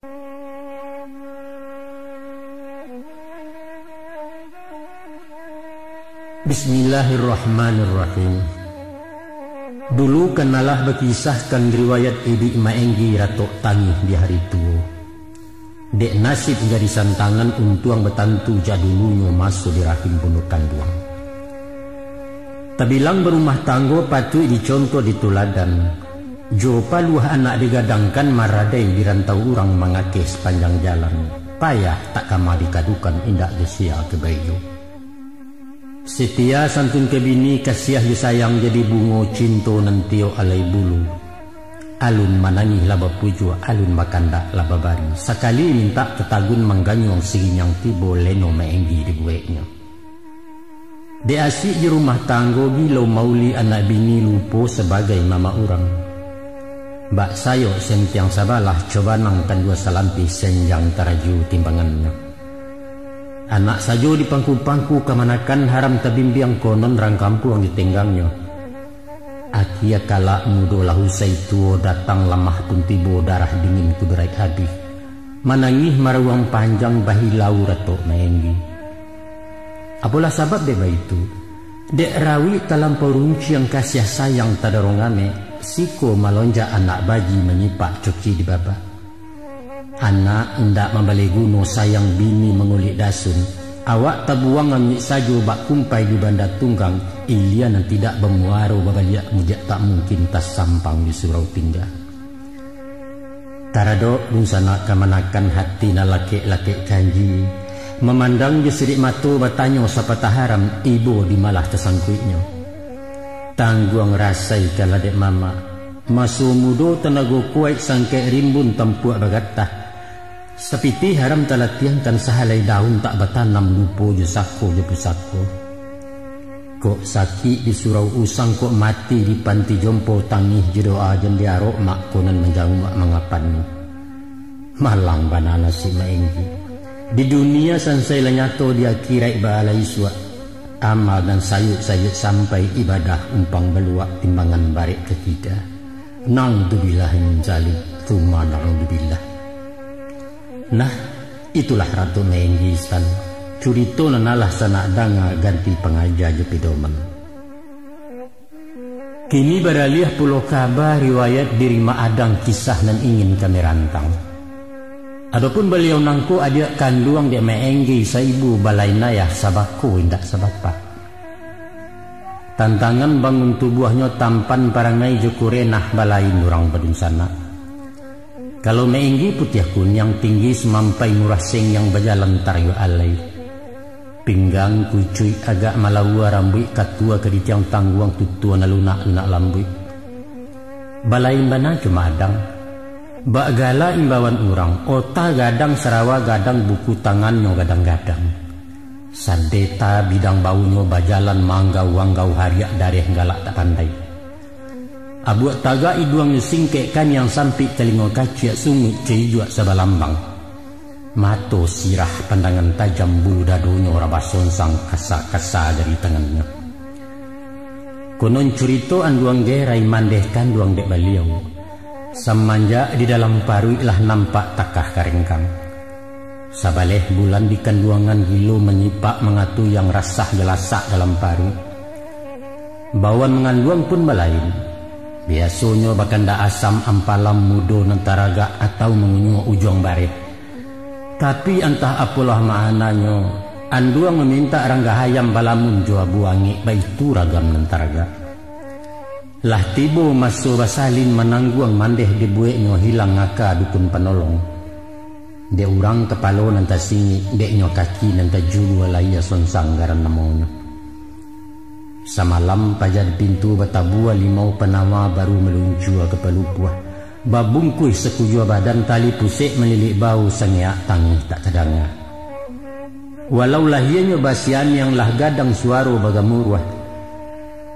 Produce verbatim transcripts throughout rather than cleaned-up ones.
Bismillahirrahmanirrahim. Dulu kan alah bakisahkan riwayat iduik Maenggi ratok tangih di hari tuo. Dek nasib gadih santangan untuang batantu jak dulunyo maso di rahim bunduak kanduang. Tabilang barumah tanggo patuik dicontoh dituladan. Jo paluah anak digadangkan maradai di rantau urang mangakeh sapanjang jalan. Payah tak kama dikadukan indak jo sia ka baiyo. Setia santun ka bini, kasiah jo sayang jadi bungo cinto nan tiok alai bulu. Alun manangih lah bapujuah, alun bakandak lah babari. Sakali mintak tatagun mangganyuang sirinyang tibo leno Maenggi dibueknyo. Dek asik jo rumah tanggo gilo mauli anak bini lupo sabagai mamak urang. Bak sayok sentiang sabalah cobanang kan duo salampih senjang taraju timbangannyo. Anak sajo dipangku-pangku kamanakan haram tabimbiang konon rang kampuang ditenggangnyo. Akia kalak mudo lah usai tuo datang lamah pun tibo darah dingin kuduraik habih. Manangih marawang panjang bahilau ratok Maenggi. Apolah sabab dek baitu, dek rawik talampau runciang kasiah sayang tadorong amek, siko malonjak anak baji manyipak coki di babak. Anak indak mambaleh guno sayang bini mangulik dasun, awak tabuang amik sajo bak kumpai di banda tunggang, ilia nan tidak bamuaro babaliak mujak tak mungkin tasampang di surau tingga. Taradok dunsanak kamanakan hati nan lakek-lakek kanji, mamandang jo sirik mato batanyo sapatah haram ibo di malah tasangkuiknyo. Tangguang rasai kalah dek mamak, maso mudo tanago kuaik sangkek rimbun tampuak bagatah. Sapitih haram talatiangkan sahalai daun tak batanam lupo jo sako jo pusako. Kok sakik di surau usang, kok mati di panti jompo, tangih jo doa jan diarok mak ko nan manjanguak mangapani. Malang bana nasib Maenggi. Di dunia sansai lah nyato, di akiraik baa lah isuak. Amal nan sayuk-sayuk sampai ibadah umpang baluak timbangan barek ka kida. Naudzubillah min zalik, tsumma naudzubillah. Nah, itulah Ratu Maenggi San, curito nan alah sanak danga ganti pangaja jo pidoman. Kini baraliah pulo kaba riwayat diri Mak Adang kisah nan ingin kami rantang. Adopun baliau nangko adiak kanduang dek Maenggi saibu balain ayah sabako indak sabapak. Tantangan bangun tubuahnyo tampan parangai jo kurenah balain urang badunsanak. Kalau Maenggi putiah kuniang tinggi sumampai murah sengiang bajalan tarayuak alai. Pinggang kucuik agak malaua rambuik katua ka ditiang tangguang tutua nan lunak-lunak lambuik. Balain bana jo Mak Adang. Bak gala imbauan urang, ota gadang sarawa gadang buku tangannyo gadang-gadang. Sandeta bidang bawunyo bajalan manggau-anggau hariak dareh galak tak pandai. Abuak tagak iduangnyo singkek kaniang sampik talingo kaciak sunguik caijuak sabalambang. Mato sirah pandangan tajam bulu dadonyo rabah sonsang kasa-kasa jari tangannyo. Konon curito anduang gerai mandeh kanduang dek baliau. Samanjak di dalam paruik lah nampak takah karengkang. Sabaleh bulan di kanduangan gilo manyipak mangatu yang rasah galasak dalam paruik. Bawan manganduang pun balain. Biasonyo bakandak asam ampalam mudo nan taragak atau mangunyuak ujuang bareh. Tapi antah apolah ma'ananyo, anduang mamintak ranggah ayam balamun jo abu angek baitu ragam nan taragak. Lah tibo maso basalin manangguang mandeh dibueknyo hilang aka dukun panolong. Dek urang kapalo nan tasingik, deknyo kaki nan tajulua layia sonsang garan namonyo. Samalam paja di pintu batabua limau panama baru maluncua ka palupuah, babungkuih sakujua badan tali pusek malilik bau sangeak tangih tak tadanga. Walau lahianyo basianiang lah gadang suaro bagamuruah,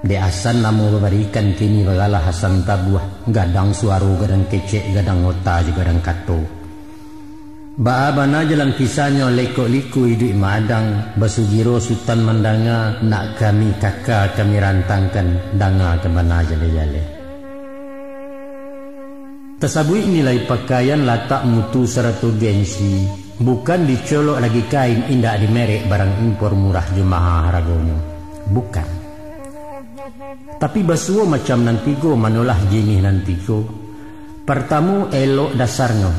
dek asan namo babarikan kini bagalah asan tabuah, gadang suaro gadang kecek gadang ota jo gadang kato. Baa bana jalan kisahnyo lekok-liku iduik maadang, basugiro Sutan mandanga, nak kami kaka kami rantangkan, danga ka bana jaleh-jaleh. Tasabuik nilai pakaian, latak mutu sarato gengsi, bukan dicolok lagi kain indak dimerek barang impor murah jo maha haragonyo. Bukan. Tapi basuo macam nan tigo manolah jinih nan tigo. Partamo, elok dasarnyo.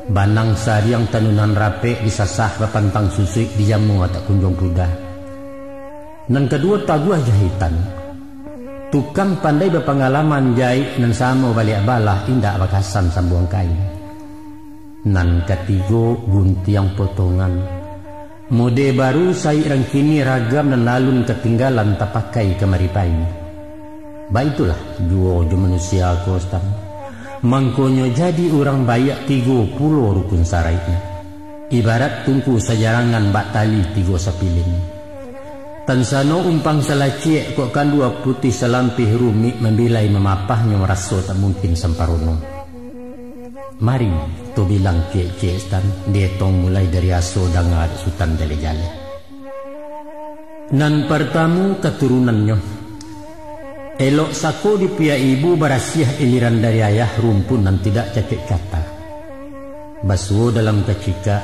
Banang sariang tanunan rapek disasah bapantang susuik dijamua tak kunjuang pudah. Nan kaduo, taguah jahitan. Tukang pandai bapangalaman, jaik nan samo baliak balah indak bakasan sambuang kain. Nan katigo, guntiang potongan. Mode baru saik rang kini, ragam nan alun katinggalan tapakai kamari pai. Baitulah juo jo manusia ko, Stan. Mangkonyo jadi urang baiak tigo pulo rukun saraiknyo. Ibarat tungku sajarangan bak tali tigo sapilin. Tansano umpang salaciek kok kandua putih salampih, rumik mambilai mamapahnyo raso tak mungkin samparono. Mari, to bilang ciek-ciek, Stan, dietong mulai dari aso danga dek Sutan Jaleh-jaleh. Nan partamo, katurunannyo. Elok sako dipiak ibu, barasiah iliran dari ayah, rumpun nan tidak cacek cata. Basuo dalam kacikak,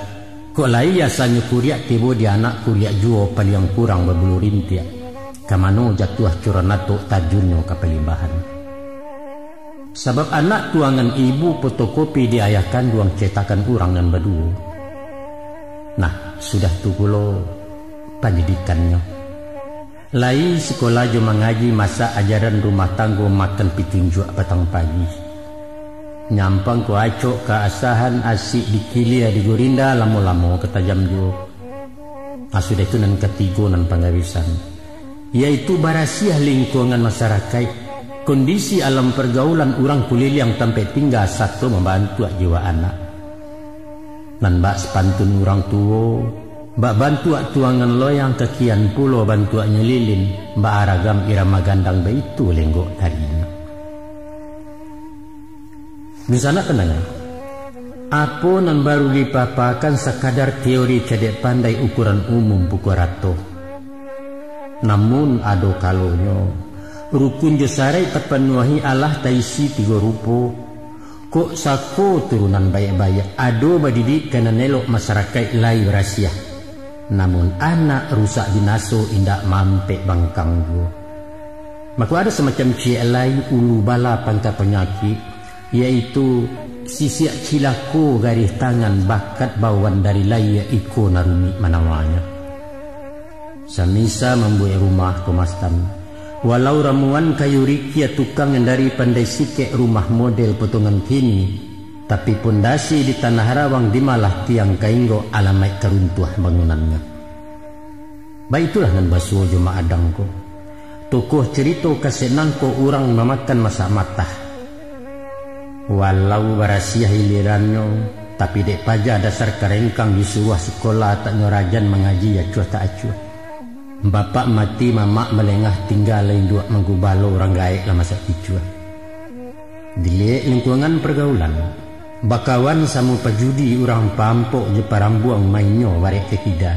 kok lai asanyo kuriak tibo di anak, kuriak juo paliang kurang babulu rintiak. Ka mano jatuah curan atok, tajunnyo ka palimbahan. Sabab anak tuangan ibu fotokopi di ayah kanduang cetakan urang nan baduo. Nah, sudah tu pulo pandidikannyo. Lai sikola jo mangaji, masak ajaran rumah tanggo, makan pitunjuak patang pagi. Nyampang ko acok ka asahan, asik dikilia, digorinda, lamo-lamo ka tajam juo. Ah, sudah tu nan katigo, nan pangabisan, yaitu barasiah lingkuangan masarakaik, kondisi alam pargaulan urang kuliliang tampek tingga, sato mambantuak jiwa anak. Nan bak sapantun urang tuo, bak bantuak tuangan loyang, kakian pulo bantuaknyo lilin, bak aragam irama gandang, baitu lenggok tarinyo. Dunsanak pandanga, apo nan baru dipapakan sakadar teori cadiak pandai ukuran umum pukua rato. Namun ado kalonyo, rukun jo saraik tapanuahi alah taisi tigo rupo. Kok sako turunan baiak-baiak, ado badidik ka nan elok, masarakaik lai barasiah. Namun anak rusak binaso indak maampek bangkang juo. Mako ado samacam ciek lai ulu bala pangka panyakik, yaitu sisiak cilako garih tangan, bakat bawaan dari layia, iko nan rumik manawanyo. Samisa mambuek rumah ko, Mastan, walau ramuan kayu rikia, tukang nan dari pandai sikek, rumah model potongan kini, tapi pondasi di tanah rawang, di malah tiang ka inggok, alamaik ka runtuah bangunannyo. Baitulah nan basuo jo Mak Adang ko. Tokoh carito kasek nangko, urang mamakan masak matah. Walau barasiah ilirannyo, tapi dek paja dasar karengkang, disuruah sikola tak nyo rajan, mangaji acuah tak acuah. Bapak mati, mamak malengah tingga, induak manggubalo, urang gaek lah masak kicuah. Diliek lingkuangan pargaulan, bakawan samo pajudi, urang pampok jo parambuang, mainnyo barek ka kida.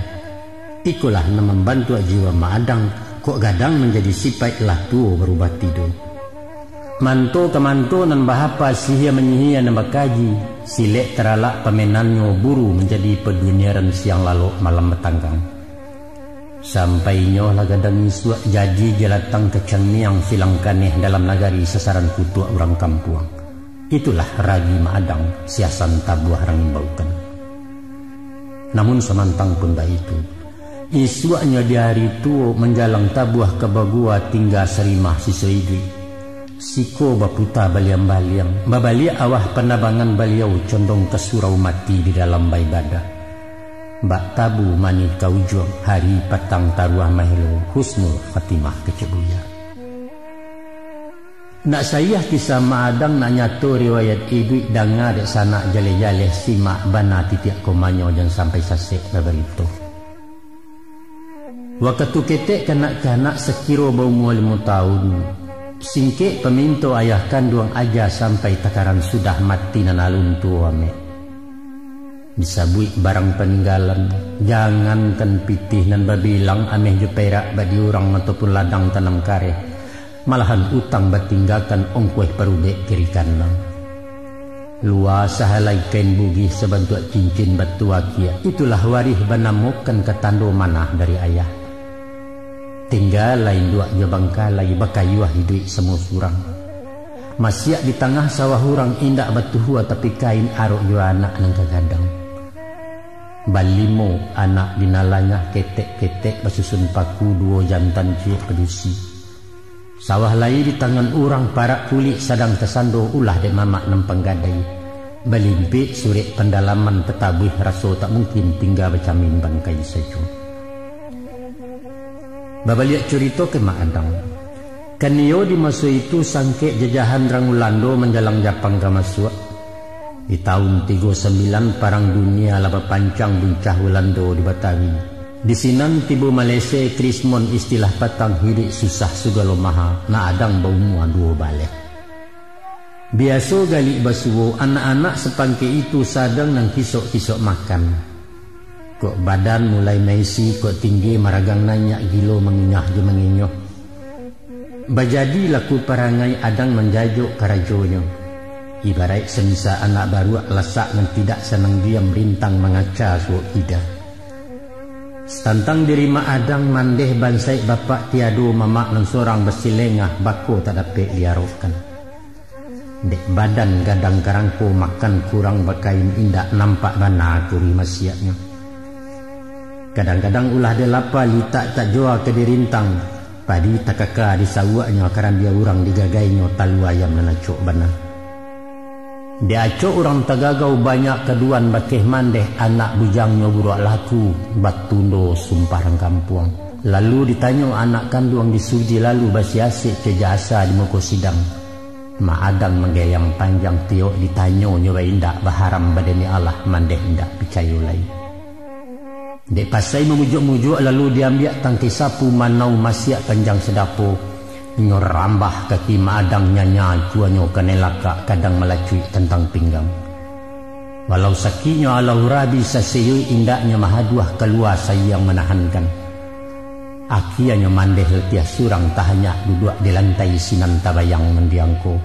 Ikolah nan mambantuak jiwa Mak Adang, kok gadang manjadi sipaik, lah tuo barubah tido. Manto ka manto nan bahapa, sihia manyihia nan bakaji, silek taralak pamenannyo, buru manjadi paduniaran, siang lalok malam batanggang. Sampai inyo lah gadang isuak, jadi jalatang kacang miang, silang kaneh dalam nagari, sasaran kutuak urang kampuang. Itulah ragi Mak Adang, siasan tabuah rang imbaukan. Namun samantang pun baitu, isuaknyo di ari tuo, manjalang tabuah ka bagua, tingga sarimah siso iduik. Siko baputa baliang-baliang, babaliak awah panabangan, baliau condong ka surau, mati di dalam baibadah. Bak tabu manih ka ujuang, hari patang taruah mahelo, husnul khatimah kecek buya. Nak saiah kisah Mak Adang, nak nyato riwayat iduik, danga dek sanak jaleh-jaleh, simak bana titiak komanyo, jan sampai sasek babarito. Wakatu ketek kanak-kanak, sakiro baumua limo taun, singkek paminto ayah kanduang, aja sampai takaran, sudah mati nan alun tuo amek. Disabuik barang paninggalan, jangankan pitih nan babilang, ameh jo perak bak di urang, ataupun ladang tanam kareh, malahan utang batinggakan, ongkoh parubek kiri kanan. Lua sahalai kain bugih sabantuak cincin batu akiak, itulah warih banamokan ka tando manah dari ayah. Tingga lai induak jo bangkalai bakayuah iduik samo surang. Masiak di tangah sawah urang indak batuhua tapi kain arok jo anak nan ka gadang. Balimo anak di nalangah ketek-ketek basusun paku duo jantan ciek padusi. Sawah lai di tangan urang parak kulik sadang tasando ulah dek mamak nan panggadai. Balimpik surek pandalaman tatabuih raso tak mungkin tingga bacamin bangkai sajo. Babaliak curito ka Mak Adang. Kan iyo di maso itu sangkek jajahan rang Ulando manjalang Japang ka masuak. Di taun tigo sambilan parang dunia lah bapancang buncah Ulando di Batawi. Di sinan tibo Malese krismon istilah patang hiduik susah sugalo maha, Mak Adang baumua duo baleh. Biaso galik basuo, anak-anak sapangkek itu sadang nan kisok-kisok makan. Kok badan mulai maisi, kok tinggi maragang nanyak gilo manginyah jo manginyuh. Bajadi laku parangai Adang manjajok karajonyo. Ibaraik samisa anak baruak lasak nan tidak sanang diam rintang mangaca suok kida. Satantang diri Mak Adang mandeh bansaik bapak tiado mamak nan sorang basilengah bako tak dapek diarokkan. Dek badan gadang karangko makan kurang bakain indak nampak bana kuri masiaknyo. Kadang-kadang ulah dek lapa litak tak jua ka dirintang, padi takaka di sawuaknyo karambia urang digagainyo talu ayam nan acok bana. Dek acok urang tagagau banyak kaduan bakeh mandeh anak bujangnyo buruak laku batundo sumpah rang kampuang. Lalu ditanyo anak kanduang di Suji lalu basiasek jo jasa di muko sidang. Mak Adang manggayang panjang tiok ditanyo nyo baindak baharam bademi Allah mandeh indak picayo lai. Dek pasai mamujuak-mujuak lalu diambiak tangkai sapu manau masiak panjang sadapo. Nyo rambah kaki Mak Adang nyanya cuanyo kanai lakak kadang malacuik tantang pinggang. Walau sakiknyo alau rabi saseyoi indaknyo mahaduah kalua sayang manahankan. Akianyo mandeh latiah surang tahanyak duduak di lantai sinan tabayang mandiangko.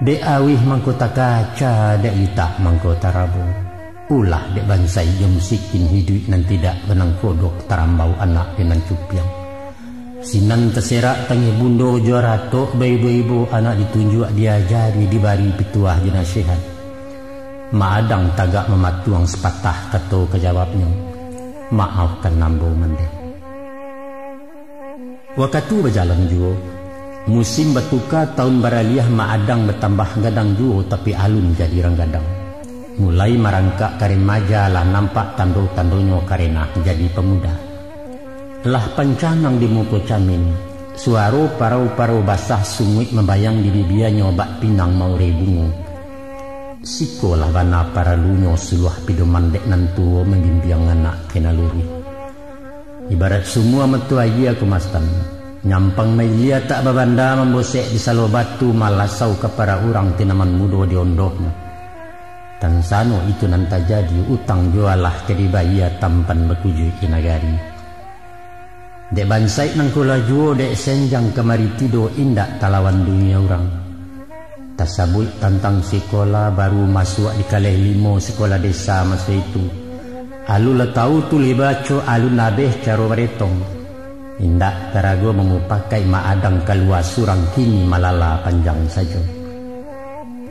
Dek awih mangko takaca, dek litak mangko tarabo. Ulah dek bansaik jo musikin hiduik nan tidak banang kodok tarambau anak di nan cupiang. Sinan taserak tangih bundo jo ratok baibo-ibo anak ditunjuak diajari dibari pituah jo nasihat. Mak Adang tagak mamatuang sapatah kato ka jawabnyo, maafkan ambo mandeh. Wakatu bajalan juo, musim batuka taun baraliah Mak Adang batambah gadang juo tapi alun jadi rang gadang. Mulai marangkak ka remaja lah nampak tando-tandonyo karenah jadi pamuda. Lah pancangang di muko camin, suaro parau-parau basah sunguik mambayang di bibianyo bak pinang maurai bungo. Sikolah bana paralunyo suluah pidoman dek nan tuo mambimbiang anak ka nan luruih. Ibarat sumua mato aia kumastan, nyampang mailia tak babanda mambosek di salo batu malasau ka parak urang tinaman mudo di ondohnyo. Tansano itu nan tajadi utang jualah ka dibayia tampan bakujuik di nagari. Dek bansaik nangko lah juo dek senjang kamari tido indak talawan dunia urang. Tasabuik tantang sikola baru masuak di kaleh limo sikola desa maso itu. Alun lah tau tulih baco, alun abeh caro baretong. Indak tarago mamupakai Mak Adang kalua surang kini malala panjang sajo.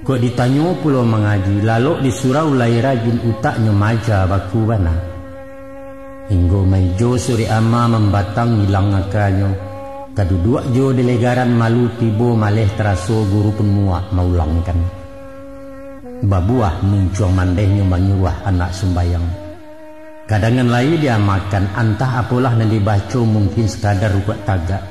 Kok ditanyo pulo mangaji, lalok di surau lai rajin utaknyo maja baku bana. Inggo maijo surek ama mambatang ilang akanyo, kaduduak jo di legaran malu tibo maleh taraso guru pun muak maulangkan. Babuah muncuang mandehnyo manyuruah anak sumbayang. Kadangan lai diamakan, antah apolah nan dibaco, mungkin sakadar rukuak tagak.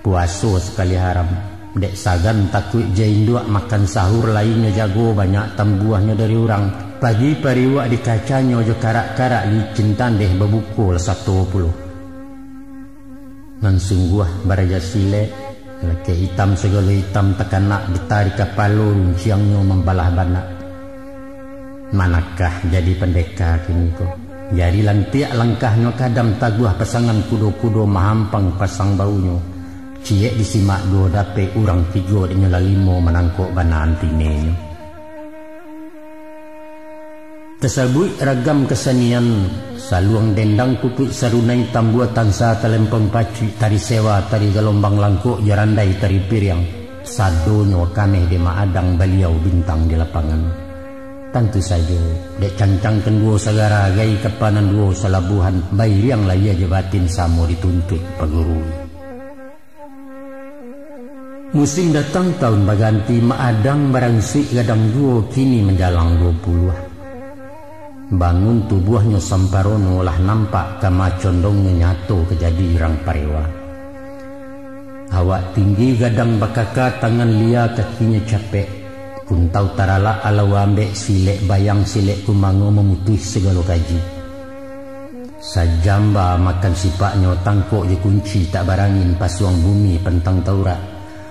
Puaso sakali haram, dek sagan takuik jo induak makan sahur lainyo jago banyak tambuahnyo dari urang. Pagi pariuak di kacanyo jo karak-karak licin tandeh babuko lah sato pulo. Nan sungguah baraja silek, lakek itam sagalo itam takanak ditarik kapalo runciangnyo mambalah banak. Manakah jadi pandeka kini ko? Jari lantiak langkahnyo kadam taguah pasangan kudo-kudo mahampang pasang baunyo. Ciek disimak duo dapek urang tigo dek nyo lah limo manangkok bana antinenyo. Tasabuik ragam kasanian, saluang dendang, pupuik sarunai, tambua tansa, talempong pacuik, tari sewa, tari galombang langkok, jarandai, tari piriang, sadonyo kameh dek Mak Adang, baliau bintang di lapangan. Tantu sajo, dek cancang kanduo sagara, gai kapa nan duo salabuahan, bairiang lahia jo batin samo dituntuik pagurui. Musim datang taun baganti, Mak Adang baransuik gadang juo, kini manjalang duo puluah. Bangun tubuahnyo samparono, lah nampak kama condongnyo, nyato ka jadi urang parewa. Awak tinggi gadang bakaka, tangan lia kakinyo capek, kuntau taralak alau ambek, silek bayang silek kumango, mamutuih sagalo kaji. Sajamba makan sipaknyo, tangkok jo kunci tak barangin, pasuang bumi pantang taurak.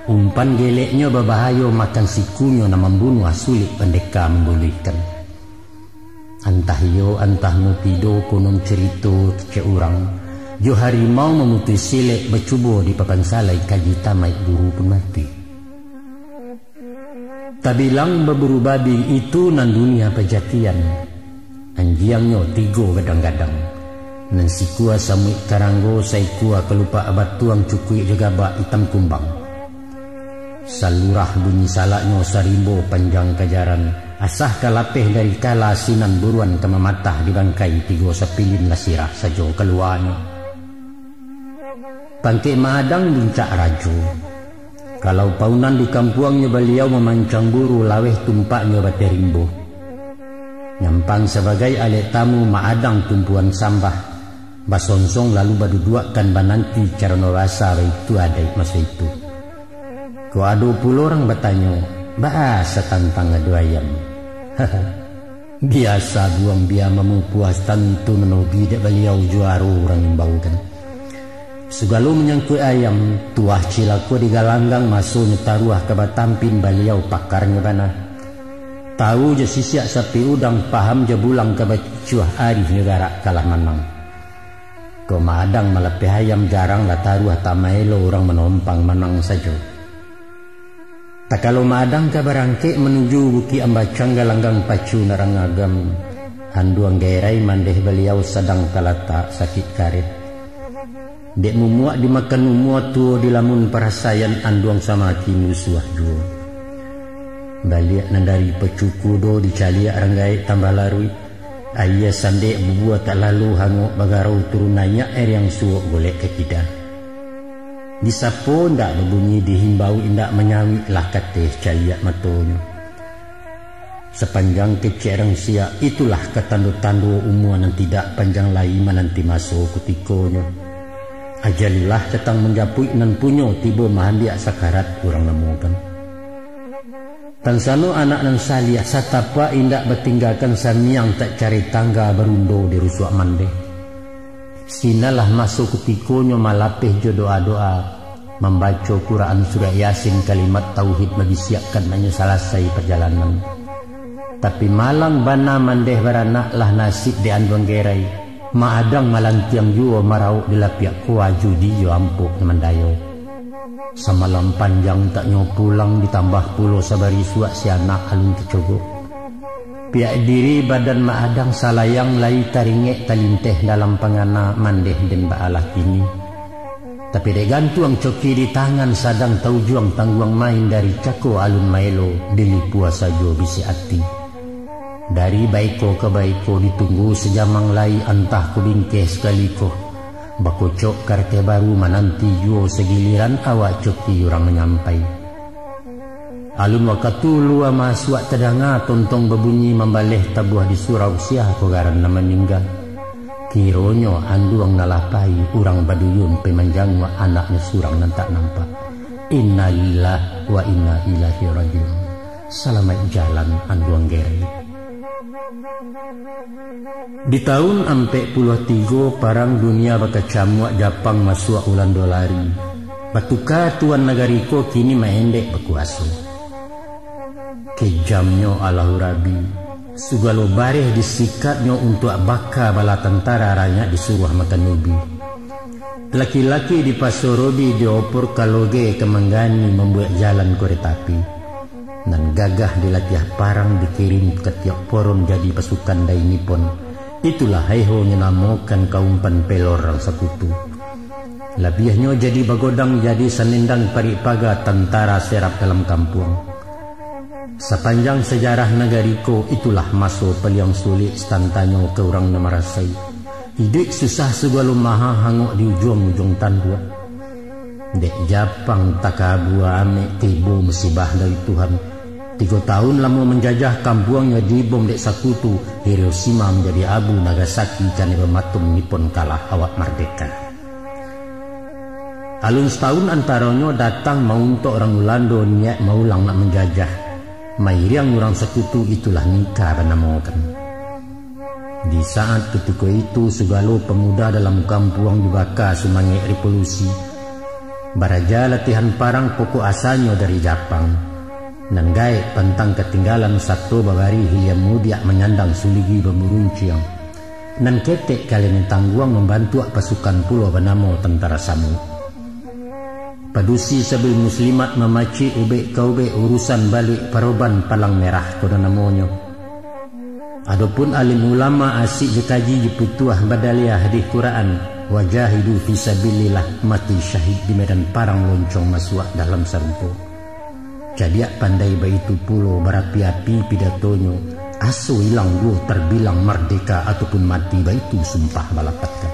Umpan geleknyo babahayo, makan sikunyo nan mambunuah, sulik pandeka mambuluihkan. Antah iyo, antah mupido, konon carito kecek urang, jo harimau mamutuih silek, bacubo di papan salai, kaji tamaik guru pun mati. Tabilang baburu babi, itu nan dunia pajatian. Anjiangnyo tigo gadang-gadang, nan sikua samuik karanggo, saikua kalupak batuang, cukuik jo gabak itam kumbang. Salurah bunyi salaknyo, sarimbo panjang kajaran, asah ka lapeh dari kala, sinan buruan ka mamatah, di bangkai tigo sapilin, lah sirah sajo kaluanyo. Pangkek Mak Adang buncak rajo. Kalau paunan di kampuangnyo, baliau mamancang buru, laweh tumpaknyo bateh rimbo. Nyampang sabagai alek tamu, Mak Adang tumpuan sambah, basonsong lalu baduduakkan, bananti carano basa, baitu adaik maso itu. Kok ado pulo urang batanyo, baa satantang ado ayam? Biasa buang bia mamupuah, tantu manobi dek baliau, juaro urang imbaukan. Sugalo manyangkuik ayam, tuah cilako di galanggang, masonyo taruah ka batampin, baliau pakarnyo bana. Tahu jo sisiak sapi udang, paham jo bulang ka bacucuah, arihnyo garak kalah manang. Kok Mak Adang malapeh ayam, jarang lah taruah, tak maelo urang manompang, manang sajo. Takalo Mak Adang ka barangkek manuju Bukik Ambacang, galanggang pacu narang agam, anduang gerai mandeh baliau, sadang talatak sakik kareh. Dek mumuak dimakan umua, tuo dilamun parasaian, anduang samaki musuah juo. Baliak nan dari pacu kudo, dicaliak rang gaek tambah laruik. Aia sandek bubua tak lalu, hangok bagarau turun naiak, air yang suok golek ka kida. Disapo indak babunyi, dihimbau indak manyawik, lah kateh caliak matonyo. Sapanjang kecek rang siak, itulah ka tando-tando umua nan tidak panjang lai, mananti maso kutikonyo. Ajalilah datang manjapuik, nan punyo tibo maambiak, sakarat urang namokan. Tansano anak nan saliah, satapak indak batinggakan, samiang tak cari tangga, barundo di rusuak mandeh. Sinalah maso kutikonyo malapeh jo doa-doa, mambaco Quran surat Yasin, kalimat tauhid babisiakkan, hanyo salasai pajalanan. Tapi malang bana mandeh baranak, lah nasib di anduang gerai. Mak Adang malantiang juo, marauk di lapiak kua, judi jo ampok nan mandayo. Samalam panjang tak nyo pulang, ditambah pulo sabari suak, si anak alun tacogok. Piak diri badan Mak Adang salayang, lai taringek talinteh dalam pangana, mandeh den baalah kini. Tapi dek gantuang coki di tangan, sadang taujuang tangguang main, dari cako alun maelo, dilipua sajo bisi ati. Dari baiko ka baiko ditunggu sajamang lai, antah ko bingkeh sakali ko. Bakocok karateh baru mananti juo sagiliran awak coki urang manyampai. Alun wakatu lua masuak tadanga tontong babunyi mambaleh tabuah di surau, sia ko garan nan maningga. Kironyo anduang nan lah pai urang baduyun pai manjanguak anaknyo surang nan tak nampak. Innalillah wa inna ilaihi rajiun. Salamaik jalan anduang gerek. Di taun ampek puluah tigo, Parang Dunia bakacamuak, Japang masuak Ulando lari. Batuka tuan nagari ko kini maendek bakuaso. Kejamnyo Allahu Rabi, sugalo bareh disikapnyo untuak baka bala tantara, ranyak disuruah makan ubi. Laki-laki dipasorobi diopor kaloge ka manggani mambuek jalan koreta api. Nan gagah di latiah parang dikirim ka tiok poron jadi pasukan dari Nippon. Itulah heho nyo namokan kaumpan pelor rang sakutu. Labiahnyo jadi bagodang jadi sanendang parik paga tantara serap dalam kampuang. Sapanjang sajarah nagari ko, itulah maso paliang sulik satantanyo ka urang nan marasai. Iduik susah sagalo maha hangok di ujuang-ujuang tanduak. Dek Japang takabua amek tibo musibah dari Tuhan. Tigo tahun lamo manjajah, kampuangnyo dibom dek sakutu, Hiroshima manjadi abu, Nagasaki kanai bamatom, Nippon kalah awak mardeka. Alun satahun antaronyo datang mauntok urang Ulando niaik maulang nak manjajah. Mairiang urang sakutu itulah Nika banamokan. Di saat kutiko itu, sagalo pamuda dalam kampuang dibaka sumangek revolusi. Baraja latihan parang pokok asanyo dari Japang. Nan gaek pantang katinggalan sato babari hilia mudiak manyandang suligi bamurunciang. Nan ketek kalian tangguang mambantuak pasukan pulo banamo Tantara Samuik. Padusi sabil muslimat mamacik ubek ka ubek urusan baluik paroban palang merah ko nan namonyo. Adopun alim ulama asik jo kaji jo pituah badaliah hadis Quran, wajahidu fi sabilillah, mati syahid di medan parang loncong masuak dalam sarugo. Cadiak pandai baitu pulo barapi-api pidatonyo, aso ilang duo tarbilang mardeka ataupun mati baitu sumpah balapatkan.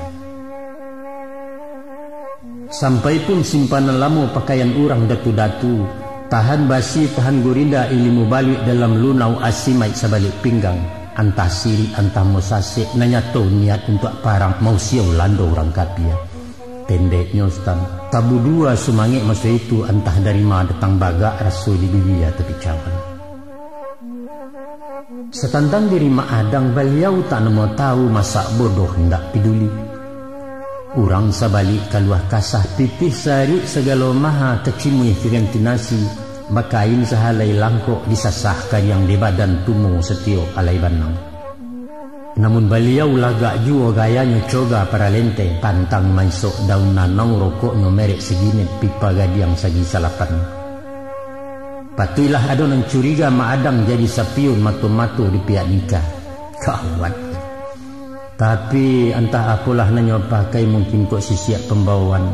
Sampai pun simpanan lamo pakaian urang datu-datu, tahan basi, tahan gurinda, ilimu baluik dalam lunau, asimaik sabalik pinggang, antah sirik, antah musasek, nan nyato niat untuak parang, mausia Ulando urang kapia. Pendeknyo, Sutan, tabudua sumangek maso itu, antah dari ma datang bagak raso di bilia tapi cawan. Satantang diri Mak Adang, baliau tak namuah tahu, masak bodoh indak piduli. Urang sabalik kaluah kasah, pitih sarik sagalo maha, kacimuih kaganti nasi, bakain sahalai langkok, disasah kariang di badan, tumo satiok alai banang. Namun baliau lagak juo gayanyo, coga paralente, pantang maisok daun nanau, rokoknyo merek Siginet, pipa gadiang sagi salapan. Patuiklah ado nan curiga, Mak Adang jadi sapiun, mato-mato di pihak Nika. Gawat. Tapi antah apolah nan nyo pakai, mungkin kok sisiak pambawaan.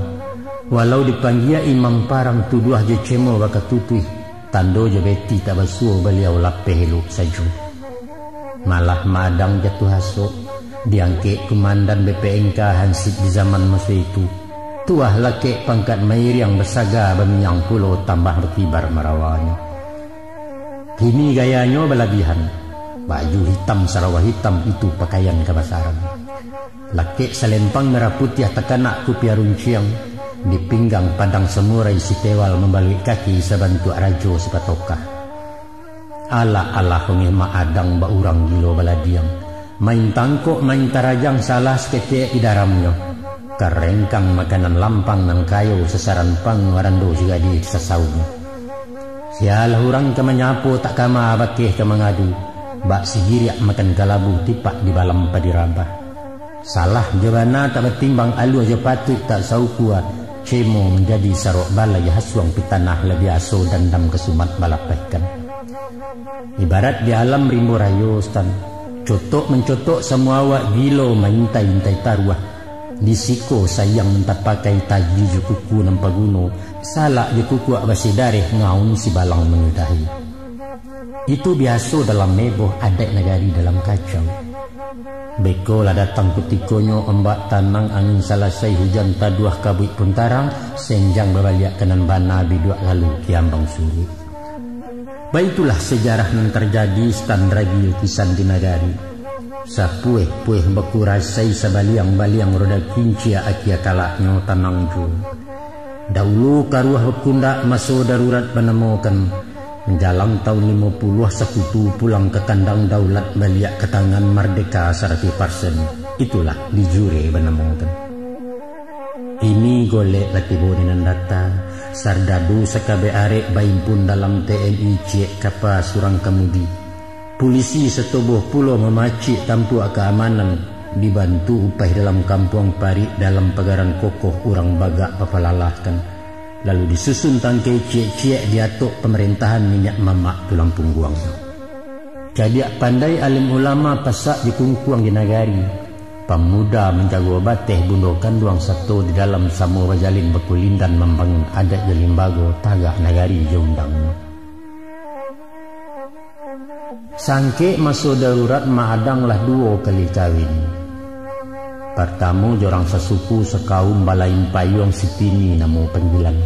Walau dipanggia imam parang, tuduah jo cemo bakatutuih, tando jo beti tak basuo, baliau lapeh elok sajo. Malah Mak Adang jatuah asok, diangkek kumandan B P N K hansip di zaman maso itu. Tuah lakek pangkat mairiang, basaga baminyang pulo, tambah bakibar marawanyo. Kini gayanyo balabihan, baju hitam, sarawa hitam, itu pakaian kabasaran. Lakek salempang merah putiah takanak kupiah runciang, di pinggang padang samurai, sitewal mambaluik kaki, sabantuak rajo sipatokah. Alah-alah ongeh Mak Adang, bak urang gilo baladiang. Main tangkok, main tarajang, salah saketek di daramnyo. Karengkang makanan lampang nan kayo, sasaran panguaran do sigadih sasaunyo. Sialah urang ka manyapo, tak kama bakeh ka mangadu. Bak sigiriak makan kalabu, tipak di balam padi rabah. Salah jo bana tak batimbang, alua jo patuik tak saukua, cemo manjadi sarok balai, hasuang pitanah lah biaso, dandam kasumat balapehkan. Ibarat di alam rimbo rayo, Sutan, cotok mancotok samua awak, gilo maintai-intai taruah. Di siko sayang nan tapakai, taji jo kuku nan paguno, salak jo kukuak basidareh, ngaun sibalang manyudahi. Itu biaso dalam heboh, adaik nagari dalam kacau. Beko lah datang kutikonyo, ombak tanang, angin salasai, hujan taduah, kabuik pun tarang, senjang babaliak ka nan bana, biduak lalu kiambang suruik. Baitulah sajarah nan tarjadi, Sutan, ragi lukisan di nagari. Sapueh-pueh bakurasai, sabaliang-baliang roda kincia, akia kalaknyo tanang juo. Daulu karuah bakundak, maso darurat banamokan. Manjalang tahun limo puluah, sakutu pulang ka kandang, daulat baliak ka tangan, mardeka saratuih parsen. Itulah di jure banamokan. Kini golek lah tibo di nan data, sardadu sakabek arek baimpun dalam T N I, ciek kapa surang kamudi. Pulisi satoboh pulo mamacik tampuak kaamanan, dibantu upaih dalam kampuang, parik dalam pagaran kokoh, urang bagak bapalalah kan. Lalu disusun tangkai ciek-ciek di atok pamarintahan niniak mamak tulang pungguangnyo. Cadiak pandai alim ulama pasak dikungkuang di nagari. Pamuda manjago bateh bundo kanduang sato di dalam samo bajalin bakulindan mambangun adaik jo limbago tagak nagari jo undangnyo. Sangkek maso darurat Mak Adang lah duo kali kawin. Partamo jo urang sasuku sakaum balain payuang Sitini namo panggilan.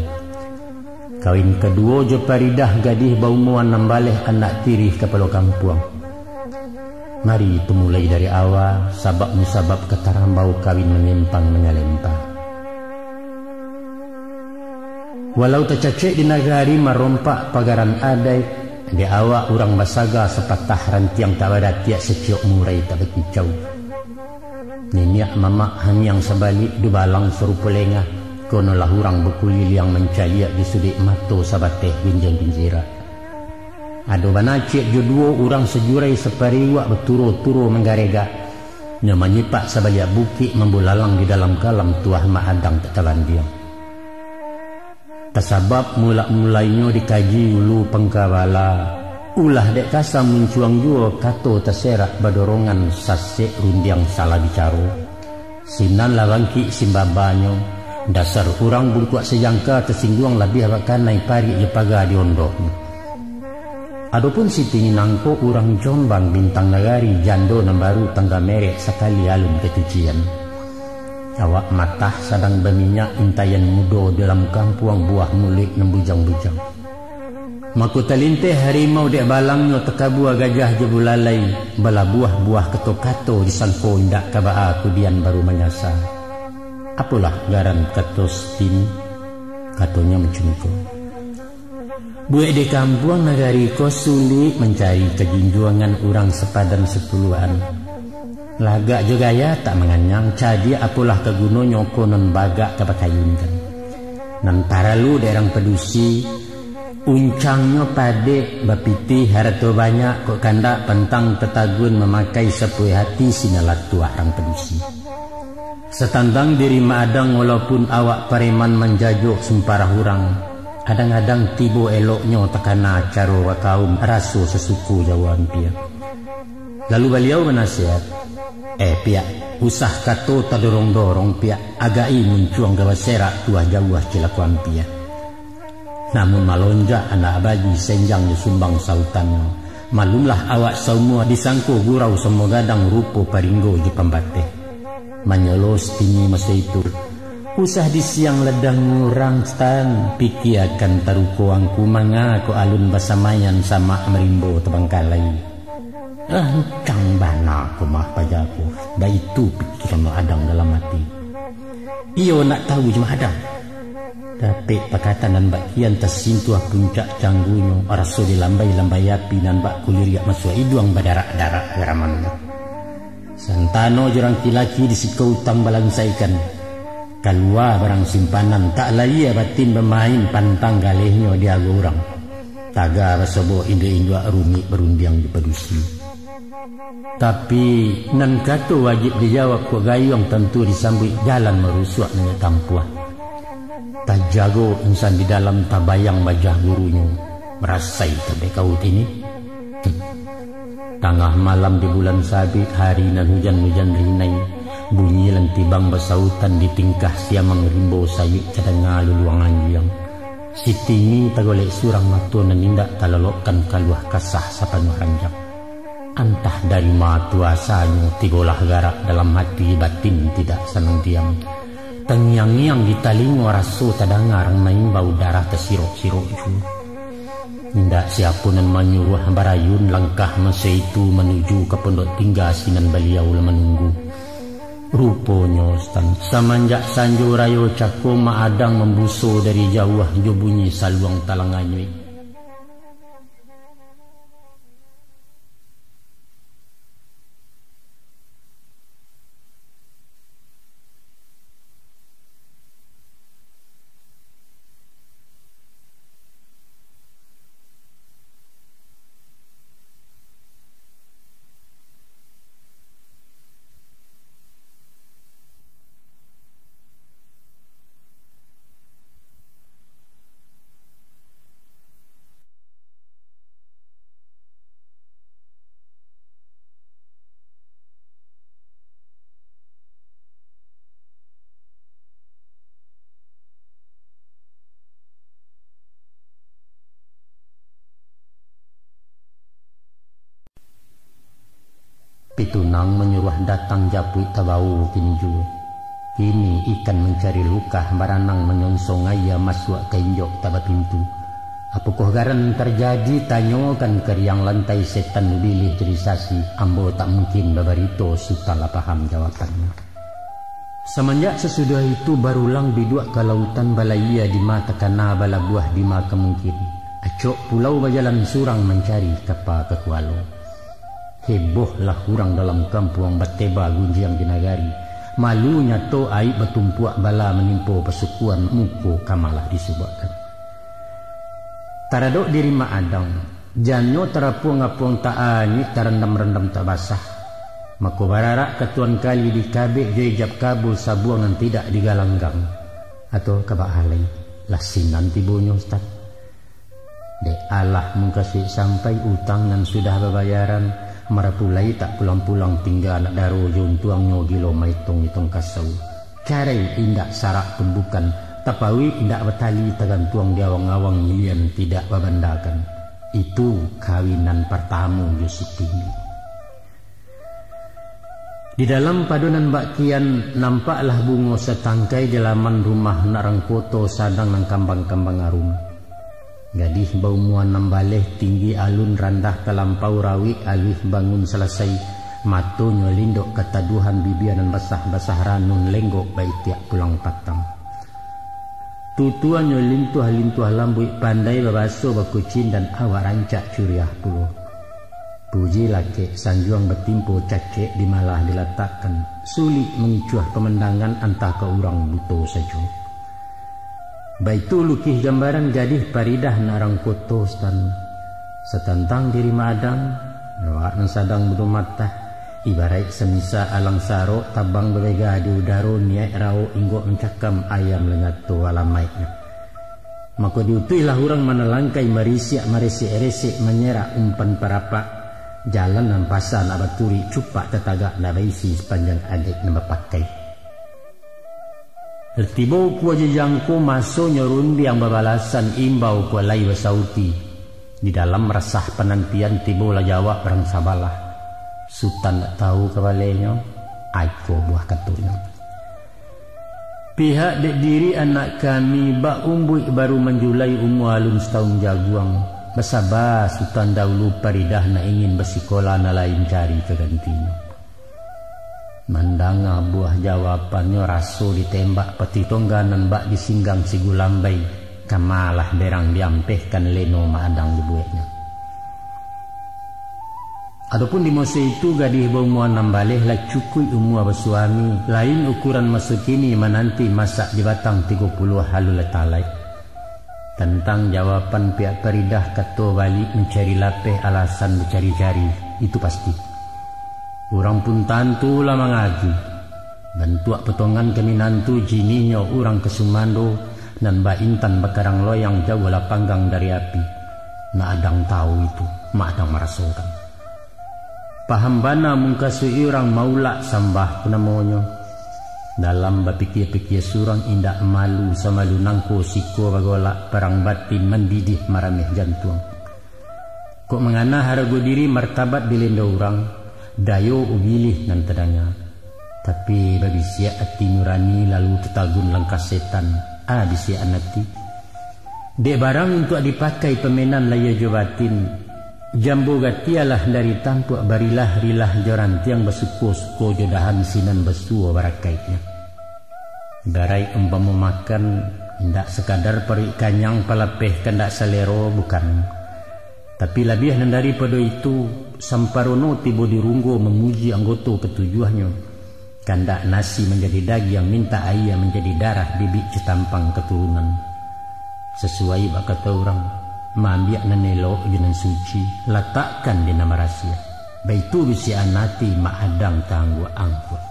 Kawin kaduo jo Paridah gadih baumua anam baleh anak tiri kapalo kampuang. Mari tumulai dari awa, sabab musabab katarambau kawin manyempang manyalempa. Walau tacacek di nagari marompak pagaran adaik, dek awak urang basaga sapatah rantiang tak baratiak saciok murai tak bakicau. Niniak mamak hangiang sabalik dubalang sarupo lengah, konolah urang bakuliliang mancaliak di suduik mato sabateh ginjang ginjirak. Ado bana ciek jo duo urang sajurai sapariuak baturo-turo manggaregak, nyo manyipak sabaliak bukik mambulalang di dalam kalam tuah Mak Adang tak tabandiang. Tasabab mulak-mulainyo dikaji ulu pangkabala, ulah dek kasa muncuang juo kato taserak badorongan sasek rundiang salah bicaro. Sinan lah bangkik simbabanyo, dasar urang bungkuak sajangka tasingguang labiah bakanai parik jo paga di ondoknyo. Adopun Siti nangko urang Jombang Bintang Nagari, jando nan baru tangga merek sakali alun kacucian. Awak matah sadang baminyak, intaian mudo dalam kampuang buah muluik nan bujang-bujang. Mako talinteh harimau dek balangnyo takabua gajah jo bulalai, balabuah-buah kato-kato disangko indak ka baa kudian baru manyasa. Apolah garan kato Sitini? Katonyo macam iko. Buek di kampuang nagari ko sulik mancari kajunjuangan urang sapadan satuluakan. Lagak jo gaya tak manganyang, cadiak apolah ka gunonyo ko nan bagak ka bakayunkan. Nan paralu dek urang padusi, uncangnyo padek, bapitih harato banyak, kok kandak pantang tatagun mamakai sapuai hati sinan lah tuah urang padusi. Satantang diri Mak Adang, walaupun awak pareman manjajok sumpah urang, kadang-kadang tibo eloknyo takana caro bakaum raso sasuku jauah ampia. Lalu baliau banasihat, "Eh, Piak, usah kato tadorong-dorong, Piak, agak-i muncuang ka baserak tuah jauah cilako ampia." Namun malonjak anak bagi senjang jo sumbang sautannyo, maklumlah awak saumua disangko gurau samo gadang rupo paringgo jo pambateh. Manyolo Sitini maso itu, "Usah disiang ladang urang, Tan, pikiakan taruko angku manga kok alun basamaian samak marimbo tabangkalai." "Ah, ancang bana ko mah paja ko," baitu pikiran Mak Adang dalam ati. "Iyo nak tahu jo Mak Adang." Dapek pakatan nan bak kian tasintuah puncak canggunyo, raso dilambai-lambai api nan bak kuliriak masuak iduang badarak-darak garamannyo. Santano jo rangki laki di siko utang balansaikan. Kalua barang simpanan, tak layia batin bamain pantang galehnyo di ago urang. Taga basobok induak-induak rumik barundiang di padusi. Tapi, nan kato wajib dijawab kok gayuang tantu disambuik jalan marusuak nan ditampuah. Tajago insan di dalam tabayang bajah gurunyo, marasai tabek kaut ini. Tangah malam di bulan sabik, hari nan hujan-hujan rinai, bunyi lantibang basautan di tingkah siamang rimbo sayuik tadanga luluang anjiang. Sitini tagolek surang mato nan indak talalokkan kaluah kasah sapanuah ranjang. Antah dari ma tu asanyo tibolah garak dalam hati batin tidak sanang diam. Tangiang-ngiang di talingo raso tadanga rang maimbau darah tasirok-sirok juo. Indak siapo nan manyuruah barayun langkah maso itu manuju ka pondok tingga sinan baliau lah manunggu. Ruponyo, Tan, samanjak sanjo rayo cako Mak Adang mambuso dari jauah jo bunyi saluang talang anyuik. Itu nan manyuruah datang japuik tabau kini juo. Kini ikan mancari lukah, baranang manyonsong aia masuak ka injok tabapintu. Apokoh garan tarjadi, tanyokan ka riang lantai setan bilih jadi sasi, ambo tak mungkin babarito, Sutan lah paham jawabannyo. Samanjak sasudah itu barulang biduak ka lautan, balayia dima takana, balabuah dima ka mungkin. Acok pulau bajalan surang mancari kapa ka kualo. Hebohlah urang dalam kampuang, bateba gunjiang di nagari. Malu nyato aib batumpuak, bala manimpo pasukuan, muko ka malah disubuakkan. Taradok diri Mak Adang, jannyo tarapuang-apuang tak anyuik, tarandam-randam tak basah. Mako bararak ka tuan kali, dikabek jo ijab kabul sabuang nan tidak digalanggang. Atau ka baa lai, lah sinan tibonyo, Ustaz. Dek alah mungkasuik sampai, utang nan sudah babayaran, marapulai tak pulang-pulang, tingga anak daro jo untuangnyo, gilo maitong-itong kasau. Carai indak sarak pun bukan, tapauik indak batali, tagantuang di awang-awang, ilian tidak babandakan. Itu kawinan partamo jo Siti. Di dalam padonan bak kian, nampaklah bungo satangkai, di laman rumah nak rang koto, sadang nan kambang-kambang arum. Gadih baumua anam baleh, tinggi alun randah talampau, rawik aluih bangun salasai, matonyo lindok kataduahan, bibia nan basah-basah ranun, lenggok baitiak pulang patang. Tutuannyo lintuah-lintuah lambuik, pandai babaso bakucing, dan awak rancak curiah pulo. Puji lakek, sanjuang batimpo, cacek di malah dilatakkan, sulik mangicuah pamandangan, antah ka urang buto sajo. Baitu lukih gambaran gadih Paridah nak rang koto, Sutan. Satantang diri Mak Adang, awak nan sadang budo matah, ibaraik samisa alang sarok, tabang babega di udaro, niaik rawok inggok mancakam, ayam lanyato alamaiknyo. Mako diutuihlah urang manalangkai, marisiak maresek-resek, manyerak umpan parapak, jalan nan pasa nak baturuik, cupak tatagak nak baisi, sapanjang adaik nan bapakai. Lah tibo ukua jo jangko, masonyo rundiang babalasan, imbau kok lai basauti. Di dalam rasah panantian, tibolah jawab rang sabalah. Sutan ndak tahu kabalenyo, aiko buah katonyo. Pihak dek diri anak kami, bak umbuik baru manjulai, umua alun satahun jaguang. Basaba Sutan dahulu, Paridah nak ingin basikola, nan lain cari ka gantinyo. Mandanga buah jawabannyo, raso ditembak pati tongga, nan bak disinggang si gulambai, ka malah berang diampehkan leno Mak Adang dibueknyo. Adopun di maso itu, gadih baumua anam baleh, lah cukuik umua basuami, lain ukuran maso kini, mananti masak di batang tigo puluah alun lah talaik. Tantang jawaban pihak Paridah, kato baliak mancari lapeh, alasan bacari-cari, itu pasti. Urang pun tantu lah mangaji. Bantuak potongan ka minantu, jinihnyo urang ka sumando, nan baintan bakarang loyang, jauahlah panggang dari api. Mak Adang tahu itu, Mak Adang marasokan. Paham bana mungkasuik urang, maulak sambah tu namonyo. Dalam bapikia-pikia surang, indak malu samalu nangko, siko bagolak, parang batin mandidih marameh jantuang. Kok mangana harago diri, martabat dilendo urang, dayo ubilih nan tadanga. Tapi babisiak ati nurani, lalu tatagun langkah setan, a bisiakan ati. Dek barang untuak dipakai, pamenan lahia jo batin, jambo gatialah dari tampuak, barilah-rilah jo rantiang, basuko-suko jo dahan, sinan basuo barakaiknyo. Ibaraik umpamo makan, indak sakadar paruik kanyang, palapeh kandak salero, bukan. Tapi labiah nan daripado itu, samparono tibo di runggo, mamuji anggoto katujuahnyo. Kandak nasi manjadi dagiang, mintak aia manjadi darah, bibik jo tampang katurunan. Sasuai bak kato urang, maambiak nan elok jo nan suci, latakkan di nan marasiak. Baitu bisiakan ati Mak Adang taangguak-angguak.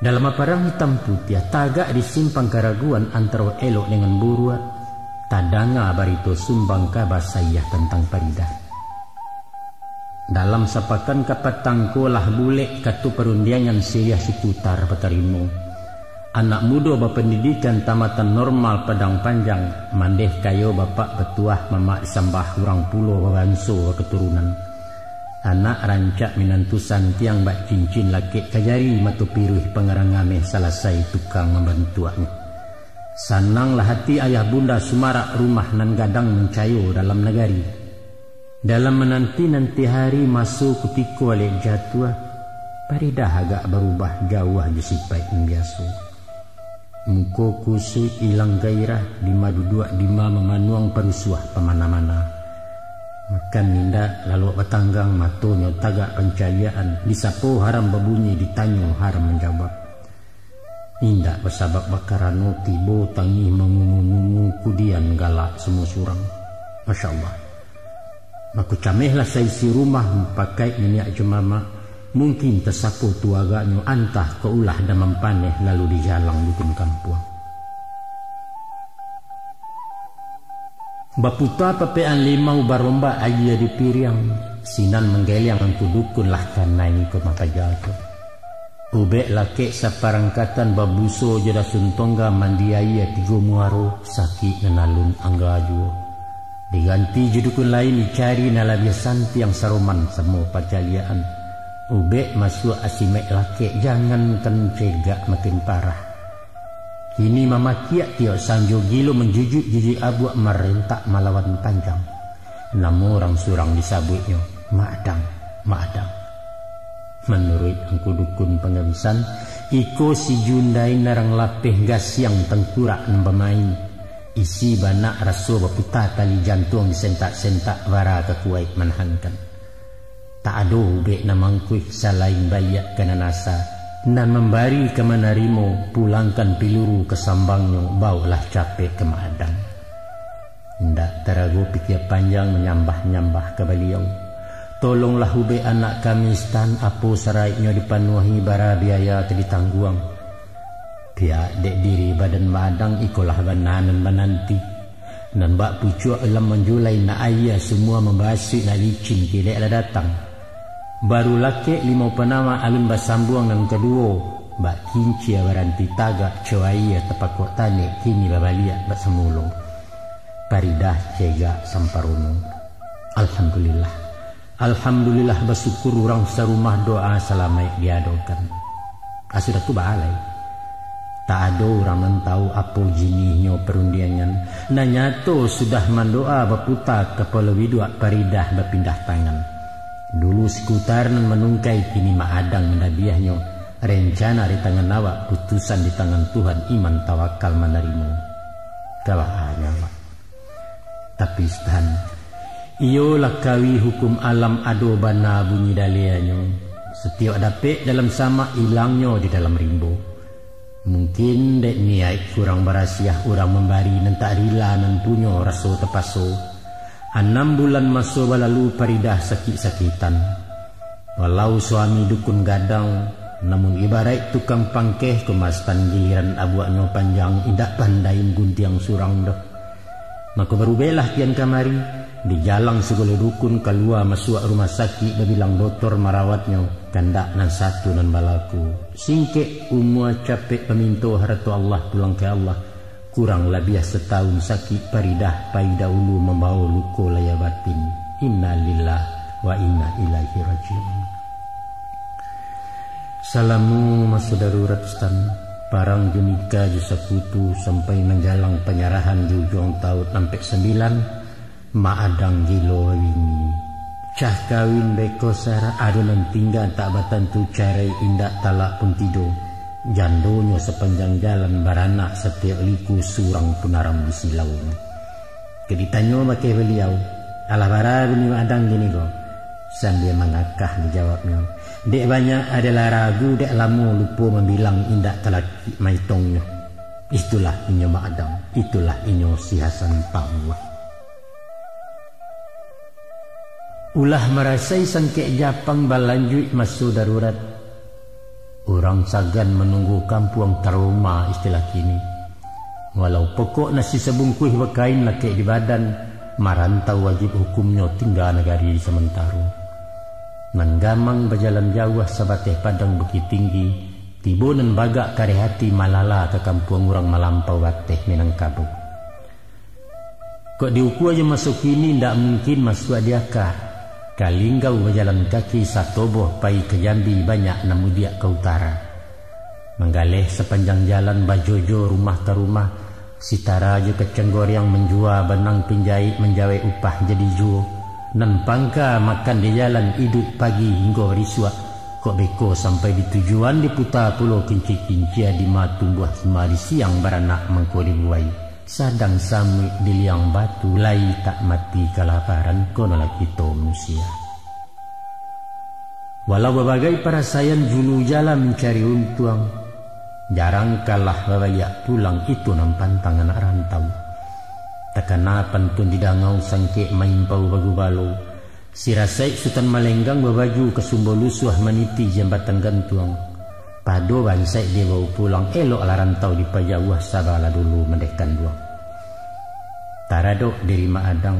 Dalam paparang hitam putiah, tagak di simpang karaguan antaro elok dengan buruak, tadanga barito sumbang kaba saiah tantang Paridah. Dalam sapakan ka patang ko, lah bulek kato parundiangan, siriah siputar batarimo. Anak mudo bapandidikan, tamatan normal Padang Panjang, mandeh kayo bapak batuah, mamak disambah urang pulo, babanso bakaturunan. Anak rancak minantu santiang bak cincin lakek ka jari, mato piruih pangarang ameh salasai tukang mambantuaknyo. Sananglah hati ayah bunda sumarak rumah nan gadang mancayo dalam nagari. Dalam mananti-nanti hari maso kutiko alek jatuah, Paridah agak barubah jauah jo sipaik nan biaso. Muko kusuik ilang gairah, dima duduak dima mamanuang parusuah pamana-mana. Makan indak, laluak batanggang, matonyo tagak pancaliakan, disapo haram babunyi, ditanyo haram manjawab. Indak basabab bakarano tibo tangih mangungu-ngungu kudian galak samo surang. Masya Allah. Mako camehlah saisi rumah mupakaik niniak jo mamak, mungkin tasapo tu agaknyo antah ka ulah damam paneh lalu dijalang dukun kampuang. Baputa papean limau barombak aia di piriang, sinan manggeliang angku dukun lah kanai ko makaja tu. Ubek lakek saparangkatan babuso jo dasun tongga mandi aia tigo muaro, sakik nan alun angga juo. Diganti jo dukun lain dicari nan labiah santiang saroman samo pacaliakan. Ubek masuak asimek lakek jangankan cegak makin parah. Kini mamakiak tiok sanjo gilo manjujuik-jujuik abuak marentak malawan panjang. Namo urang surang disabuiknyo, Mak Adang, Mak Adang. Manuruik angku dukun pangabisan, iko si Jundai narang lapeh gasiang tangkurak nan bamain. Isi banak raso baputa tali jantuang disentak-sentak bara ka kuwaik manahankan. Tak ado ubek nan mangkuih salain baliak ka nan asa, nan mambari ka manarimo, pulangkan piluru ka sambangnyo, bawoklah capek ka Mak Adang. Indak tarago pikia panjang manyambah-nyambah ka Baliau. Tolonglah ubek anak kami Stan, apo saraiknyo dipanuahi, bara biaya ka ditangguang. Pihak dek diri badan Mak Adang ikolah bana nan mananti. Nan bak pucuak lam manjulai nak aia, sumua mambasuik nak licin kilek lah datang. Baru lakek limau panama alun basambuang nan kaduo, bak kincia baranti tagak, co aia tapakok tanek, kini babaliak bak samulo. Paridah cegak samparono. Alhamdulillah. Alhamdulillah, basyukur urang sarumah, doa salamaik diadokan. Ah, sudah tu baalai. Tak ado urang nan tahu apo jinihnyo parundiangan. Nan nyato sudah mandoa baputa kapalo biduak, Paridah bapindah tangan. Dulu Sikutar nan manungkai, kini Mak Adang mandabiahnyo. Rencana di tangan awak, putusan di tangan Tuhan, iman tawakal manarimo. Kabahanyo awak. Tapi Stan, iyo lakawi hukum alam ado bana bunyi dalianyo. Satiok dapek dalam samak, ilangnyo di dalam rimbo. Mungkin dek niaik kurang barasiah urang mambari nan tak rila nan punyo raso tapaso. Anam bulan maso balalu Paridah sakik-sakitan. Walau suami dukun gadang, namun ibaraik tukang pangkeh ko, Mak Stan giliran abuaknyo panjang, indak pandai mangguntiang surang doh. Mako barubeklah kian kamari, dijalang sagalo dukun kalua masuak rumah sakik, babilang dotor marawatnyo, kandak nan satu nan balaku. Singkek umua, capek paminto, harato Allah pulang ka Allah. Kurang labiah satahun sakik Paridah, pai dahulu mambawo luko laya batin. Innalillah wa inna ilaihi raji'un. Salamo maso darurat Stan, parang jo Nika jo sakutu sampai manjalang panyarahan di ujuang taun ampek sambilan, Mak Adang gilo babini. Cah kawin beko sara, ado nan tingga tak batantu carai, indak talak pun tido. Jandonyo sapanjang jalan baranak, satiok liku surang pun aram di silaunyo. Kok ditanyo bakeh baliau, "Alah bara bini Mak Adang kini ko?" Sambia mangakah dijawabnyo, "Dek banyak adalah ragu, dek lamo lupo mambilang, indak talakik maitongnyo. Itulah inyo Mak Adang, itulah inyo si Hasan Pamuah." Ulah marasai sangkek Japang balanjuik maso darurat. Urang sagan manunggu kampuang taroma istilah kini. Walau pokok nasi sabungkuih bakain lakek di badan, marantau wajib hukumnyo tingga nagari samantaro. Nan gamang bajalan jauah sabateh padang Bukittinggi, tibo nan bagak kareh ati malala ka kampuang urang malampau bateh Minangkabau. Kok diukua jo maso kini, ndak mungkin masuak di aka. Kalinggau bajalan kaki satoboh pai ka Jambi, banyak nan mudiak ka utara. Manggaleh sapanjang jalan bajojo rumah ka rumah, sitara jo kacang goreang manjua, banang pinjaik manjawek upah jadi juo. Nan pangka makan di jalan iduik pagi hinggo barisuak, kok beko sampai di tujuan diputa pulo kinci-kincia di ma tumbuah, sima di siang baranak mangko dibuai. Sadang samuik di liang batu, lai tak mati kalaparan, kono lah kito manusia. Walau babagai parasaian, julu jalan mancari untuang, jarang kalah babaliak pulang, itu nan pantang anak rantau. Takana pantun di dangau sangkek maimpau bagubalo, Sirasaik Sutan Malenggang babaju ka sumbo lusuah maniti jambatan gantuang. Pado bansaik dibao pulang, eloklah rantau dipajauah, sabalah dulu mandeh kanduang. Taradok diri Mak Adang,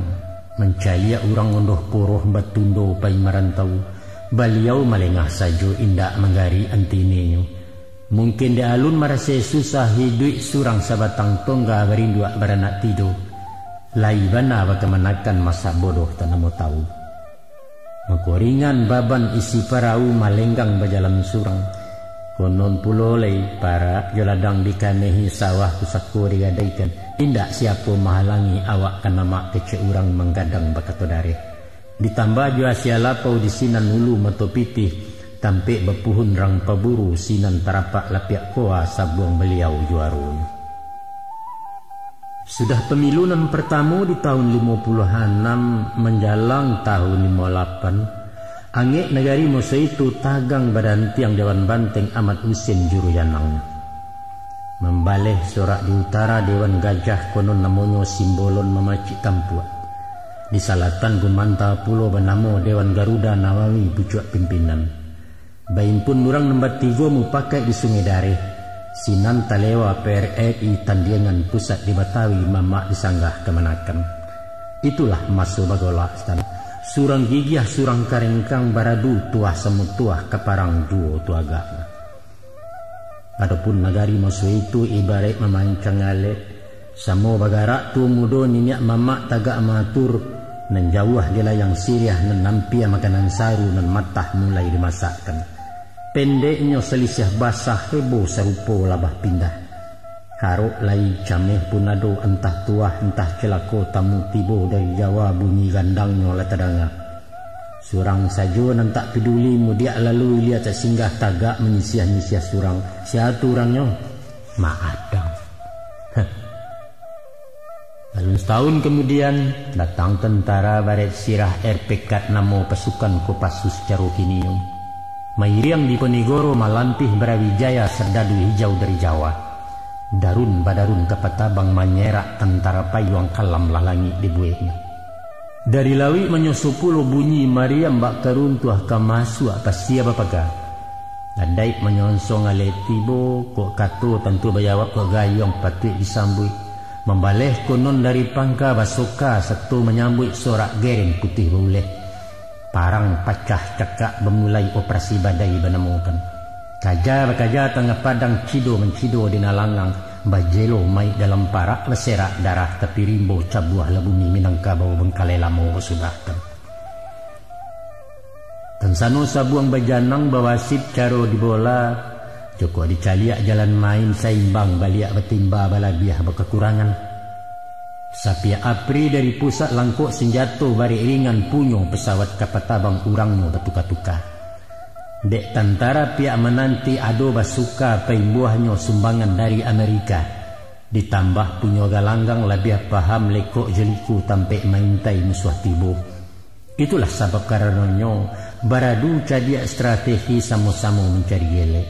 mancaliak urang ondoh poroh batundo pai marantau, baliau malengah sajo indak manggarik antininyo. Mungkin dek alun marasai susah, iduik surang sabatang tongga, barinduak baranak tido. Lai bana bakamanakan, masak bodoh tanamo tau. Mako ringan baban isi parau, Malenggang bajalan surang. Konon pulo lai parak jo ladang dikanehi, sawah pusako digadaikan. Indak siapo mahalangi awak ka namak, kecek urang manggadang bakato dareh. Ditambah jo asia lapau di sinan ulu mato pitih, tampek bapuhun rang paburu, sinan tarapak lapiak koa sabuang baliau juaronyo. Sudah pamilu nan partamo di tahun limo puluah anam manjalang tahun limo lapan, angek nagari maso itu tagang badantiang Dewan Banteng Amat Husin Jurujanangnyo. Mambaleh sorak di utara Dewan Gajah, konon namonyo Simbolon Mamacik Tampuak. Di salatan Gumanta pulo banamo Dewan Garuda Nawawi pucuak pimpinan. Baimpun urang nan batigo mupakaik di Sungai Dareh, sinan talewa P R R I Tandiangan Pusat di Batawi, mamak di sanggah kamanakan. Itulah maso bagolak sinan. Surang gigiah, surang karengkang, baradu tuah samo tuah, ka parang juo tu agaknyo. Adopun nagari maso itu ibaraik mamancang alek, samo bagarak tuo mudo niniak mamak tagak maatur, nan jauah di layang siriah, nan ampia makanan saru, nan matah mulai dimasakkan. Pendeknyo, salisiah basah, hebo sarupo labah pindah. Harok lai cameh pun ado, antah tuah, antah cilako, tamu tibo dari Jawa, bunyi gandangnyo lah tadanga. Surang sajo nan tak paduli, mudiak lalu ilia tak singgah, tagak manyisiah-nyisiah surang. Sia tu urangnyo? Mak Adang. Heh. Alun satahun kamudian, datang tentara barek sirah, R P Kat namo pasukan Kopassus caro kini. Mairiang Diponegoro malampih Brawijaya, sardadu hijau dari Jawa. Darun badarun kapatabang manyerak tantara payuang, kalam lah langik dibueknyo. Dari lauik manyoso pulo bunyi mariam, bak karuntuah ka masuak pasia bapaga. Adaik manyonsong alek tibo, kok kato tantu bajawab, kok gayuang patuik disambuik. Mambaleh konon dari pangka basoka, sato manyambuik sorak gereng putih bauleh. Parang pacah cakak bamulai, operasi badai banamokan. Kaja bakaja tangah padang, cido mancido di nan langang, bajelo mayik dalam parak, baserak darah tapi rimbo, cabuahlah bumi Minangkabau, bangkalai lamo basudahkan. Tansano sabuang bajanang, bawasit caro di bola, jokok dicaliak jalan main, saimbang baliak batimba, balabiah bakakurangan. Sapiak Apri dari pusat, langkok sanjato barek ringan, punyo pesawat kapatabang, urangnyo batuka-tuka. Dek tantara piak mananti, ado basuka paimbuahnyo sumbangan dari Amerika. Ditambah punyo galanggang, labiah paham lekok jo liku, tampek maintai musuah tibo. Itulah sabab karanonyo, baradu cadiak strategi, samo-samo mancari elek.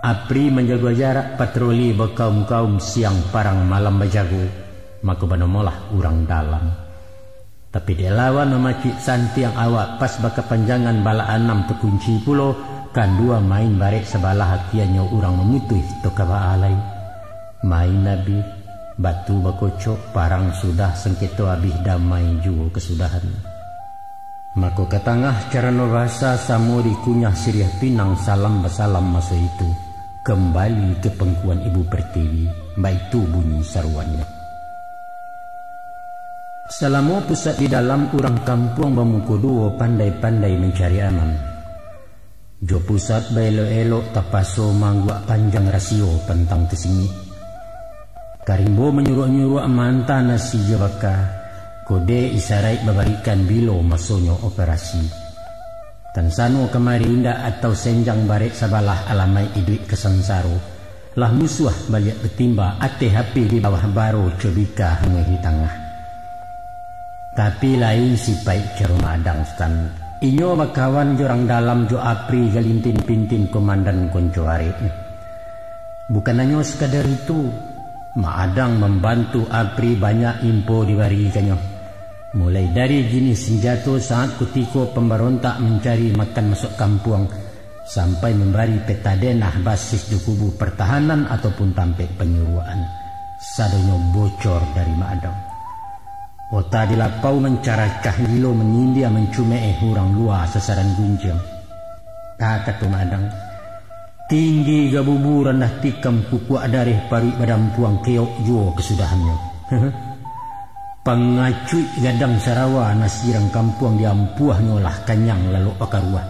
Apri manjago jarak, patroli bakaum-kaum, siang parang malam bajago, mako banamolah urang dalam. Tapi dek lawan mamacik santiang awak, pas bakapanjangan bala anam takunci pulo, kandua main barek sabalah, akianyo urang mamutuih toka baalai. Main abih, batu bakocok, parang sudah, sangketo abih, damai juo kasudahan. Mako ka tangah carano basa, samo dikunyah siriah pinang, salam basalam maso itu, kambali ka pangkuan Ibu Pertiwi, baitu bunyi saruannyo. Salamo pusat di dalam, urang kampuang bamuko duo pandai-pandai mancari aman. Jo pusat baelok-elok tapaso maangguak panjang rasio pantang tasingik. Karimbo manyuruak-nyuruak maanta nasi jo baka, kode isaraik babarikan bilo masonyo operasi. Tansano kamari indak atau senjang barek sabalah alamaik iduik ka sansaro. Lah musuah baliak batimba, ateh api di bawah baro cobika hanguih di tangah. Tapi lain sipaik caro Madang Sutan. Inyo bakawan jo urang dalam jo Apri Galintin Pintin komandan konco areknyo. Bukan hanyo sakadar itu, Madang mambantu Apri banyak info dibarikannyo. Mulai dari jinih sinjato saat kutiko pambarontak mancari makan masuak kampuang, sampai mambari peta denah basis jo kubu partahanan ataupun tampek panyuruakan. Sadonyo bocor dari Madang. Ota di lapau mancaracah gilo manyindia mancumeeh urang lua sasaran gunjiang. Ka kato Madang, tinggi gabubu randah tikam kukuak dareh paruik badampuang keok juo kasudahannyo. Pangacuik gadang sarawa nasi urang kampuang diampuahnyo lah kanyang lalok bakaruah.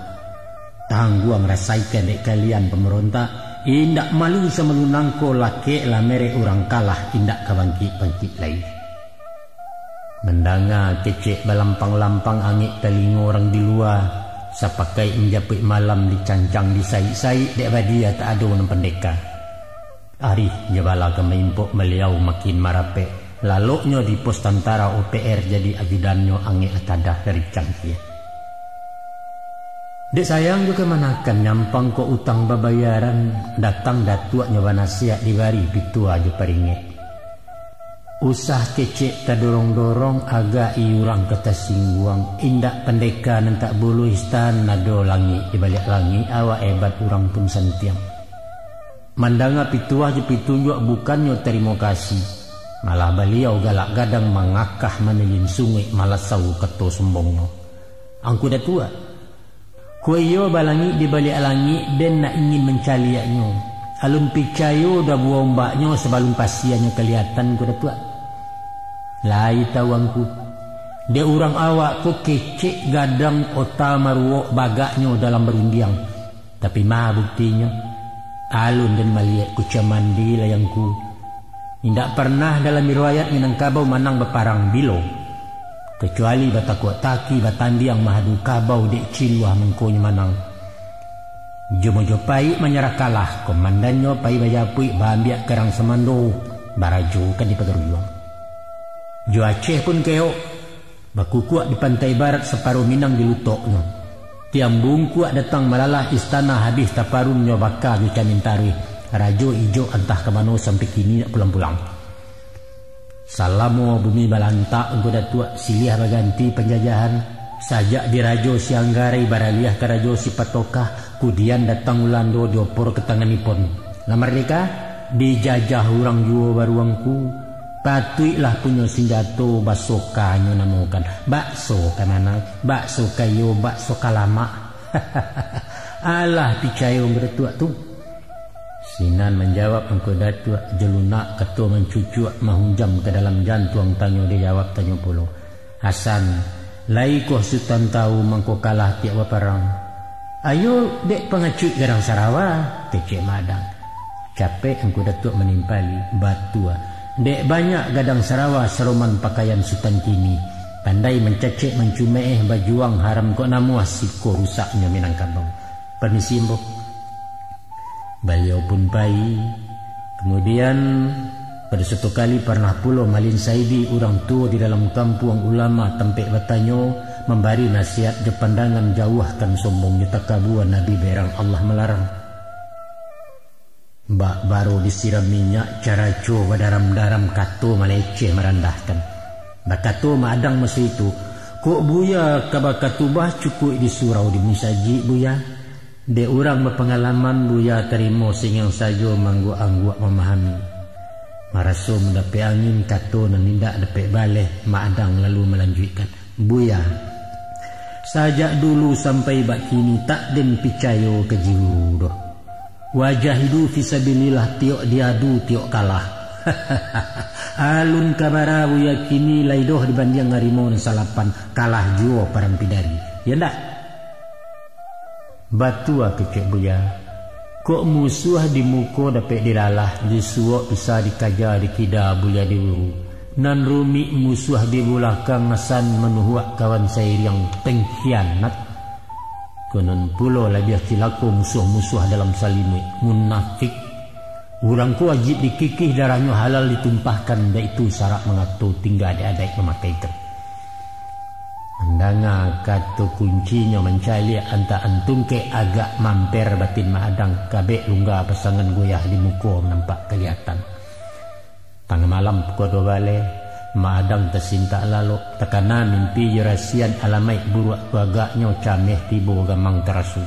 Tangguang rasaikan dek kalian pambarontak, indak malu samalu nangko lakek lah merek urang kalah indak ka bangkik-bangkik lai. Mandanga kecek balampang-lampang angek talingo urang di lua, sapakaik manjapuik malam dicancang disaik-saik dek badia tak ado nan pandeka. Arih jo bala ka maimpok baliau makin marapek, laloknyo di pos tantara O P R jadi ajudannyo angek lah tadah dari cangkia. Dek sayang jo kamanakan nyampang kok utang babayaran, datang datuaknyo banasiak dibari pituah jo paringek. Usah kecek tadorong-dorong, agak i urang ka tasingguang, indak pandeka nan tak buluih stan ado langik di baliak langik, awak ebat urang pun santiang. Mandanga pituah jo pitunjuak bukannyo tarimo kasih, malah baliau galak gadang mangakah manilin sunguik malasau kato sombongnyo. Angku Datuak, kok iyo balangik di baliak langik den nak ingin mancaliaknyo, alun picayo dabuah ombaknyo sabalun pasianyo kaliatan ko Datuak. Lai tahu angku, dek urang awak ko kecek gadang ota maruok bagaknyo dalam barundiang. Tapi ma buktinyo? Alun den maliek kucia mandi lai angku. Indak parnah dalam riwayat Minangkabau manang baparang bilo. Kacuali batakuak taki batandiang mahadu kabau dek ciluah mangkonyo manang. Jo Mojopaik manyarah kalah, komandannyo pai bajapuik baambiak karang samando, barajo kan di Pagaruyuang. Jo Aceh pun keok, bakukuak di pantai barat saparo Minang di lutoknyo. Tiam bungkuak datang malalah istana habih taparunnyo baka jo camin taruih, rajo ijok antah ka mano sampai kini ndak pulang-pulang. Salamo bumi balantak angku Datuak, silih baganti panjajahan, sajak di Rajo Sianggarai baraliah ka Rajo Sipatokah, kudian datang Ulando diopor ka tangan Nippon. Lah mardeka, dijajah urang juo baruangku, patuiklah punyo sinjato baso kanyo namokan, bakso ka manang, bakso ka iyo, bakso ka lamak. Alah picayo angku Datuak tu. Sinan manjawab angku Datuak, jo lunak kato mancucuak mahunjam ka dalam jantuang, tanyo dijawab tanyo pulo. Hasan, lai koh Sutan tahu mangko kalah tiok baparang? Ayo dek pangacuik gadang sarawa, kecek Madang. Capek angku Datuak manimpali, batua. Dek banyak gadang sarawa saroman pakaian Sutan kini. Pandai mancacek mancumeeh bajuang haram kok namuah siko rusaknyo Minangkabau. Permisi, Mbok. Baliau pun pai. Kamudian, pado suatu kali parnah pulo Malin Saidi, urang tuo di dalam kampuang, ulama tampek batanyo, mambari nasihat jo pandangan jauahkan sombong jo takabua nabi berang Allah malarang. Bak baro disiram minyak, caraco badaram-daram, kato maleceh marandahkan. Bakato Madang maso itu, kok Buya ka bakatubah cukuik di surau di musajik, Buya. Dek urang bapangalaman, Buya tarimo singang sajo maangguak-angguak mamahami. Maraso mandapek angin, kato nan indak dapek baleh, Madang lalu malanjuikkan, Buya, sajak dulu sampai bakini tak den picayo ka jiru doh. Wajahidu fisabilillah tiok diadu tiok kalah. Alun ka bara Buya kini lai doh dibandiang harimau nan salapan, kalah juo parang pidari. Yo ndak? Batua kecek Buya. Kok musuah di muko dapek dilalah, di suok bisa dikaja, dikida buliah diuru. Nan rumik musuah di bulakang, asan manuhuak kawan sairiang, pengkhianat. Konon pulo labiah cilako musuah-musuah dalam salimuik, munafik. Urang ko wajib dikikih, darahnyo halal ditumpahkan, baitu sarak mangato, tingga di adaik mamakaikan. Mandanga kato kuncinyo mancaliak antaan tungkek, agak mamper batin Mak Adang, kabek lungga pasangan goyah di muko nampak kaliatan. Tangah malam pukua duo baleh, Mak Adang tasintak lalok, takana mimpi jo rasian alamaik buruak tu, agaknyo cameh tibo gamang taraso.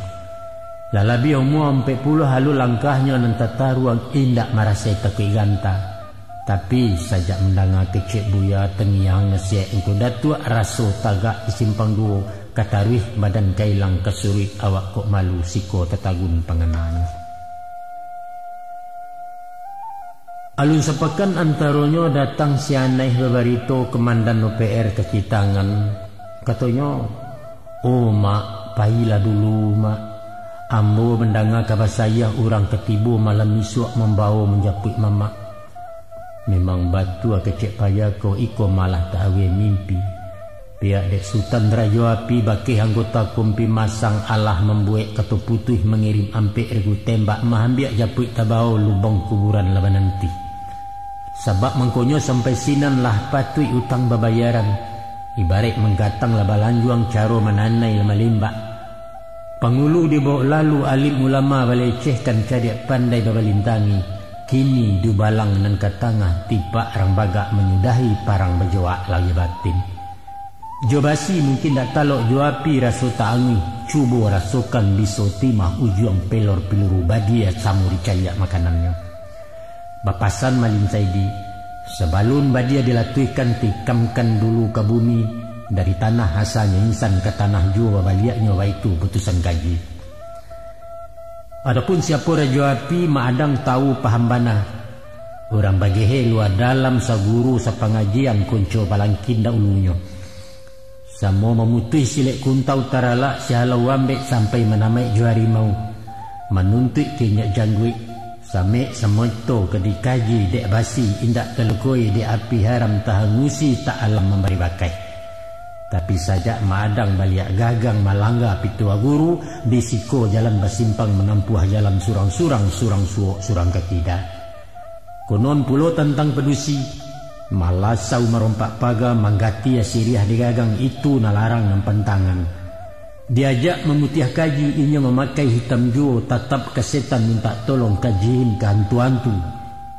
Lah labiah umua ampek puluah, alun langkahnyo nan tataruang, indak marasai takuik ganta. Tapi, sajak mandanga kecek Buya, tangiang nasihat Ngku Datuak, raso tagak di simpang duo, ka taruih badan ka ilang, ka suruik awak kok malu, siko tatagun pangananyo. Alun sapakan antaronyo datang si Anaih babarito, Komandan O P R Kacitangan. Katonyo, "Oh, Mak, payilah dulu, Mak. Ambo mandanga kaba sayah urang ka tibo malam isuak mambawo manjapuik Mamak." Memang batua kecek Paya ko, iko malah tak aweh mimpi. Pihak dek Sutan Rajo Api, bakeh anggota Kompi Masang, alah mambuek kato putuih, mangirim ampek regu tembak, maambiak japuik tabao, lubang kuburan lah bananti. Sabab mangkonyo sampai sinan lah patuik utang babayaran, ibaraik manggatang lah balanjuang, caro mananai lah malimbak. Pangulu dibawok lalu, alim ulama balecehkan, cadiak pandai babalintangi, kini dubalang nan ka tangah, tipak rang bagak manyudahi, parang bajawak lahia batin. Jo basi mungkin dak talok, jo api raso taanguih, cubo rasokan biso timah, ujuang pelor piluru badia, samo dicaliak makanannyo. Bapasan Malin Saidi, sabalun badia dilatuihkan, tikamkan dulu ka bumi, dari tanah asalnyo insan, ka tanah juo babaliaknyo, baitu putusan kaji. Adopun siapo Rajo Api, Mak Adang tawu paham bana. Urang bagehe lua dalam, saguru sapangajian, konco palangkin daulunyo. Samo mamutuih silek kuntau, taralak sihalau ambek, sampai manamaik jo harimau, manuntuik ka injak jangguik, samek samoto ka dikaji, dek basi indak talukoi, dek api haram tahangusi, tak alam mambari bakai. Tapi sajak Mak Adang baliak gagang, malangga pituah guru, di siko jalan basimpang, manampuah jalan surang-surang, surang suok, surang ka kida. Konon pulo tantang padusi, malasau marompak paga, manggati siriah di gagang, itu nan larang nan pantangan. Diajak mamutiah kaji, inyo mamakai hitam juo, tatap ka setan mintak tolong, ka jin, ka hantu-hantu.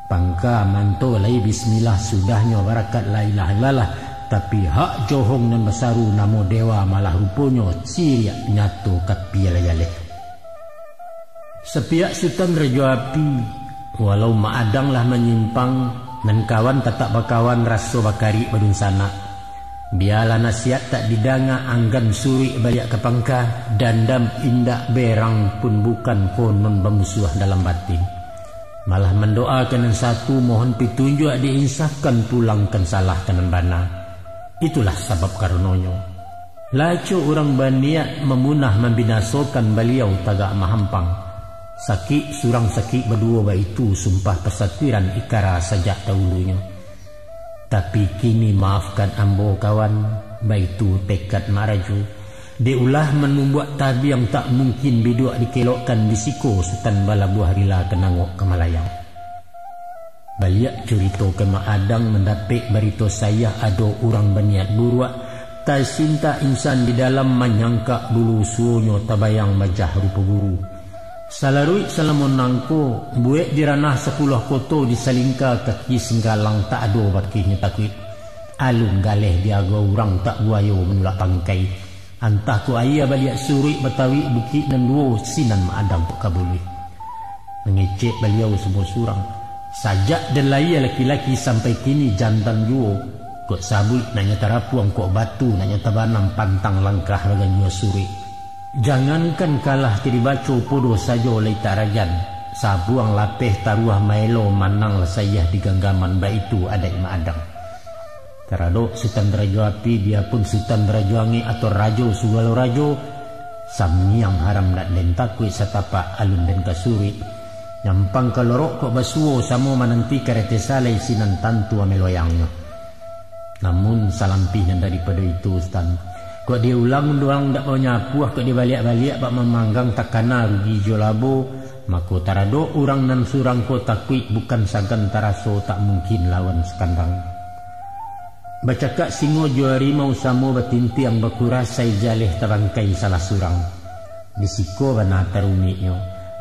Pangka manto lai bismillah, sudahnyo barakat la ilaha illallah, tapi hak johong nan basaru, namo dewa malah ruponyo, siriak nyato ka pialah jaleh. Sapiak Sutan Rajo Api, walau Mak Adang lah manyimpang, nan kawan tatap bakawan, raso bakarik badunsanak. Bialah nasihat tak didanga, anggan suruik baliak ka pangka, dandam indak berang pun bukan, konon bamusuah dalam batin. Malah mandoa ka nan satu, mohon pitunjuak diinsafkan, pulangkan salah ka nan bana. Itulah sabab karanonyo, lah acok urang baniat mamunah, mambinasokan, baliau tagak mahampang. Sakik surang, sakik baduo, baitu sumpah pasatuiran, ikara sajak daulunyo. Tapi kini maafkan ambo kawan, baitu tekad Mak Rajo. Dek ulah manumbuak tabiang, tak mungkin biduak dikelokkan, di siko Sutan balabuah, rila ka nangok ka malayang. Baliak curito ka Mak Adang, mandapek barito sayah, ado urang baniat buruak, tasintak insan di dalam, manyangkak bulu suonyo, tabayang majah rupo guru. Salaruik salamo nangko, buek di ranah sapuluah koto, di salingka kaki singgalang, tak ado bakihnyo takuik. Alun galeh diago urang, tak buayo manulak pangkai. Antah ko aia baliak suruik, batawik bukik nan duo, sinan Mak Adang kok ka buluih. Mangecek baliau samo surang. Sajak den lahia laki-laki, sampai kini jantan juo. Kok sabuik nak nyo tarapuang, kok batu nak nyo tabanam, pantang langkah baganjua suruik. Jangankan kalah ka dibaco, podo sajo lai tak rajan. Sabuang lapeh taruah maelo, manang lah sayah di ganggaman, baitu adaik Mak Adang. Taradok Sutan Darajo Api, biapun Sutan Darajo Angek atau Rajo Sugalo Rajo, sangiang haram ndak den takuik, satapak alun den kasuruik. Nyampang ka lorok kok basuo, samo mananti karate salai, sinan tantu ameh loyangnyo. Namun salampih nan daripado itu, Sutan, kok diulang-ulang ndak manyapuah, kok dibaliak-baliak bak mamanggang, takana rugi jo labo, mako taradok urang nan surang ko takuik bukan sagan, taraso tak mungkin lawan sakandang. Bacakak singo jo harimau, samo batintiang bakurasai, jaleh tabangkai salah surang. Di siko bana tarumiknyo,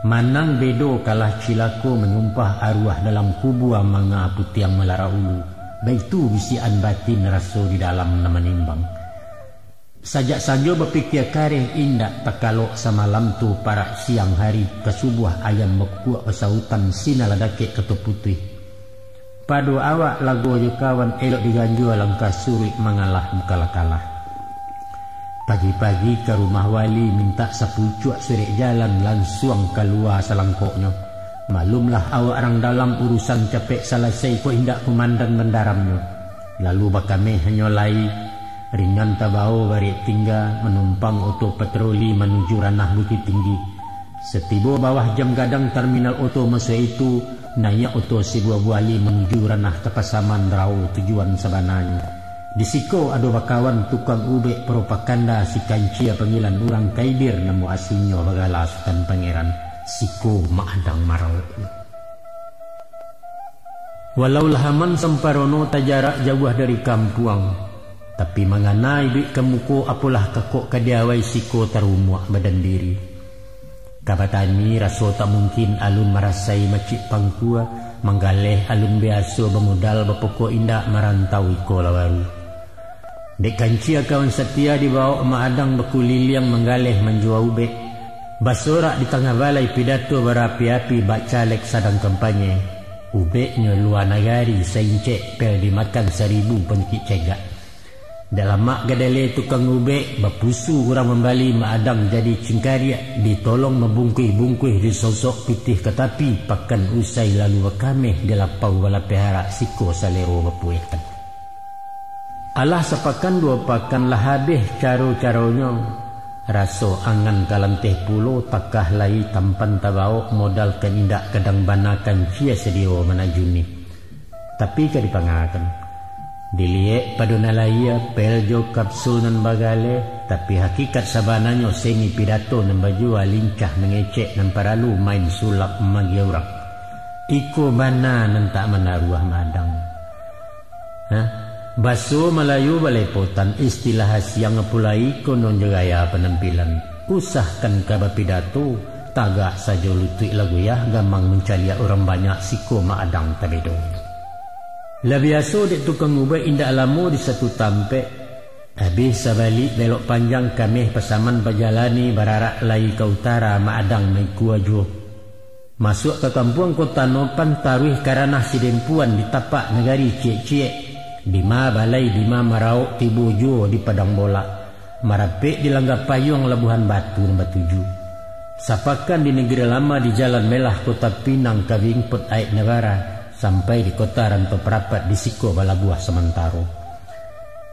manang bedo kalah cilako, manyumpah aruah dalam kubua, manga putiang malarak ulu, baitu bisiakan batin, raso di dalam nan manimbang. Sajak sanjo bapikia kareh, indak takalok samalam tu, parak siang hari ka subuah, ayam bakukuak basautan, sinan lah dakek kato putuih. Pado awak lago jo kawan, elok diganjua langkah suruik, mangalah bukanlah kalah. Pagi-pagi ka rumah wali, mintak sapucuak surek jalan, lansuang kalua salangkoknyo. Maklumlah awak rang dalam, urusan capek salasai, kok indak kumandan mandaramnyo. Lalu bakameh hanyo lai, ringan tabao barek tingga, manumpang oto patroli manuju ranah Bukittinggi. Satibo bawah Jam Gadang terminal oto maso itu, naiak oto sibuah buali manuju ranah ka Pasaman Rao tujuan sabananyo. Di siko ado bakawan tukang ubek propaganda, si Kancia panggilan urang, Kaibir namo aslinyo, bagala Sutan Pangeran, siko Mak Adang maraok. Walau lah aman samparono tajarak jauah dari kampuang, tapi mangana iduik ka muko, apolah kakok ka diawai, siko tarumuak badan diri. Ka batani raso tak mungkin, alun marasai macik pangkua, manggaleh alun biaso, bamodal bapokok indak, marantau iko lah baru. Dek Kancia kawan satia, dibawok Mak Adang bakuliliang, manggaleh manjua ubek. Basorak di tangah balai, pidato barapi-api, bak caleg sadang kampanye. Ubeknyo lua nagari, saincek pel dimakan, saribu panyakik cegak. Dek lamak gadele tukang ubek, bapusu urang mambali, Mak Adang jadi cingkariak, ditolong mabungkuih-bungkuih, disosok pitih ka tapi, pakan usai lalu bakameh, di lapau balapeh arak, siko salero bapuehkan. Alah sapakan duo pakan lah abih caro-caronyo, raso angan ka lanteh pulo, takah lai tampan tabawok, modal ka indak gadang bana, Kancia sadio manajuni. Tapi ka dipangakan. Diliek pado nan lahia, pel jo kapsul nan bagaleh, tapi hakikat sabananyo seni pidato nan bajua, lincah mangecek nan paralu, main sulap magiah urang. Iko bana nan tak manaruah Mak Adang. Hah? Baso Malayu balepotan, istilah asiang apo lai, konon jo gaya panampilan. Usahkan ka bapidato, tagak sajo lutuik lah goyah, gamang mancaliak urang banyak, siko Mak Adang tabedo. Lah biaso dek tukang ubek indak lamo di satu tampek, abih sabalik belok panjang, kameh Pasaman bajalani, bararak lai ka utara, Mak Adang maikua juo. Masuak ka kampuang Kota Nopan, taruih ka ranah Sidempuan, di tapak nagari ciek-ciek, dima balai, dima maraok, tibo juo di Padang Bolak, marapek di Langga Payuang, Labuhan Batu nan batuju. Sapakan di Negeri Lama, di Jalan Melah Kota Pinang, ka Vingpot Aek Nabara, sampai di Kota Rantau Parapat, di siko balabuah samantaro.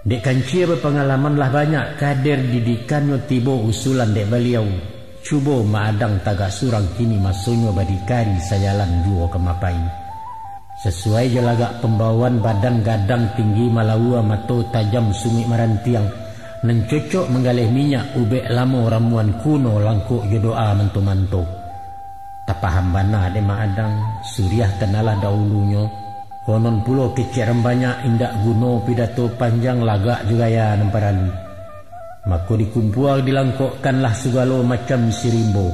Dek Kancia bapangalaman lah banyak, kader didikannyo tibo usulan dek baliau. Cubo Mak Adang tagak surang, kini masonyo badikari, sajalan juo ka mapai. Sasuai jo lagak pambawaan, badan gadang tinggi malaua, mato tajam sunguik marantiang, nan cocok manggaleh minyak, ubek lamo ramuan kuno, langkok jo doa manto-manto. Tapaham bana dek Mak Adang, suriah kanalah dahulunyo, konon pulo kecek rang banyak, indak guno pidato panjang, lagak jo gaya nan paralu. Mako dikumpua dilangkokkanlah sagalo macam sirimbo,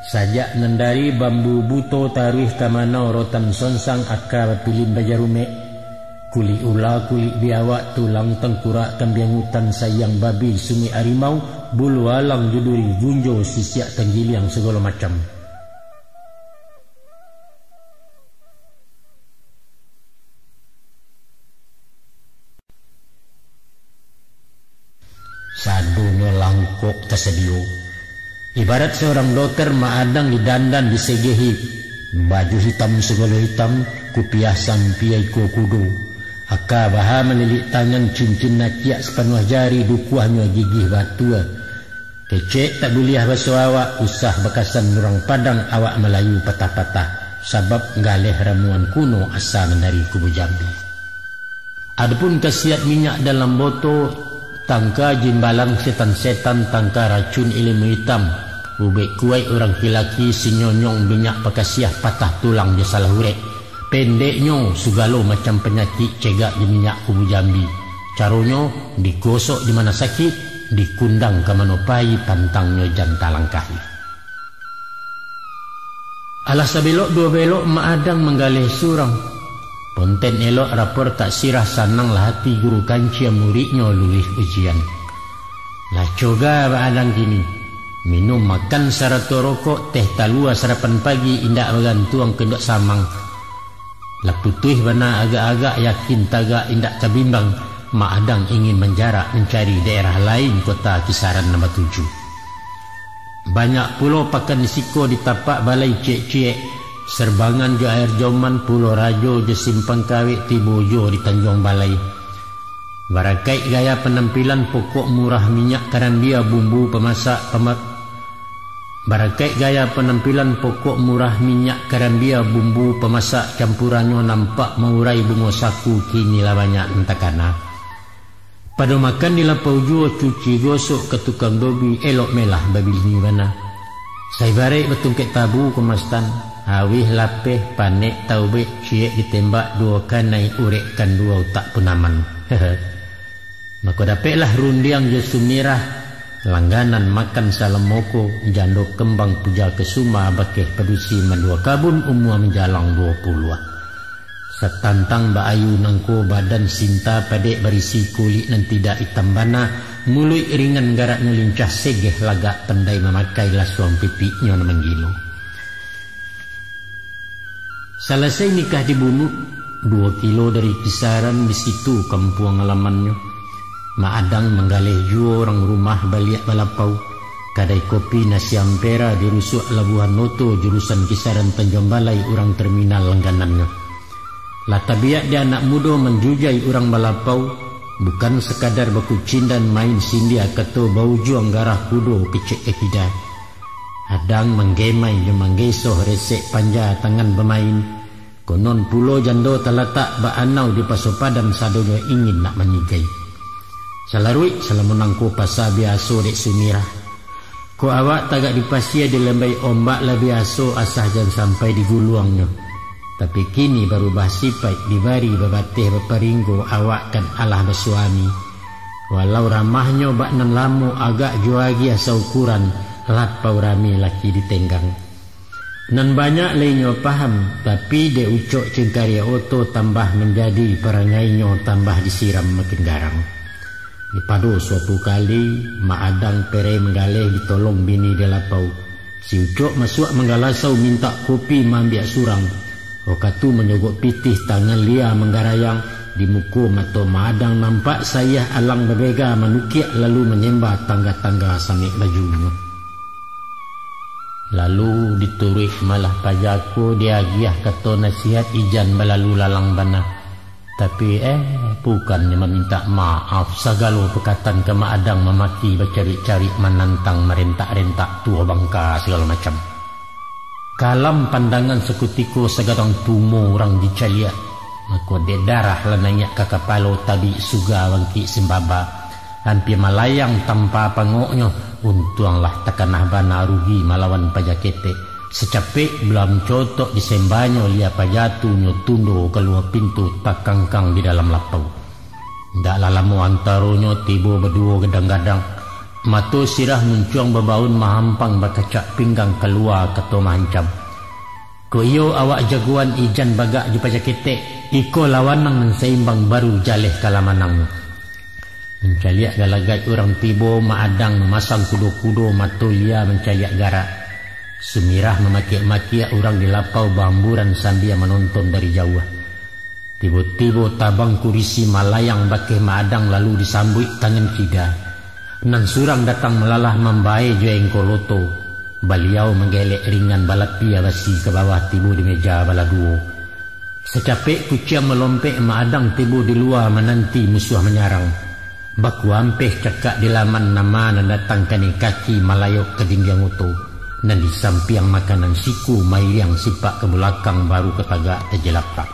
sajak nan dari bambu buto taruih ka manau rotan sonsang, aka bapilin bajarumek, kulik ula, kulik biawak, tulang tangkurak kambiang utan, sayang babi, sunguik arimau, bulu alang jo duri, gunjo, sisiak, tanggiliang, sagalo macam. Sadonyo langkok tasadio. Ibarat saurang doter, Mak Adang didandan, disegehi Baju hitam sagalo hitam, kupiah sampia iko kudo. Aka baha malilik tangan, cincin nakiak sapanuah jari, dukuahnyo gigih batua. Kecek tak buliah baso awak, usah bakasan urang Padang, awak Malayu patah-patah, sabab galeh ramuan kuno asa mandari kubu Jambi. Adopun kasiat minyak dalam boto, tangka jimbalan setan-setan, tangka racun ilimu itam, ubek kuaik urang kilaki, sinyonyong minyak pakasiah, patah tulang jo salah urek. Pendeknyo, sugalo macam panyakik cegak di minyak kubu Jambi. Caronyo, digosok di mana sakik, dikundang ka mano pai, pantangnyo jan talangkahi. Alah sabelok duo belok, Mak Adang manggaleh surang. Ponten elok rapor tak sirah, sananglah hati guru kancia, muridnyo luluih ujian. Lah coga Mak Adang kini. Minum makan sarato rokok, teh talua sarapan pagi, indak bagantuang ka induak samang. Lah putuih bana agak-agak, yakin tagak indak ka bimbang, Mak Adang ingin manjarak mancari daerah lain, kota kisaran nan batuju. Banyak pulo pakan di siko, di tapak balai ciek-ciek, Serbangan jo Air Joman, Pulo Rajo jo Simpang Kawek, tibo juo di Tanjuang Balai. Barakaik gaya panampilan, pokok murah minyak karambia, bumbu pamasak pama-, barakaik gaya panampilan, pokok murah minyak karambia, bumbu pamasak campurannyo, nampak maurai bungo saku, kini lah banyak nan takana. Pado makan di lapau juo, cuci gosok ka tukang dobi, elok melah babini bana. Saibaraik batungkek tabu, Komastan, awih lapeh, panek taubek, ciek ditembak duo kanai, urek kan duo utak pun aman. Mako dapeklah Rundiang jo Sumirah, langganan makan salamoko, jando kembang puja kesuma, bakeh padusi mandua kabun, umua manjalang duo puluah. Satantang baayu nangko, badan sinta padek, barisi kulik nan tidak itam bana, muluik ringan garaknyo lincah, segeh lagak pandai mamakai, lasuang pipiknyo nan manggilo. Salasai nikah di Bunut, duo kilo dari Kisaran, di situ kampuang alamannyo. Mak Adang manggaleh juo urang rumah baliak balapau, kadai kopi Nasi Ampera di rusuak Labuhan Oto, jurusan Kisaran Tanjuang Balai, urang terminal langganannyo. Lah tabiat di anak mudo manjujai urang balapau, bukan sakadar bakucindan main sindia kato, baujuang garah kudo kecek ka kida. Adang manggemai jo manggesoh, resek panja tangan bamain. Konon pulo jando talatak baanau di Paso Padan, sadonyo ingin nak manyigai. Salaruik salamo nangko pasa biaso dek Sumirah. Kok awak tagak di pasia, dilambai ombak lah biaso, asah jan sampai diguluangnyo. Tapi kini barubah sipaik, dibari babateh baparinggo, awak kan alah basuami. Walau ramahnyo bak nan lamo, agak juo agiah saukuran, lapau rami laki ditenggang. Nan banyak lai inyo paham, tapi dek ucok cingkariak oto tambah manjadi, parangainyo tambah disiram makin garang. Di pado suatu kali, Mak Adang pereh manggaleh ditolong bini di lapau. Si Ucok masuak manggalasau mintak kopi maambiak surang. Wakatu manyogok pitih tangan lia manggarayang, di muko mato Mak Adang nampak sayah alang babega manukiak lalu manyemba tangga-tangga samek bajunyo. Lalu dituruik malah pajako, diagiah kato nasihat, ijan balalu lalang bana. Tapi, eh, bukannyo mamintak maaf, sagalo pakatan ka Mak Adang mamaki, bacarik-carik manantang, marentak-rentak tuo bangka sagalo macam. Kalam pandangan sakutiko, sagadang tumo urang dicaliak. Mako dek darah lah naiak ka kapalo, tabik suga bangkik simbaba. Ampia malayang tampa pangoknyo, untuanglah takanah bana rugi malawan paja ketek. Sacapek bala mancotok di sembanyo, lia paja tu nyo tundo kalua pintu, takangkang di dalam lapau. Ndak lah lamo antaronyo tibo baduo gadang-gadang, mato sirah muncuang babaun mahampang bakacak pinggang kalua kato mahancam. Kok iyo awak jagoan ijan bagak jo paja ketek, iko lawanang nan saimbang baru jaleh kalah manangnyo. Mancaliak galagai urang tibo, Mak Adang mamasang kudo-kudo mato lia mancaliak garak. Sumirah mamakiak-makiak urang di lapau baamburan sambia manonton dari jauah. Tibo-tibo tabang kurisi malayang bakeh Mak Adang lalu disambuik tangan kida. Nan surang datang malalah mambae jo engkoloto. Baliau manggelek ringan balapia basi ka bawah tibo di meja baladuo. Sacapek kuciang malompek Mak Adang tibo di lua mananti musuah manyarang. Bakuampeh cakak di laman nama nan datang kanai kaki malayok ka dindiang oto, nan di sampiang makanan siku mairiang sipak ka bulakang baru ka tagak tajalapak.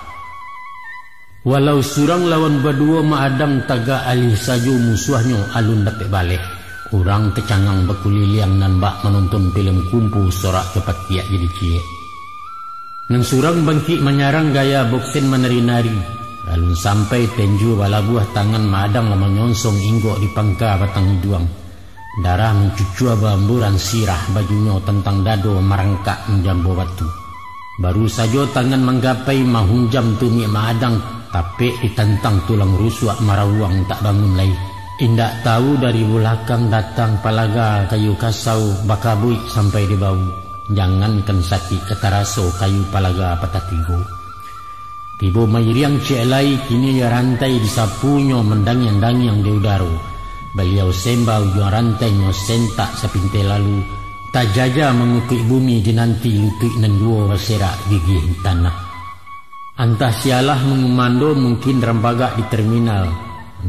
Walau surang lawan baduo Mak Adang tagak alih sajo musuahnyo alun dapek baleh. Urang tacangang bakuliliang nan bak manonton pilem kumpu sorak jo pakiak jadi ciek. Nan surang bangkik manyarang gaya boksen manari-nari. Alun sampai tenjo balabuah tangan Mak Adang lah manyonsong inggok di pangka batang iduang. Darah mancucua baamburan sirah bajunyo tantang dado marangkak manjambo batu. Baru sajo tangan manggapai mahunjam tumik Mak Adang, tapek ditantang tulang rusuak marawuang tak bangun lai. Indak tahu dari bulakang datang palaga kayu kasau bakabuik sampai dibau. Jangankan sakik ka taraso kayu palaga patah tigo. Tibo mairiang ciek lai, kini jo rantai disapunyo mandangiang-dangiang di udaro. Baliau semba ujuang rantainyo sentak sapintai lalu, tajaja mangukuik bumi dinanti lutuik nan duo baserak gigih di tanah. Antah sialah mangumando mungkin rambagak di terminal,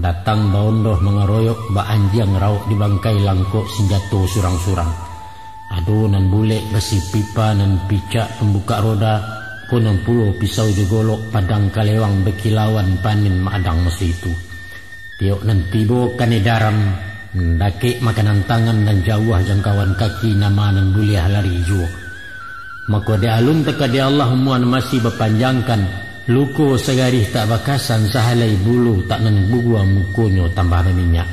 datang baondoh mangaroyok bak anjiang rauk di bangkai langkok sinjato surang-surang. Ado nan bulek basi pipa nan picak pambukak roda, ko nan pulo pisau jo golok padang kalewang bakilauan panen Mak Adang maso itu. Tiok nan tibo kanai daram, dakek makanan tangan nan jauah jangkauan kaki nama nan buliah lari juo. Mako dek alun takadai Allah umua nan masih bapanjangkan, luko sagarih tak bakasan sahalai bulu tak nan gugua mukonyo tambah baminyak.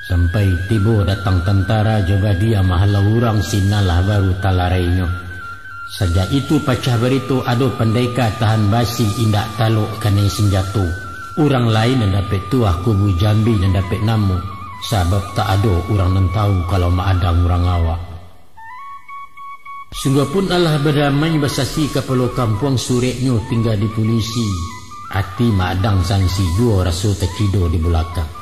Sampai tibo datang tantara jo badia mahalau urang sinan lah baru talarainyo. Sajak itu pacah barito ado pandeka tahan basi indak talok kanai sinjato. Urang lain nan dapek tuah kubu jambi nan dapek namo, sabab tak ado urang nan tahu kalau Mak Adang urang awak. Sungguahpun alah badamai basasi kapalo kampuang sureknyo tingga di pulisi, ati Mak Adang sansi juo raso tacido di bulakang.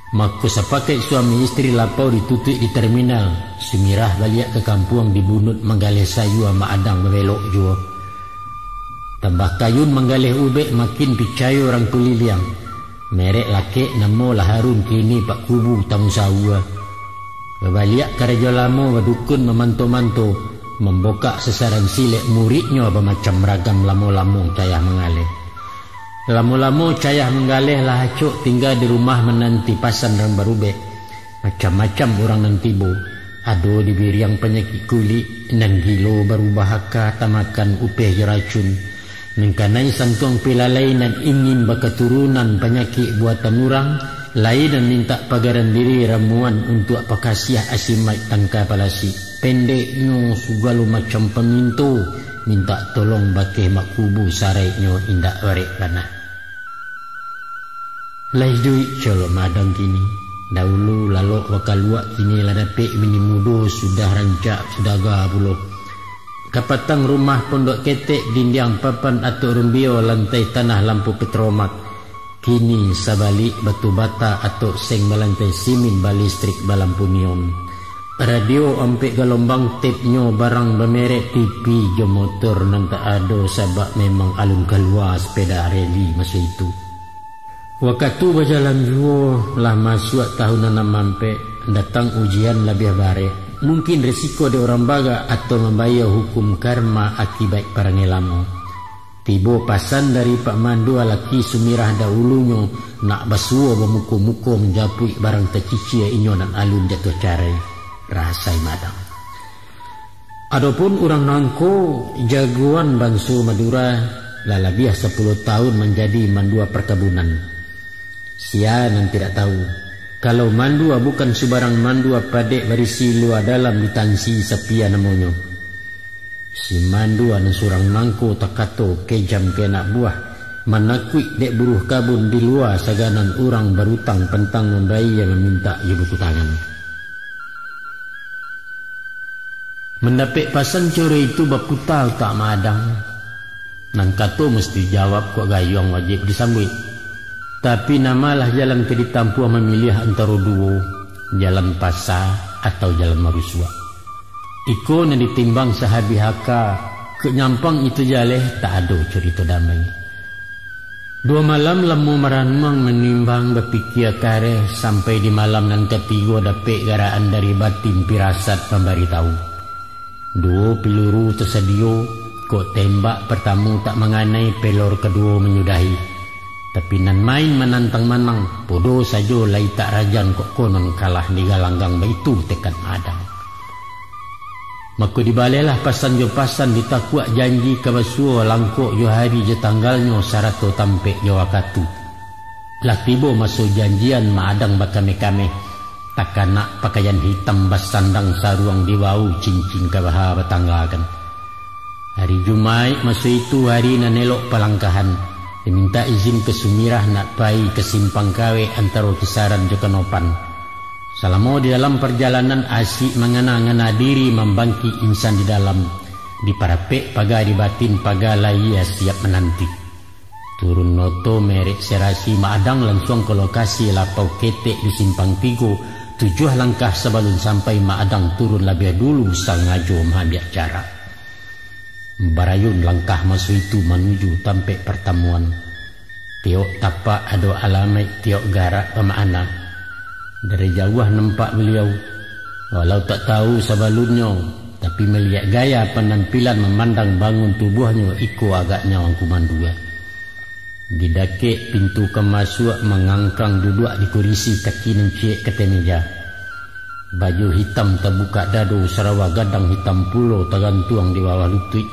Mako sapakaik suami istri lapau ditutuik di terminal, Sumirah baliak ka kampuang di bunuik manggaleh sayua Mak Adang babelok juo. Tambah kayun manggaleh ubek makin picayo urang kuliliang. Merek lakek namo lah harun kini pak kubu tamusawua. Babaliak karajo lamo badukun mamanto-manto, mambokak sasaran silek muridnyo bamacam ragam lamo-lamo cayah manggaleh. Lamo-lamo cayah manggaleh lah acok tingga di rumah mananti pasan rang barubek. Macam-macam urang nan tibo, ado dibiriang panyakik kulik, nan gilo barubah aka tamakan upeh jo racun, nan kanai santuang pilalai nan ingin bakaturunan panyakik buatan urang, lai nan mintak pagaran diri ramuan untuak pakasiah asimaik tangka palasik. Pendeknyo, sagalo macam paminto mintak tolong bakeh mak kubu saraiknyo indak barek bana. Lah iduik colok madang kini. Daulu lalok bakaluak, kini lah dapek bini mudo, sudah rancak sudaga pulo. Kapatang rumah pondok ketek, dindiang papan atok rumbio, lantai tanah lampu petromak. Kini sabalik batu bata atok seng balantai simin, balistrik, balampu neon. Radio ampek galombang, tapnyo barang bamerek, T V jo motor nan tak ado, sabab memang alun kalua sepeda reli maso itu. Wakatu bajalan juo, lah masuak tahun anam ampek, datang ujian labiah barek. Mungkin resiko dek urang bagak atau mambayia hukum karma akibat parangai lamo. Tibo pasan dari Pak Mandua laki Sumirah daulunyo, nak basuo bamuko-muko manjapuik barang tacicia inyo nan alun jatuah carai. Rasai madang. Adopun urang nangko, jagoan banso Madura, lah labiah sapuluah tahun manjadi mandua parkabunan. Sia nan tidak tahu, kalau mandua bukan subarang mandua, padek barisi lua dalam ditansi sapia namonyo. Si mandua nan surang nangko takato kejam ka anak buah, manakuik dek buruh kabun di lua saganan urang barutang pantang mambayia mamintak jo buku tangan. Mandapek pasan caro itu baputa utak madang. Nan kato musti jawab, kok gayuang wajib disambuik. Tapi namalah jalan ka ditampuah mamiliah antaro duo, jalan pasa atau jalan marusuak. Iko nan ditimbang sahabih aka, kok nyampang itu jaleh, tak ado curito damai. Duo malam lamo maranuang, manimbang, bapikia kareh, sampai di malam nan katigo dapek garaan dari batin pirasat mambaritahu. Duo piluru tasadio, kok tembak partamo tak manganai, pelor kaduo manyudahi. Tapi nan main manantang manang, podo sajo lai tak rajan, kok konon kalah digalanggang, baitu tekad Maadang. Mako dibalehlah pasan jo pasan, ditakuak janji ka basuo, langkok jo hari jo tanggalnyo, sarato tampek jo wakatu. Lah tibo maso janjian, Maadang bakameh-kameh, takanak pakaian hitam, basandang saruang, dibao cincin kabaha batanggakan. Hari Jumaik maso itu hari nan elok palangkahan, dimintak izin ka Sumirah nak pai ka Simpang Kawek antaro Kisaran jo Kanopan. Salamo di dalam parjalanan, asik mangana-ngana diri, mambangkik insan di dalam, diparapek paga di batin, paga lahia siap mananti. Turun oto merek Serasi, Maadang lansuang ka lokasi, lapau ketek di Simpang Tigo, tujuah langkah sabalun sampai, Maadang turun labiah dulu, sangajo maambiak jarak. Barayun langkah maso itu manuju tampek partamuan. Tiok tapak ado alamaik, tiok garak bamakna. Dari jauah nampak baliau, walau tak tahu sabalunnyo, tapi maliek gaya panampilan, mamandang bangun tubuahnyo, iko agaknyo Angku Mandua. Di dakek pintu ka masuak, mangangkang duduak di kurisi, kaki nan ciek ka ateh meja. Baju hitam tabukak dado, sarawa gadang hitam pulo tagantuang di bawah lutuik.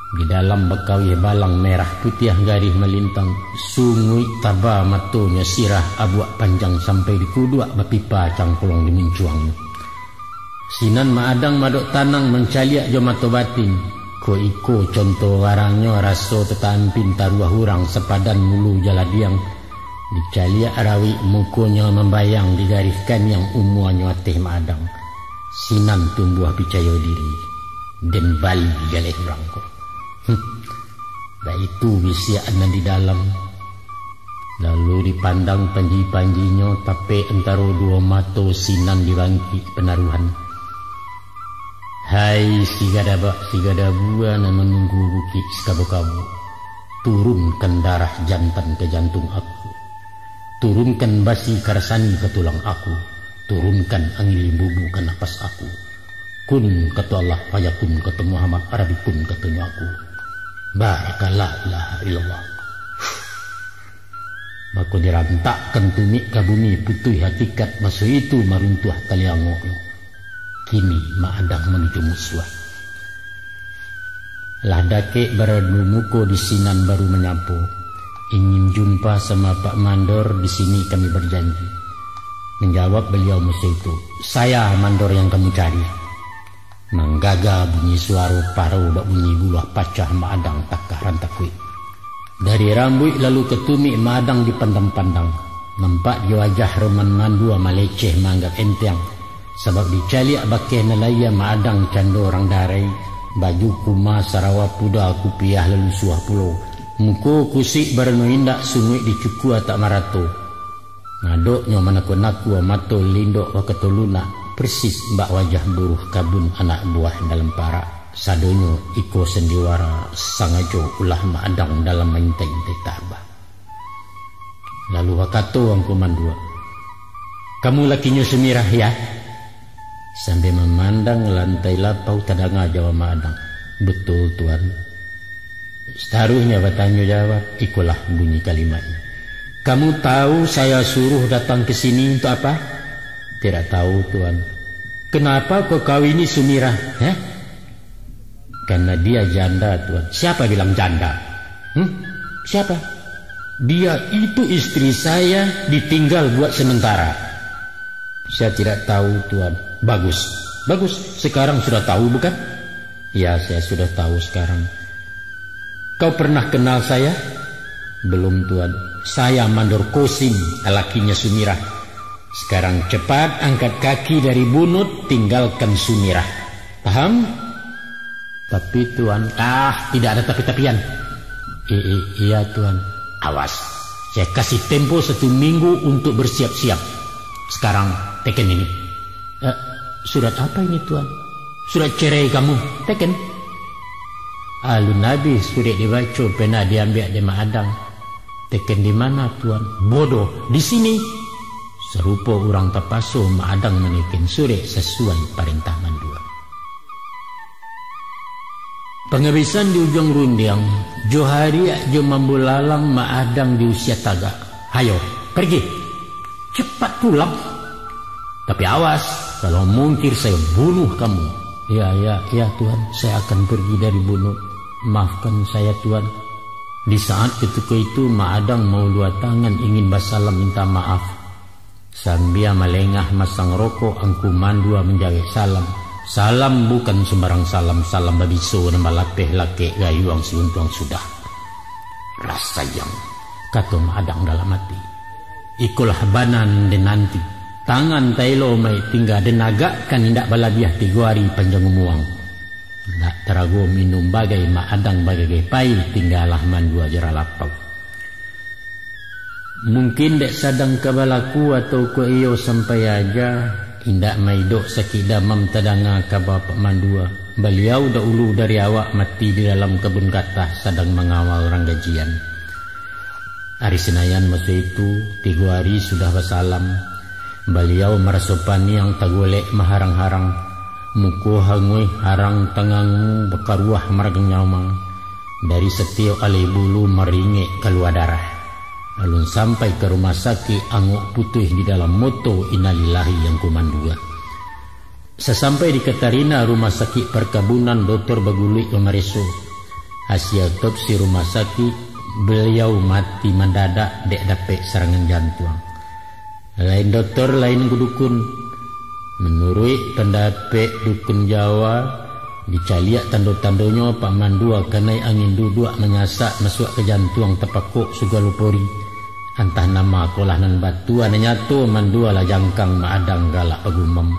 Di dalam bakawih balang merah putiah garih malintang, sunguik taba matonyo, sirah abuak panjang sampai di kuduak, bapipa cangklong di muncuangnyo. Sinan Maadang Madok Tanang mancaliak jo mato batin. Ko iko conto barangnyo, raso tatampin taruah urang, sapadan mulu jaladiang. Dicaliak rawik mukonyo mambayang, di garih kaniang umuanyo ateh Maadang. Sinan tumbuah picayo diri, den bali digaleh urang ko. Huh. Baitu bisiak nan di dalam. Lalu dipandang panji-panjinyo, tapek antaro duo mato, sinan dibangkik panaruhan. Hai si gadabak, si gadabua nan manunggu bukik sikabu-kabu, turunkan darah jantan ka jantung aku. Turunkan basi karasani ka tulang aku. Turunkan angin limbubu ka napas aku. Kun kato Allah, fayakun kato Muhammad, rabbi kun katonyo aku. Barakallah, la ilaha illallah. Mako dirantakkan tumik ka bumi, putuih hakikat maso itu, maruntuah taliangoknyo. Kini Maadang manuju musuah. Lah dakek baradu muko, di sinan baru manyapo. Ingin jumpa sama Pak Mandor, di sini kami berjanji. Manjawab baliau maso itu, "Saya Mandor yang kamu cari." Manggaga bunyi suaro parau, bak bunyi buluah pacah, Maadang takah rantakuik. Dari rambuik lalu ka tumik, Maadang dipandang-pandang. Nampak di wajah Roman Mandua maleceh maanggap enteng. Sabab dicaliak bakeh nan lahia, Maadang cando urang darai, baju kuma sarawa puda kupiah lalu suah pulo, muko kusik barano indak, sunguik dicukua tak marato. Ngadoknyo manakua-nakua, mato lindok bakato lunak, persis bak wajah buruh kabun anak buah dalam parak. Sadonyo iko sandiwara sangajo ulah Maadang dalam maintai-intai tabah. Lalu bakato Angku Mandua, "Kamu lakinyo Sumirah, ya?" Sambil mamandang lantai lapau, tadanga jawab Maadang, "Betul, Tuan." Sataruihnyo batanyo jawab, ikolah bunyi kalimatnyo, "Kamu tahu saya suruh datang ke sini untuk apa?" "Tidak tahu, Tuan." "Kenapa kau kawini Sumirah, eh?" "Karena dia janda, Tuan." "Siapa bilang janda? Hmm? Siapa?" "Dia itu istri saya, ditinggal buat sementara." "Saya tidak tahu, Tuan." "Bagus. Bagus. Sekarang sudah tahu, bukan?" "Ya, saya sudah tahu sekarang." "Kau pernah kenal saya?" "Belum, Tuan." "Saya Mandor Kosim, lakinya Sumirah. Sekarang cepat angkat kaki dari bunut, tinggalkan Sumirah. Paham?" "Tapi, Tuan." "Ah, tidak ada tapi-tapian." "I-, i-, iya, Tuan." "Awas, saya kasih tempo satu minggu untuk bersiap-siap. Sekarang, teken ini." "Eh, surat apa ini, Tuan?" Surat cerai kamu, teken. Alun abih surek dibaco, pena diambiak dek Mak Adang. Teken di mana, Tuan? Bodoh, di sini. Sarupo urang tapaso, Mak Adang maneken surek sasuai parentah mandua. Pangabisan di ujuang rundiang, jo hariak jo mambulalang Mak Adang di usia tagak. Hayo, pergi! Cepat pulang! Tapi awas, kalau mungkir saya bunuh kamu. Ya, ya, ya, Tuan, saya akan pergi dari bunuh. Maafkan saya, Tuan. Di saat ketika itu, Mak Adang maulua tangan ingin basalam minta maaf. Sambia malengah masang rokok, Angku Mandua manjawek salam. Salam bukan sumbarang salam, salam babiso nan balapeh lakek gayuang siuntuang sudah. Rasayang, kato Mak Adang dalam ati. Ikolah bana nan den nanti. Tangan taelo mai tingga den agakkan indak balabiah tigo ari panjang umuang. Indak tarago minum bagai Mak Adang bagagai pai tinggalah Mandua jo ralapau. Mungkin dek sadang ka balaku atau kok iyo sampai aja, indak maidok sakik damam tadanga kaba Pak Mandua. Baliau dahulu dari awak mati di dalam kabun gatah sadang mangawal urang gajian. Ari Sinayan maso itu, tigo ari sudah basalam, baliau maraso paniang tagolek maharang-harang, muko hanguih harang tangangu bakaruah maragang nyamang, dari satiok alai bulu maringek kalua darah. Alun sampai ka rumah sakik, angok putuih di dalam moto, innalillahi Angku Mandua. Sasampai di Katarina Rumah Sakik Parkabunan, dotor baguluik mamareso. Hasia otopsi rumah sakik, baliau mati mandadak dek dapek sarangan jantuang. Lain dotor, lain dukun. Manuruik pandapek dukun Jawa, dicaliak tando-tandonyo Pak Mandua kanai angin duduak manyasak masuak ka jantuang, tapakok sagalo pori. Antah nan ma ko lah nan batua, nan nyato Mandua lah jangkang, Mak Adang galak bagumam.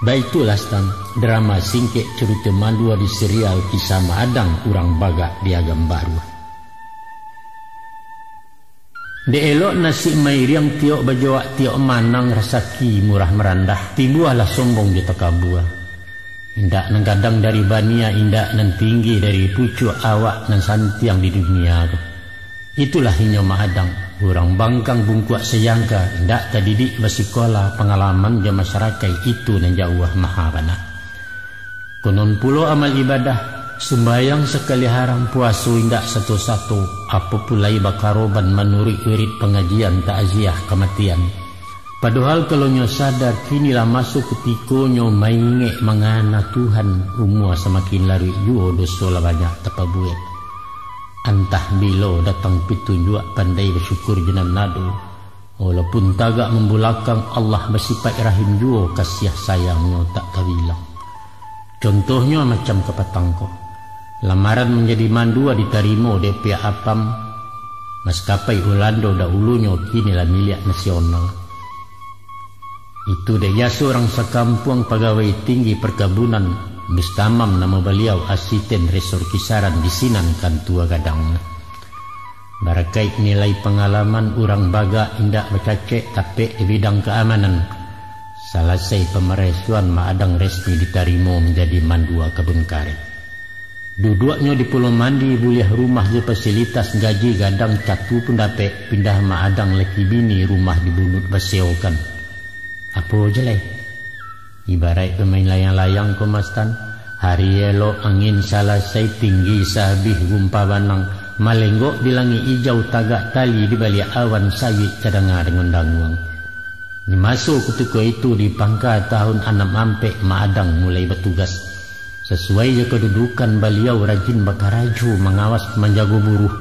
Baitulah, Stan, drama singkek carito Mandua di serial Kisah Mak Adang Urang Bagak di Agam Baruah. Dek elok nasib mairiang, tiok bajoak tiok manang, rasaki murah marandah, timbualah sombong jo takabua. Indak nan gadang dari bania, indak nan tinggi dari pucuak, awak nan santiang di dunia ko. Itulah inyo Mak Adang, urang bangkang bungkuak sajangka, indak tadidik basikola, pangalaman jo masarakaik itu nan jauah maha bana. Konon pulo amal ibadah, sumbayang sakali haram, puaso indak sato-sato, apo pulai bakaroban manuruik wirid pangajian takziah kamatian. Padohal kalau nyo sadar, kini lah maso kutikonyo maingek mangana Tuhan, umua samakin laruik juo, doso lah banyak tapabuek. Antah bilo datang pitunjuak, pandai basyukur jo nan ado. Walaupun tagak mambulakang, Allah basipaik rahim juo, kasiah sayang-Nyo tak tabilang. Contohnyo macam kapatang ko. Lamaran manjadi mandua ditarimo dek pihak Apam, maskapai Ulando dahulunyo kini lah miliak nasional. Itu dek jaso urang sakampuang pagawai tinggi parkabunan, Bustamam namo baliau, asisten resor kisaran di sinan kantua gadangnyo. Barakaik nilai pangalaman, urang Bagak indak bacacek tapek di bidang kaamanan. Salasai pamaresoan, Mak Adang resmi ditarimo manjadi mandua kabun karek. Duduaknyo di Pulau Mandi, buliah rumah jo fasilitas, gaji gadang, catu pun dapek, pindah Mak Adang laki bini, rumah di Bunut basewokan. Apo je lai? Ibaraik bamain layang-layang ko, Mastan. Hari elok angin salasai, tinggi saabih gumpa banang, malenggok di langik ijau, tagak tali di baliak awan, sayuik tadanga danguang-danguang. Di maso kutiko itu, di pangka tahun anam ampek, Mak Adang mulai batugas. Sasuai jo kadudukan baliau, rajin bakarajo, mangawas, manjago buruh.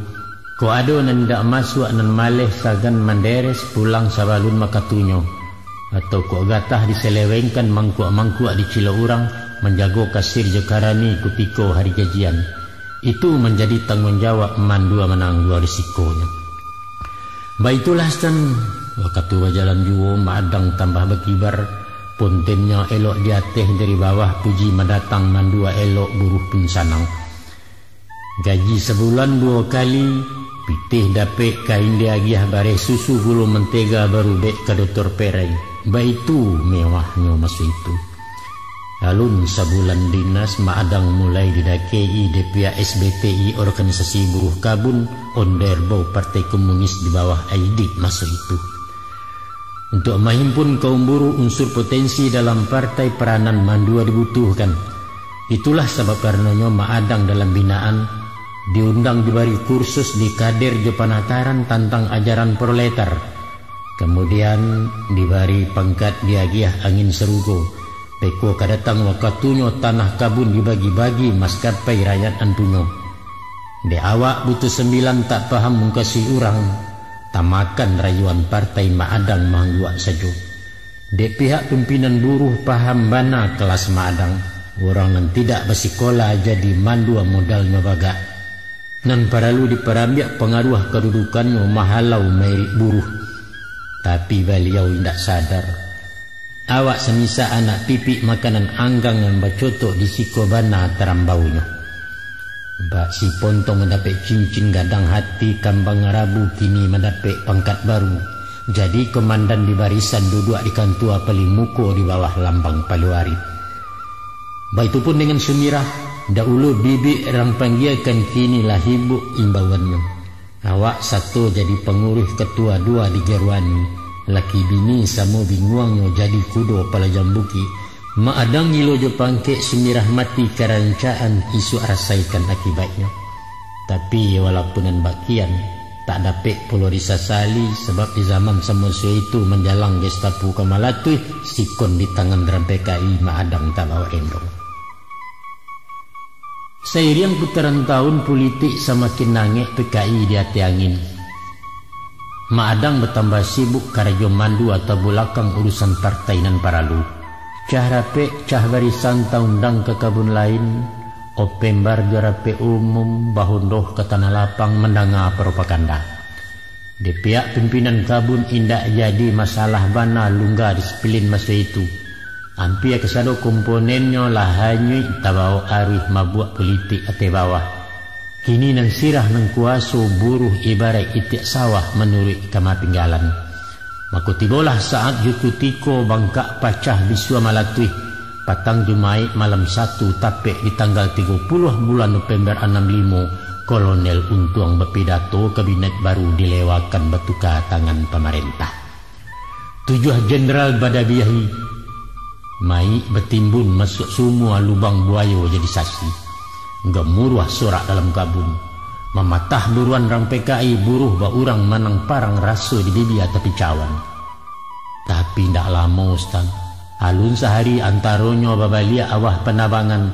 Kok ado nan indak masuak, nan maleh, sagan manderes, pulang sabalun wakatunyo. Atau kok gatah diselewengkan, mangkuak-mangkuak dicilok urang, manjago kasir jo karani kutiko hari gajian. Itu manjadi tangguang jawab mandua mananggua risikonyo. Baitulah, Stan, wakatu bajalan juo, Mak Adang tambah bakibar, pontennyo elok di ateh dari bawah, puji mandatang, mandua elok, buruh pun sanang. Gaji sabulan duo kali, pitih dapek, kain diagiah, bareh susu, gulo, mantega, barubek ka dotor perai. Baitu mewahnyo maso itu. Alun sabulan dinas, Mak Adang mulai didakei dek pihak S B T I, organisasi buruh kabun, ondeh bau Partai Komunis di bawah Aidik maso itu. Untuk mahimpun kaum buruh, unsur potensi dalam partai, peranan mandua dibutuhkan. Itulah sabab karanonyo Mak Adang dalam binaan diundang dibari kursus di kader jo panataran tantang ajaran proletar. Kamudian, dibari pangkat diagiah angin sarugo, beko ka datang wakatunyo tanah kabun dibagi-bagi maskapai rakyat nan punyo. Dek awak buto sambilan tak paham mukasuik urang, tamakan rayuan partai Mak Adang maangguak sajo. Dek pihak pimpinan buruh paham bana kalas Mak Adang, urang nan tidak basikola jadi mandua modalnyo bagak. Nan paralu diparambiak pangaruah kadudukannyo mahalau mairik buruh. Tapi baliau indak sadar. Awak samisak anak pipik makanan anggang nan bacotok di siko bana tarambaunyo. Bak si pontong mandapek cincin gadang hati kambang rabu kini mandapek pangkat baru. Jadi komandan di barisan duduak di kantua paling muko di bawah lambang paluari. Baitu pun dengan Sumirah, dahulu bibik rang panggiakan kini lah hibuk imbauannyo. Awak sato jadi panguruih katua dua di Gerwani, laki bini samo binguangnyo jadi kudo palajam bukik. Mak Adang gilo jo pangkek, Sumirah mati karancaan, isuak rasaikan akibaiknyo. Tapi walaupun nan bakian, tak dapek pulo disasali, sabab di zaman samaso itu manjalang Gestapo ka malatuih, sikon di tangan urang P K I, Mak Adang tabao endong. Sairiang putaran taun, pulitik samakin nangek, P K I di ateh angin. Mak Adang batambah sibuk karajo mandu atau bulakang urusan partai nan paralu. Cah rapek, cah barisan taundang ka kabun lain, opembar jo rapek umum, bahundoh ka tanah lapang mandanga propaganda. Di pihak pimpinan kabun indak jadi masalah bana lungga disiplin maso itu. Ampia kasado komponennyo lah hanyuik tabao aruih mabuak pulitik ateh bawah. Kini nan sirah nan kuwaso buruh ibaraik itiak sawah manuruik kama pinggalan. Mako tibolah saat jo kutiko bangkak pacah bisua malatuih, patang Jumaik malam satu tapek di tanggal tigo puluah bulan Nopember anam limo, Kolonel Untuang bapidato kabinet baru dilewakan batuka tangan pamarentah. Tujuah jenderal badabiahi, mayik batimbun masuak sumua lubang buayo jadi sasi. Gamuruah sorak dalam kabun. Mamatah buruan rang P K I, buruh baurang manang parang raso di bibia tapi cawan. Tapi indak lamo, Ustaz. Alun sahari antaronyo babaliak awah panabangan,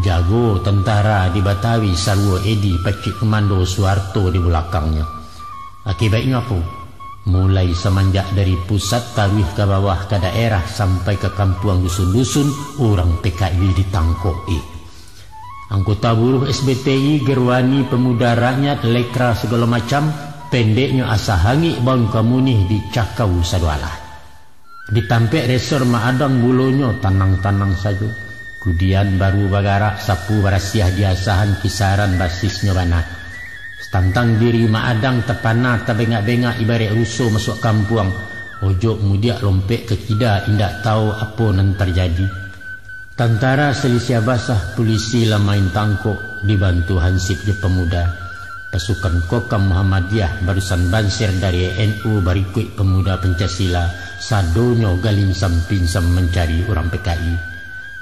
jago tantara di Batawi, saruo Edi pacik komando, Suharto di bulakangnyo. Akibaiknyo apo? Mulai samanjak dari pusat taruih ka bawah ka daerah sampai ka kampuang dusun-dusun, urang P K I ditangkok-i. Anggota buruh S B T I, Gerwani, Pemuda Rakyat, Lekra, sagalo macam, pendeknyo asa hangik baun kamunih dicakau sadoalah. Di tampek resor Mak Adang bulonyo tanang-tanang sajo. Kudian baru bagarak sapu barasiah di asahan kisaran basisnyo bana. Tantang diri Mak Adang tapana tabengak-bengak ibaraik ruso masuak kampuang, ojok mudiak lompek ka kida indak tau apo nan tarjadi. Tantara salisiah basah, pulisi lah main tangkok, dibantu hansip jo pamuda. Pasukan Kokam Muhammadiyah, Barisan Banser dari N U, barikuik Pemuda Pancasila, sadonyo galinsan-pinsan mancari urang P K I.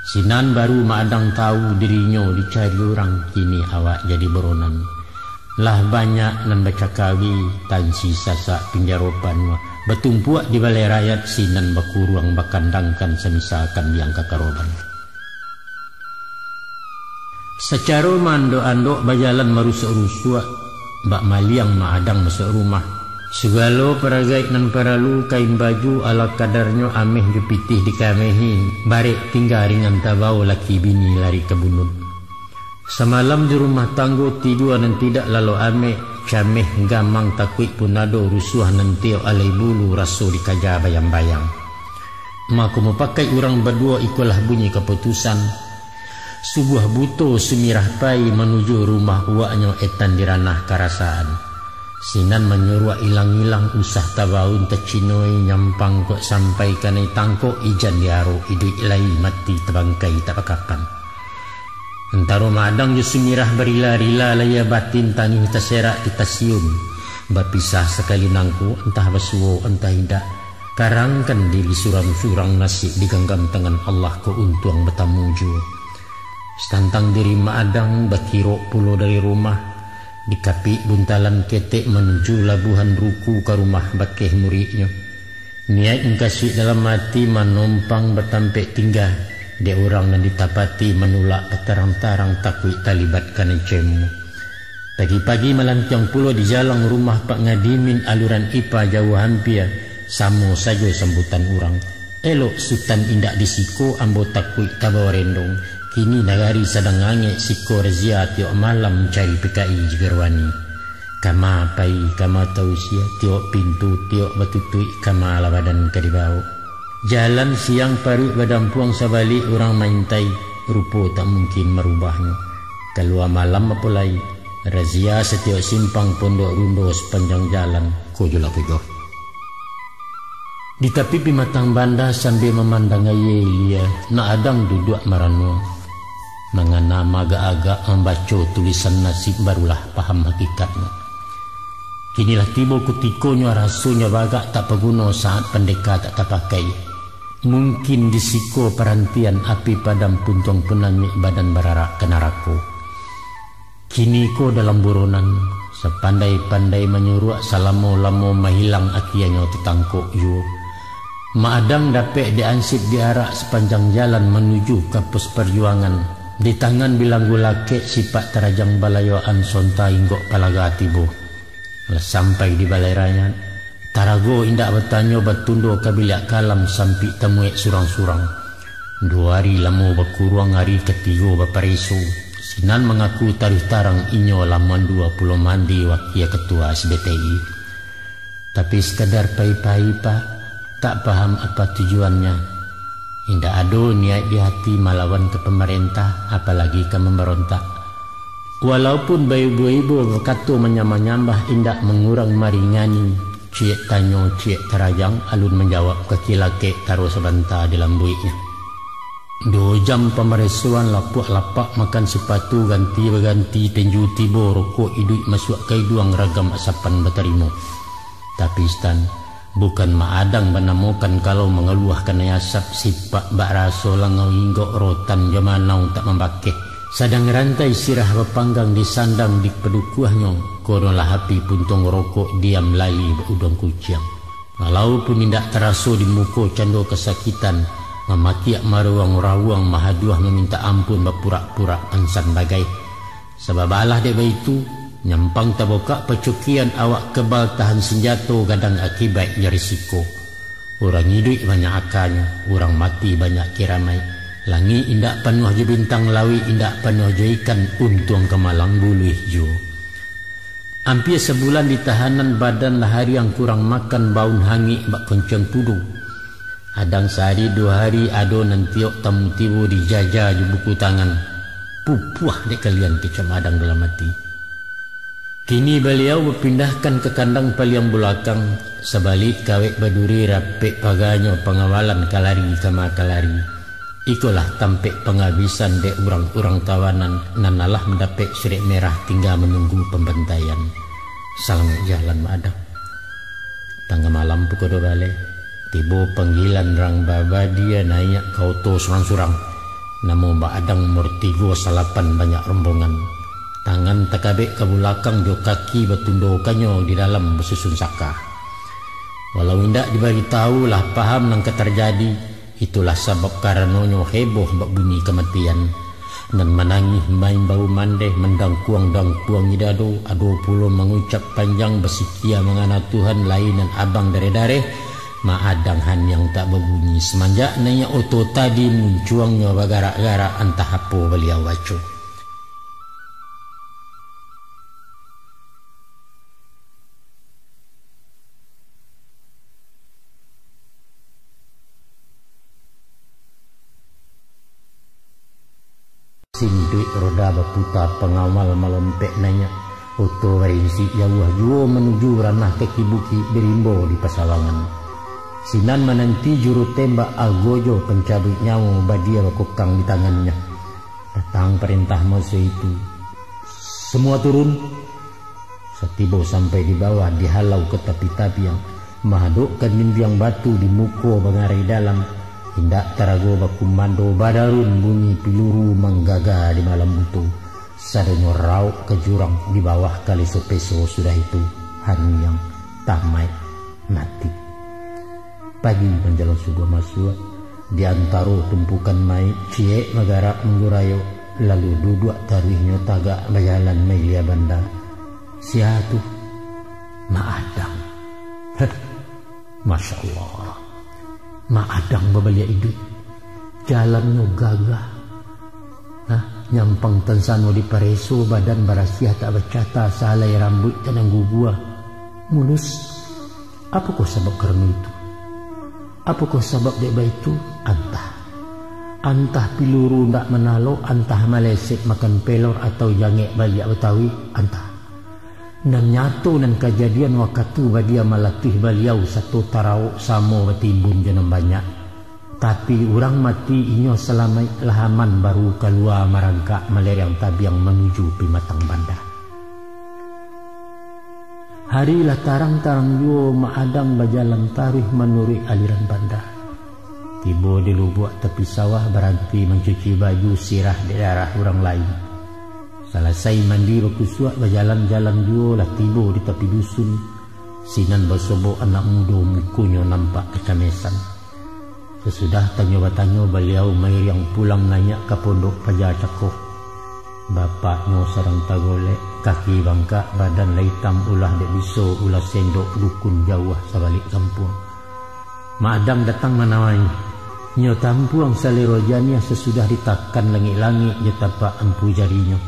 Sinan baru Mak Adang tau dirinyo dicari urang, kini awak jadi buronan. Lah banyak nan bacakawi, tansi sasak pinjaro panuah, batumpuak di balai rayat, sinan bakuruang bakandangkan, samisakan biang kakaroban. Sacaro maandok-andok bajalan marusuak-rusuak, bak maliang Mak Adang masuak rumah. Sagalo paragaik nan paralu, kain baju ala kadarnyo, ameh jo pitih dikamehi, barek tingga ringan tabao, laki bini lari ka bunut. Samalam di rumah tanggo tidua nan tidak lalok amek, cameh gamang takuik pun ado, rusuah nan tiok alai bulu, raso dikaja bayang-bayang. Mako mupakaik urang baduo, ikolah bunyi kaputusan. Subuah buto Sumirah pai manuju rumah uwaknyo etan di ranah karasaan. Sinan manyuruak ilang-ilang, usah tabaun tacinoi, nyampang kok sampai kanai tangkok, ijan diarok iduik lai, mati tabangkai tak bakapan. Antaro Madang jo Sumirah barila-rila, layia batin tangih taserak di tasiun. Bapisah sakali nangko, antah basuo, antah indak. Karangkan diri surang-surang, nasib diganggam tangan Allah, ko untuang batamu juo. Satantang diri Madang bakirok pulo dari rumah, dikapik buntalan ketek manuju labuahan ruku ka rumah bakeh muridnyo. Niaik mukasuik dalam ati manompang batampek tingga, dek urang nan ditapati manulak batarang-tarang takuik talibat kanai cemo. Pagi-pagi malantiang pulo di jalang rumah Pak Ngadimin aluran ipa jauah ampia, samo sajo sambutan urang. Elok Sutan indak di siko, ambo takuik tabawa rendong. Kini nagari sadang angek, siko razia tiok malam mancari P K I Jigarwani. Kama pai, kama tausia, tiok pintu, tiok batutuik, kama lah badan ka dibawok. Jalan siang paruik badampuang, sabalik urang maintai, rupo tak mungkin marubahnyo. Kalua malam apo lai, razia satiok simpang, pondok rundo sapanjang jalan, ko jo lah ko jo. Di tapi pimatang banda sambia mamandang aia ilia, Madang duduak maranuang. Mangana maagak-agak mambaco tulisan nasib, barulah paham hakikatnyo. Kini lah tibo kutikonyo, rasonyo bagak tak paguno, saat pandeka tak tapakai. Mungkin di siko parantian, api padam puntuang punanyuik, badan bararak ka narako. Kini ko dalam buronan, sapandai-pandai manyuruak, salamo-lamo mahilang, akianyo tatangkok juo. Madang dapek diansip diarak sapanjang jalan manuju ka pos parjuangan. Di tangan bilanggu lakek, sipak tarajang balayoan, sonta inggok palaga tibo. Lah sampai di balai rancak, tarago indak batanyo, batundo ka biliak kalam, sampik tamuek surang-surang. Duo ari lamo bakuruang, ari katigo bapareso. Sinan mangaku taruih tarang, inyo lah mandua pulo mandi wakia katua S B T I. Tapi sakadar pai-pai, Pak, tak paham apa tujuannyo. Indak ado niaik di ati malawan ka pamarentah, apalagi ka mambarontak. Walaupun baibo-ibo bakato manyambah-nyambah, indak mangurang maringani, ciek tanyo, ciek tarajang, alun manjawab kaki lakek, taruih sabanta dilambuiknyo. Duo jam pamaresoan, lapuak lapak makan sipatu, ganti baganti tinju tibo, rokok iduik masuak ka iduang, ragam asapan batarimo. Tapi Sutan, bukan Madang banamokan, kalau mangaluah kanai asap, sipak bak raso langau inggok, rotan jo manau tak mambakeh. Sadang rantai sirah bapanggang, disandang dipadukuahnyo, kono lah api puntuang rokok, diam lali bak uduang kuciang. Walaupun indak taraso di muko cando kasakitan, mamakiak maruang-rawuang, mahaduah mamintak ampun, bapurak-purak pansan bagai. Sabab alah dek baitu, nyampang tabokak pacukian, awak kebal tahan sinjato, gadang akibaik jo risiko. Urang iduik banyak akanyo, urang mati banyak kiramaik. Langik indak panuah jo bintang, lauik indak panuah jo ikan, untuang kamalang buluih juo. Ampia sabulan ditahanan, badan lah hariang kurang makan, baun hangik bak koncong pudu. Adang sahari duo hari, ado nan tiok tamu tibo, dijaja jo buku tangan. Pupuah dek kalian, kecek Madang dalam ati. Kini baliau bapindahkan ka kandang paliang bulakang, sabalik kawek baduri, rapek paganyo, pangawalan ka lari kama ka lari. Ikolah tampek pangabisan dek urang-urang tawanan nan alah mandapek surek merah, tingga manunggu pambantaian. Salamaik jalan, Madang. Tangah malam pukua duo baleh, tibo panggilan rang babadia naiak ka oto surang-surang. Namo Madang nomor tigo salapan banyak rombongan. Tangan takabek ka bulakang, jo kaki batundokannyo di dalam basusun saka. Walau indak dibaritahu, lah paham nan ka tarjadi, itulah sabab karanonyo heboh bak bunyi kamatian. Nan manangih maimbau mandeh, mandangkuang-dangkuangi dado, ado pulo mangucap panjang basikia mangana Tuhan, lai nan abang dareh-dareh, Madang haniang tak babunyi. Samanjak naiak oto tadi, muncuangnyo bagarak-garak, antah apo baliau baco. Sinduik roda baputa, pangawal malompek naiak. Koto Barinsik jauah juo manuju ranah kaki bukik di rimbo di pasawangan. Sinan mananti juru tembak algojo pancabuik nyawo badia bakokang di tangannyo. Datang parentah maso itu, "Samua turun!" Satibo sampai di bawah, dihalau ka tapi tabiang, mahadokkan dindiang batu di muko bangarai dalam, indak tarago bakumando, badarun bunyi piluru manggaga di malam buto. Sadonyo rauk ka jurang di bawah kaleso peso, sudah itu hanyiang, tamaik, mati. Pagi manjalang subuah masuak, di antaro tumpukan maik, ciek bagarak manggurayok, lalu duduak taruihnyo tagak bajalan mailia banda. Sia tu? Mak Adang. Heh, Masya Allah. Mak Adang babaliak iduik. Jalannyo gagah. Nah, nyampang tansano dipareso, badan barasiah tak bacata, sahalai rambuik tanang gugua. Mulus. Apokoh sabab karano itu? Apokoh sabab dek baitu? Antah. Antah piluru ndak manalo, antah maleset makan pelor atau jangek baliak Batawi, antah. Nan nyato nan kajadian wakatu badia malatuih baliau sato tarawok samo batimbun jo nan banyak. Tapi urang mati inyo salamaik lah aman baru kalua marangkak malereang tabiang manuju Pimatang Banda. Hari lah tarang-tarang juo, Mak Adang bajalan taruih manuruik aliran banda. Tibo di lubuak tapi sawah, baranti mancuci baju sirah di darah urang lain. Salasai mandi bakusuak, bajalan-jalan juo lah tibo di tapi dusun. Sinan basobok anak mudo, mukonyo nampak kacamesan. Sasudah tanyo batanyo, baliau mairiang pulang naiak ka pondok paja cako. Bapaknyo sadang tagolek, kaki bangkak, badan lah itam, ulah dek biso, ulah sendok, dukun jauah sabalik kampuang. Mak Adang datang manawai. Nyo tampuang salero janiah sasudah ditakan langik-langik jo tapak ampu jarinyo.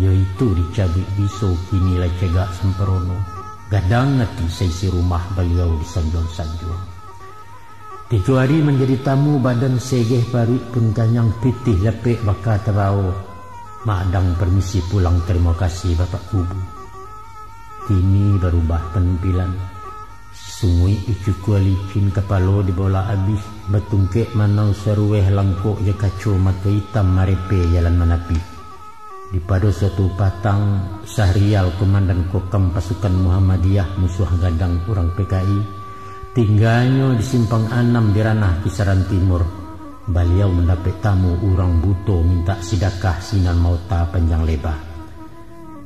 Jo itu dicabuik biso, kini lah cegak samparono. Gadang ati saisi rumah baliau disanjuang-sanjuang. Tigo ari manjadi tamu, badan segeh, paruik pun kanyang, pitih lapek baka tabao. Mak Adang permisi pulang, tarimo kasih Bapak Kubu. Kini barubah panampilan. Sunguik dicukua licin, kapalo dibolak abih, batungkek manau saruweh, langkok jo kaco, mato itam marepe jalan manapi. Di pado suatu patang, Sahrial, komandan kokam pasukan Muhammadiyah, musuah gadang urang P K I, tingganyo di Simpang Anam di Ranah Kisaran Timur. Baliau mandapek tamu urang buto mintak sidakah, sinan maota panjang leba.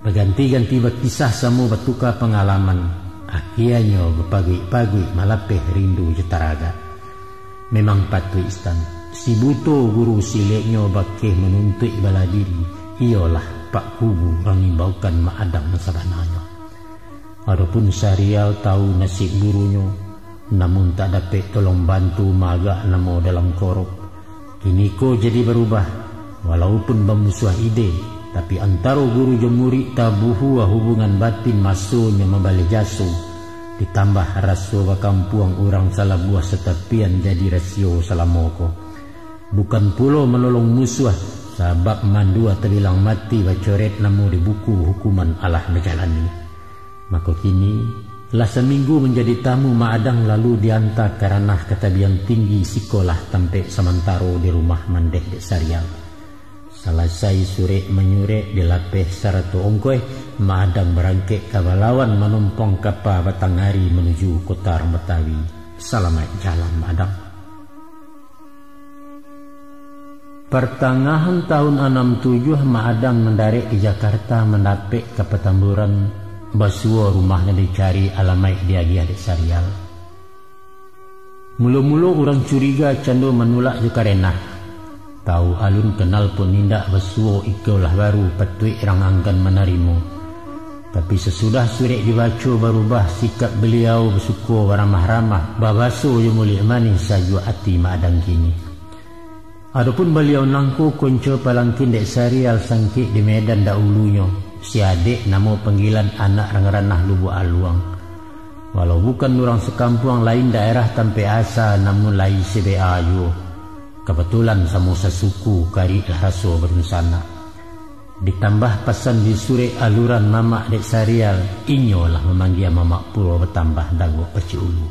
Baganti-ganti bakisah, samo batuka pangalaman, akianyo bapaguik-paguik, malapeh rindu jo taragak. Memang patuik, Stan. Si buto guru, sileknyo bakeh manuntuik bala diri, iyolah Pak Kubu mangimbaukan Mak Adang nan sabananyo. Adopun Sahrial tahu nasib gurunyo, namun tak dapek tolong bantu, maagak namo dalam korok. Kiniko jadi barubah, walaupun bamusuah ide, tapi antaro guru jo murik tabuhua hubungan batin, masonyo mambaleh jaso, ditambah raso bakampuang urang salabuah satapian jadi rasio salamo ko. Bukan pulo manolong musuah, sabab mandua tabilang mati, bacoret namo di buku hukuman alah bajalani. Mako kini, lah saminggu manjadi tamu Mak Adang, lalu dianta ka Ranah ka Tabiang Tinggi, sikolah tampek samantaro di rumah mandeh dek Sahrial. Salasai surek manyurek, dilapeh sarato ongkoih, Mak Adang barangkek ka Balawan, manompong kapa batang ari manuju Kota Rang Batawi. Salamaik jalan, Mak Adang. Partangahan tahun anam tujuah, Mak Adang mandarek di Jakarta, mandapek ka Patamburan, basuo rumah nan dicari, alamaik diagiah dek Sahrial. Mulo-mulo urang curiga, cando manulak jo karenah. Tahu alun, kanal pun indak, basuo iko lah baru patuik rang anggan manarimo. Tapi sasudah surek dibaco, barubah sikap baliau, basuko baramah-ramah, babaso jo muluik manih, sajuak ati Mak Adang kini. Adopun baliau nangko, konco palangkin dek Sahrial, sangkek di Medan dahulunyo, si adek namo panggilan, anak rang Ranah Lubuak Aluang. Walau bukan urang sakampuang, lain daerah tampek asa, namun lai se-B A juo. Kabatulan samo sasuku, karik lah raso badunsanak. Ditambah pasan di surek aluran mamak dek Sarial, inyo lah mamanggia mamak pulo batambah dagok pacik ulu.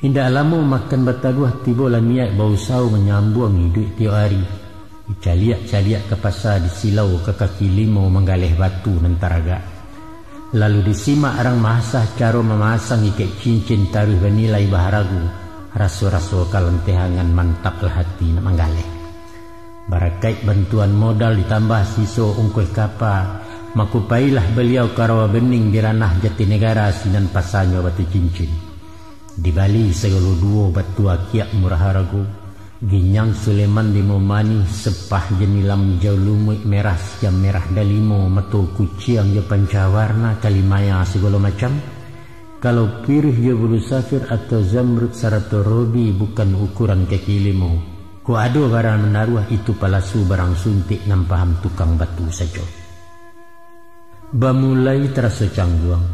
Indak lamo makan batabuah, tibolah niaik bausaho manyambuang iduik tiok ari. Dicaliak-caliak ka pasa, disilau ka kaki limo manggaleh batu nan taragak. Lalu disimak rang maasah caro mamasang ikek cincin taruih banilai baharago, raso-raso kalantehangan mantaplah hati nak manggaleh. Barakaik bantuan modal ditambah siso ungkuih kapa, mako pailah baliau ka Rawa Bening di ranah Jatinegara sinan pasanyo batu cincin. Dibali sagalo duo batu akiak murah harago, ginjang Suleman limo manih, sepah janilam ijau lumuik merah siam merah dalimo, mato kuciang jo panca warna kalimaya sagalo macam, kalau piruih jo bulu safir atau zamrud sarato robi bukan ukuran kaki limo, kok ado barang manaruah itu palasu barang suntik nan paham tukang batu sajo. Bamulai taraso cangguang,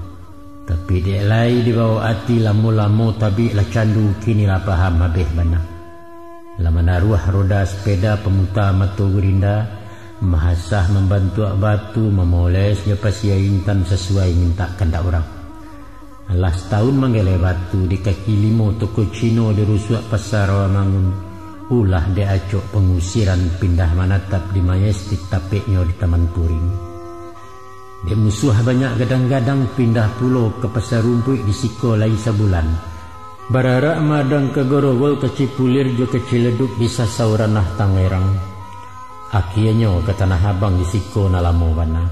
tapi dek lai dibawok ati lamo-lamo tabik lah candu, kini lah paham abih bana. Lah manaruah roda sepeda pamuta mato gurinda, mahasah mambantuak batu, mamoles jo pasia intan sasuai mintak kandak urang. Alah satahun manggaleh batu di kaki limo toko Cino di rusuak Pasa Rawamangun, ulah dek acok pangusiran pindah manatap di Majestik tapeknyo di Taman Turing. Dek musuah banyak gadang-gadang pindah pulo ka Pasa Rumpuik di siko lai sabulan. Bararak Madang ka Gorogol ka Cipulir jo ka Ciledug di sasau ranah Tangerang. Akienyo ka Tanah Abang di siko nan lamo bana.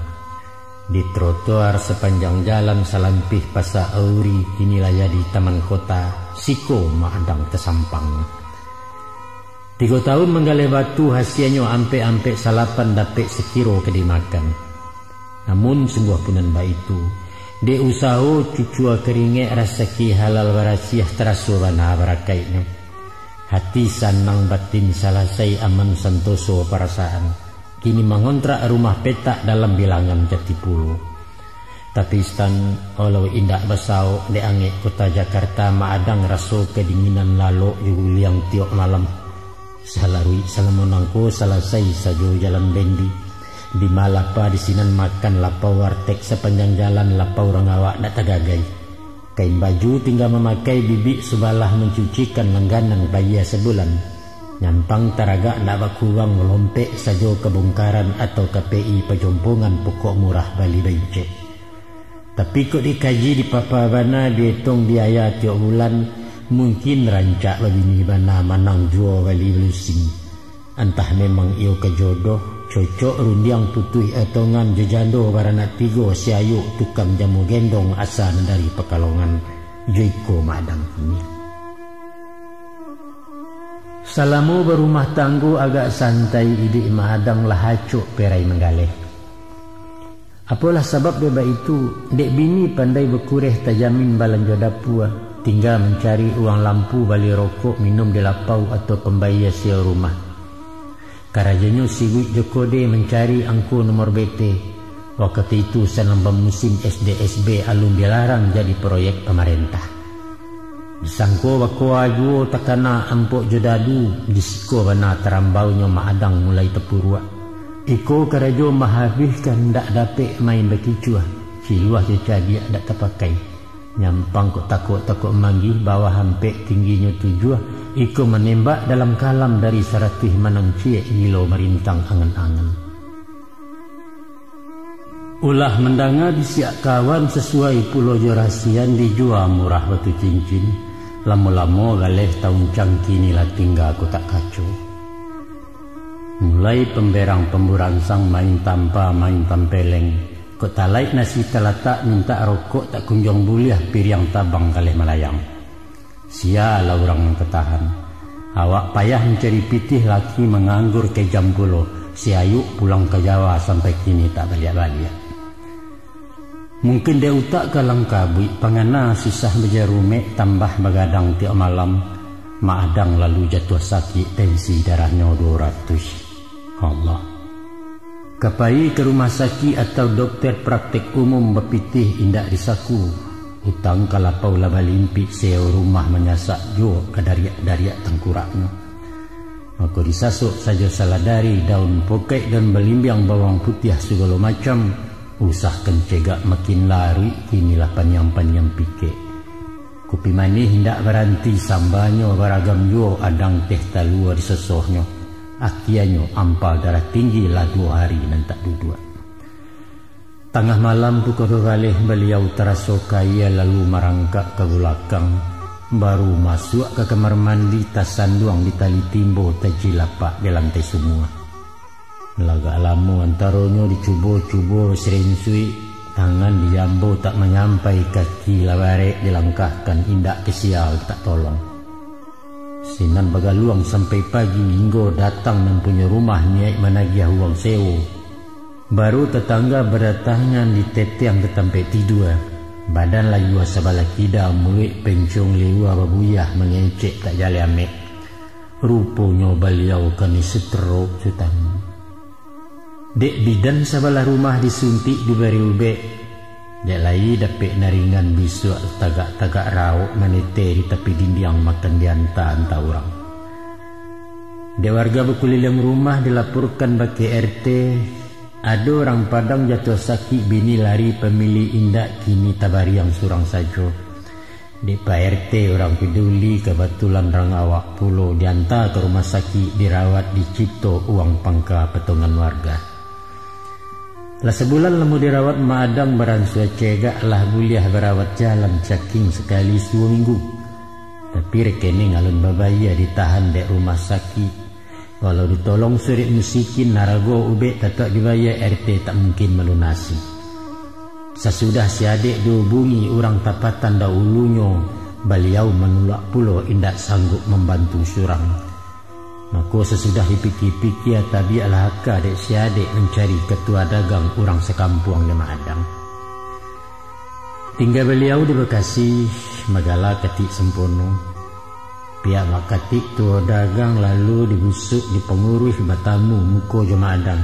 Di trotoar sapanjang jalan salampih Pasa Auri, kini lah jadi Taman Kota, siko Madang tasampang. Tigo tahun manggaleh batu, hasianyo ampek-ampek salapan dapek sakiro ka dimakan. Namun sungguah pun nan baitu, dek usaho cucua karingek rasaki halal barasiah taraso bana barakaiknyo. Hati sanang batin salasai aman santoso parasaan. Kini mangontrak rumah petak dalam bilangan Jatipulo. Tapi Stan, walau indak basaok dek angek kota Jakarta, Madang raso kadinginan lalok jo guliang tiok malam. Salaruik salamo nangko salasai sajo jalan bendi. Di ma lapa di sinan makan lapau warteg sapanjang jalan, lapau urang awak dak tagagai. Kain baju tingga mamakai, bibik subalah mancucikan langganan bayia sabulan. Nyampang taragak ndak bakuruang, lompek sajo ka Bongkaran atau ka P I Pajompongan pokok murah bali baincek. Tapi kok dikaji dipapa bana, dietong diaya tiok bulan, mungkin rancak babini bana manang juo bali balusing. Antah memang iyo ka jodoh, cocok rundiang putuih etongan jo jando baranak tigo si Ayuk tukang jamu gendong asa nan dari Pakalongan, jo iko Madang kini. Salamo barumah tanggo agak santai iduik Madang lah acok perai manggaleh. Apolah sabab dek baitu, dek bini pandai bakureh tajamin balanjo dapua, tingga mancari uang lampu bali rokok minum di lapau atau pambayia sewa rumah. Karajonyo siwik jo kode mancari angko nomor B T. Wakatu itu sanang bamusim S D S B alun dilarang jadi proyek pamarentah. Disangko bakoa juo takana ampok jo dadu, di siko bana tarambaunyo Madang mulai tapuruak. Iko karajo mahabihkan, ndak dapek main bakicuah, ciluah jo cadiak dak tapakai. Nyampang kok takok-takok manggih, bawah ampek tingginyo tujuah, iko manembak dalam kalam dari saratuih manang ciek gilo marintang angan-angan. Ulah mandanga bisiak kawan, sasuai pulo jo rasian, dijua murah batu cincin, lamo-lamo galeh tauncang, kini lah tingga kotak kaco. Mulai pamberang pamburansang, main tampa, main tampeleng, kok talaik nasi talatak, mintak rokok tak kunjuang buliah, piriang tabang galeh malayang. Sia lah urang nan tatahan. Awak payah mancari pitih, laki manganggur kejam pulo. Si Ayuk pulang ka Jawa sampai kini tak baliak-baliak. Mungkin dek utak kalang kabuik, pangana susah bajarumek, tambah bagadang tiok malam, Madang lalu jatuah sakik, tensi darahnyo duo ratuih. Allah. Ka pai ka rumah sakik atau dokter praktek umum bapitih indak disaku, utang ka lapau lah balimpik, sewa rumah manyasak juo ka dariak-dariak tangkuraknyo. Mako disasok sajo saladari, daun pokek, daun balimbiang, bawang putiah sagalo macam, usahkan cegak makin laruik, kini lah paniang-paniang pikek. Kupi manih indak baranti sambanyo, baragam juo adang teh talua disosohnyo. Akianyo ampal darah tinggi, lah duo hari nan tak duduak. Tangah malam pukua duo baleh, Baliau taraso kayia lalu marangkak ka bulakang, baru masuak ka kamar mandi, tasanduang di tali timbo, tajilapak di lantai sumua. Lah agak lamo antaronyo dicubo-cubo sirinsuik, tangan dijambo tak manyampai, kaki lah barek dilangkahkan, indak ka sia tak tolong. Sinan bagaluang sampai pagi, hinggo datang nan punyo rumah niaik managiah uang sewo. Baru tatangga badatangan, ditetiang ka tampek tidua. Badan layua sabalah kida, muluik pencong liua babuyah, mangecek tak jaleh amek. Ruponyo Baliau kanai stroke, Sutan. Dek bidan sabalah rumah disuntik, dibari ubek. Dek lai dapek naringan, bisuak tagak-tagak raok, manete di tapi dindiang, makan dianta-anta urang. Dek warga bakuliliang rumah dilaporkan bak R T, ado urang Padang jatuah sakik, bini lari pamilih indak, kini tabariang surang sajo. Dek Pak R T urang paduli, kabatulan rang awak pulo dianta ka rumah sakik, dirawat, dicipto uang pangka potongan warga. Lah sabulan lamo dirawat, Mak Adang baransua cegak, lah buliah barawat jalan, caking sakali suo minggu. Tapi rekening alun babayia, ditahan dek rumah sakik. Walau ditolong surek musikin, harago ubek tatauk dibayia, R T tak mungkin malunasi. Sasudah si adek dihubungi urang tapatan dahulunyo, Baliau manulak pulo, indak sanggup mambantu surang. Mako sasudah dipikia-pikia, tabiaklah aka dek si adek mancari katua dagang urang sakampuang di Mak Adang. Tingga Baliau di Bekasi, bagala Katik Sampono. Pihak Mak Katik tuo dagang, lalu dibusuak di panguruih, batamu muko jo Mak Adang.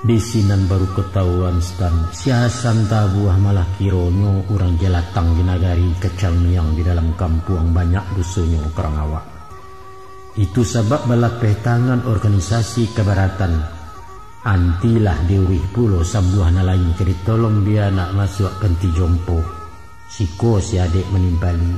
Di sinan baru katahuan, Sutan, si Hasan Tabuah malah kironyo urang jalatang di nagari, kacang miang di dalam kampuang, banyak dosonyo ka urang awak. Itu sabab balapeh tangan organisasi kabaratan. Antilah diuruih pulo sambuah nan lain, ka ditolong bia nak masuak panti jompo. Siko si adek manimpali,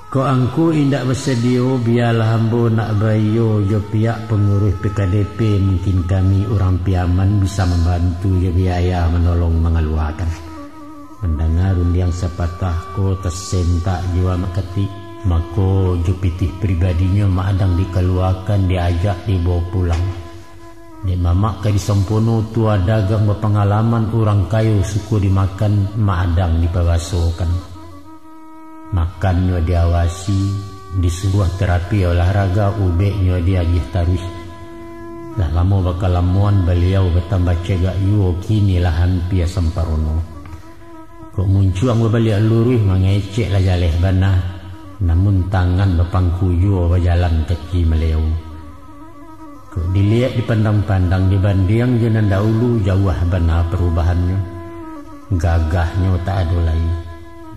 "Kok angku indak basadio, bialah ambo nak baiyo jo pihak panguruih P K D P, mungkin kami urang Piaman bisa mambantu jo biaya manolong mangaluakan." Mandanga rundiang sapatah ko, tasentak jiwa Mak Katik. Mako, jo pitih pribadinyo Mak Adang dikaluakan, diajak dibawo pulang. Dek mamak ka di Sampono, tua dagang bapangalaman, urang kayo suko dimakan, Mak Adang dipabasokan. Makannyo diawasi, disuruah terapi olahraga, ubeknyo diagiah taruih. Lah lamo bakalamoan, Baliau batambah cegak juo, kini lah ampia samparono. Kok muncuang babaliak luruih, mangecek lah jaleh bana, namun tangan bapangku juo, bajalan kaki maleo. Kok diliek dipandang-pandang, dibandiang jo nan dahulu, jauah bana parubahannyo. Gagahnyo tak ado lai.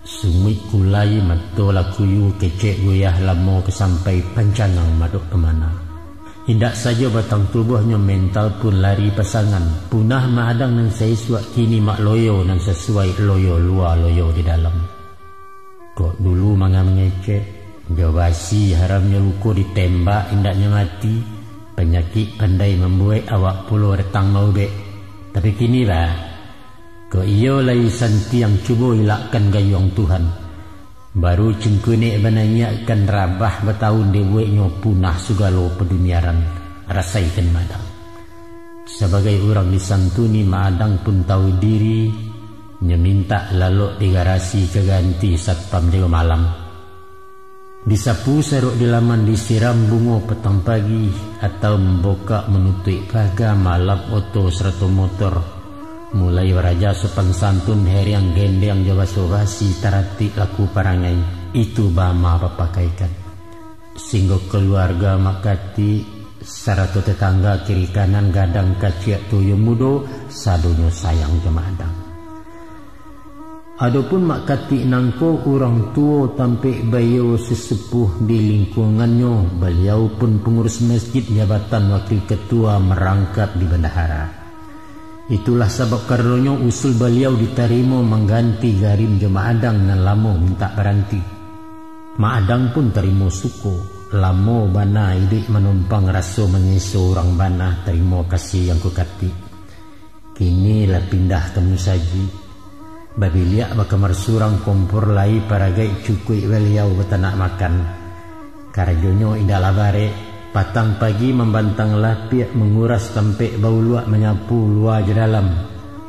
Sumuik kulai, mato lah kuyu, kecek goyah, lamo ka sampai, pancangang madok ka mana. Indak sajo batang tubuahnyo, mental pun lari pasangan. Punah Mak Adang nan saisuak, kini mak loyo nan sasuai, loyo lua, loyo di dalam. Kok dulu manga mangecek, jo basi haramnyo luko, ditembak indaknyo mati, panyakik pandai mambuek, awak pulo datang maubek. Tapi kini, bah, kok iyo lai santiang, cubo ilakkan gayuang Tuhan. Baru cingkunek bananyiakkan, rabah batahun dibueknyo, punah sugalo paduniaran, rasaikan Mak Adang. Sabagai urang disantuni, Mak Adang pun tahu diri, nyo mintak lalok di garasi ka ganti satpam jago malam. Disapu sarok di laman, disiram bungo patang pagi, atau mambukak manutuik paga, malap oto sarato motor. Mulai baraja sopan santun, heriang gendeang jo baso basi, taratik laku parangai, itu bama bapakaikan. Singgo kaluarga Mak Katik, sarato tatangga kiri kanan, gadang kaciak tuyul mudo, sadonyo sayang jo Mak Adang. Adopun Mak Katik nangko urang tuo tampek baiyo sesepuh di lingkuangannyo, baliau pun pangurus masjid jabatan wakil ketua marangkap di bandahara. Itulah sabab karanonyo usul baliau ditarimo mangganti Garim jo Mak Adang nan lamo mintak baranti. Mak Adang pun tarimo suko, lamo bana iduik manumpang raso manyeso urang bana tarimo kasih Angku Katik. Kini lah pindah ka musajik. Babiliak bakamar surang, kompor lai paragaik, cukuik baliau batanak makan. Karajonyo indaklah barek, patang pagi mambantang lapiak, manguras tampek bauluak, manyapu lua jo dalam.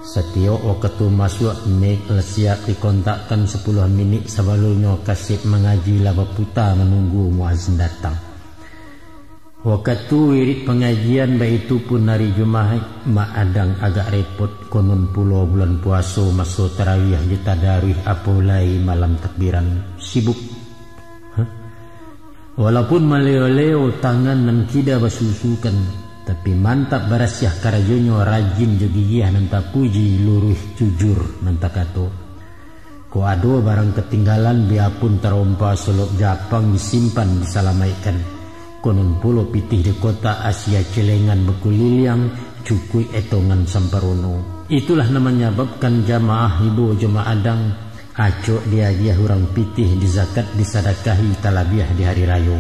Satiok wakatu masuak, mik lah siap dikontakkan, sapuluah minik sabalumnyo kasep mangaji lah baputa manunggu muazin datang. Wakatu wirid pangajian, baitu pun ari Jumaik, Mak Adang agak repot, konon pulo bulan puaso, maso tarawiah jo tadaruih, apo lai malam takbiran, sibuk. Hah? Walaupun maleo-leo tangan nan kida basusukan, tapi mantap barasiah karajonyo, rajin jo gigiah nan tapuji, luruih jujur nan takato. Kok ado barang katinggalan, biapun tarompa solok Japang, disimpan, disalamaikkan. Konon pulo pitih di kotak, asia celengan bakuliliang, cukuik etongan samparono. Itulah nan manyababkan jamaah ibo jo Mak Adang, acok diagiah urang pitih, dizakat, disadakahi, talabiah di hari rayo.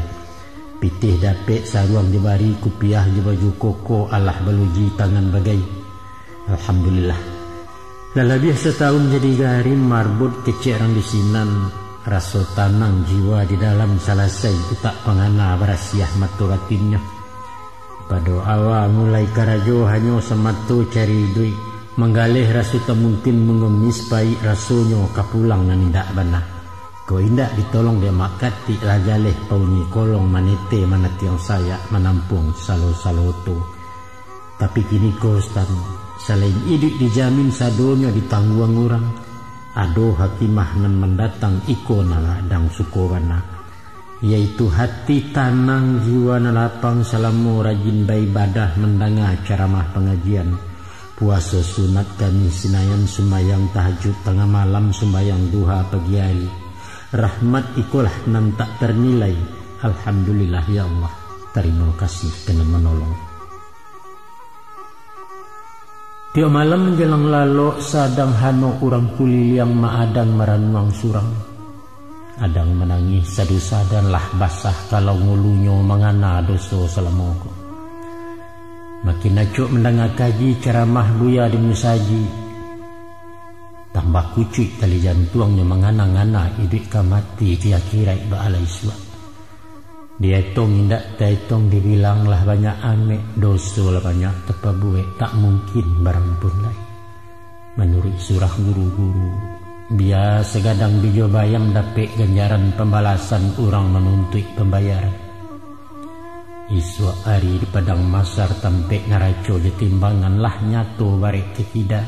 Pitih dapek, saruang dibari, kupiah jo baju koko, alah baluji tangan bagai. Alhamdulillah. Lah labiah satahun jadi Garim, marbot kecek rang di sinan, raso tanang jiwa di dalam, salasai utak pangana, barasiah mato batinnyo. Pado awa mulai karajo, hanyo samato cari iduik, manggaleh raso tak mungkin, mangemis paik rasonyo, ka pulang nan indak bana. Kok indak ditolong dek Mak Katik, lah jaleh paunyi kolong, manete manatiang sayak, manampuang salo-saloto. Tapi kini ko, Ustaz, salain iduik dijamin, sadonyo ditangguang urang, ado hakimah nan mandatang, iko nan Mak Adang suko bana, yaitu hati tanang, jiwa nan lapang, salamo rajin baibadah, mandanga caramah pangajian, puaso sunat Kamih Sinayan, sumbayang tahajud tangah malam, sumbayang duha pagi ari. Rahmat ikolah nan tak tarnilai. Alhamdulillah, ya Allah, tarimo kasih ka nan manolong. Tiok malam jalang lalok, sadang hanok urang kuliliang, Mak Adang maranuang surang. Adang manangih sadu-sadan, lah basah kalau ngulunyo, mangana doso salamo ko. Makin acok mandanga kaji, caramah buya di musajik. Tambah kucuik tali jantuangnyo, mangana-ngana iduik ka mati, di akhirat baalai suak. Dietong indak taetong, dibilang lah banyak amek, doso lah banyak tapabuek, tak mungkin barampun lai. Manuruik surah guru-guru, bia sagadang bijo bayam, dapek ganjaran pambalasan, urang manuntuik pambayaran. Isuak ari di padang masar, tampek naraco jo timbangan, lah nyato barek takida.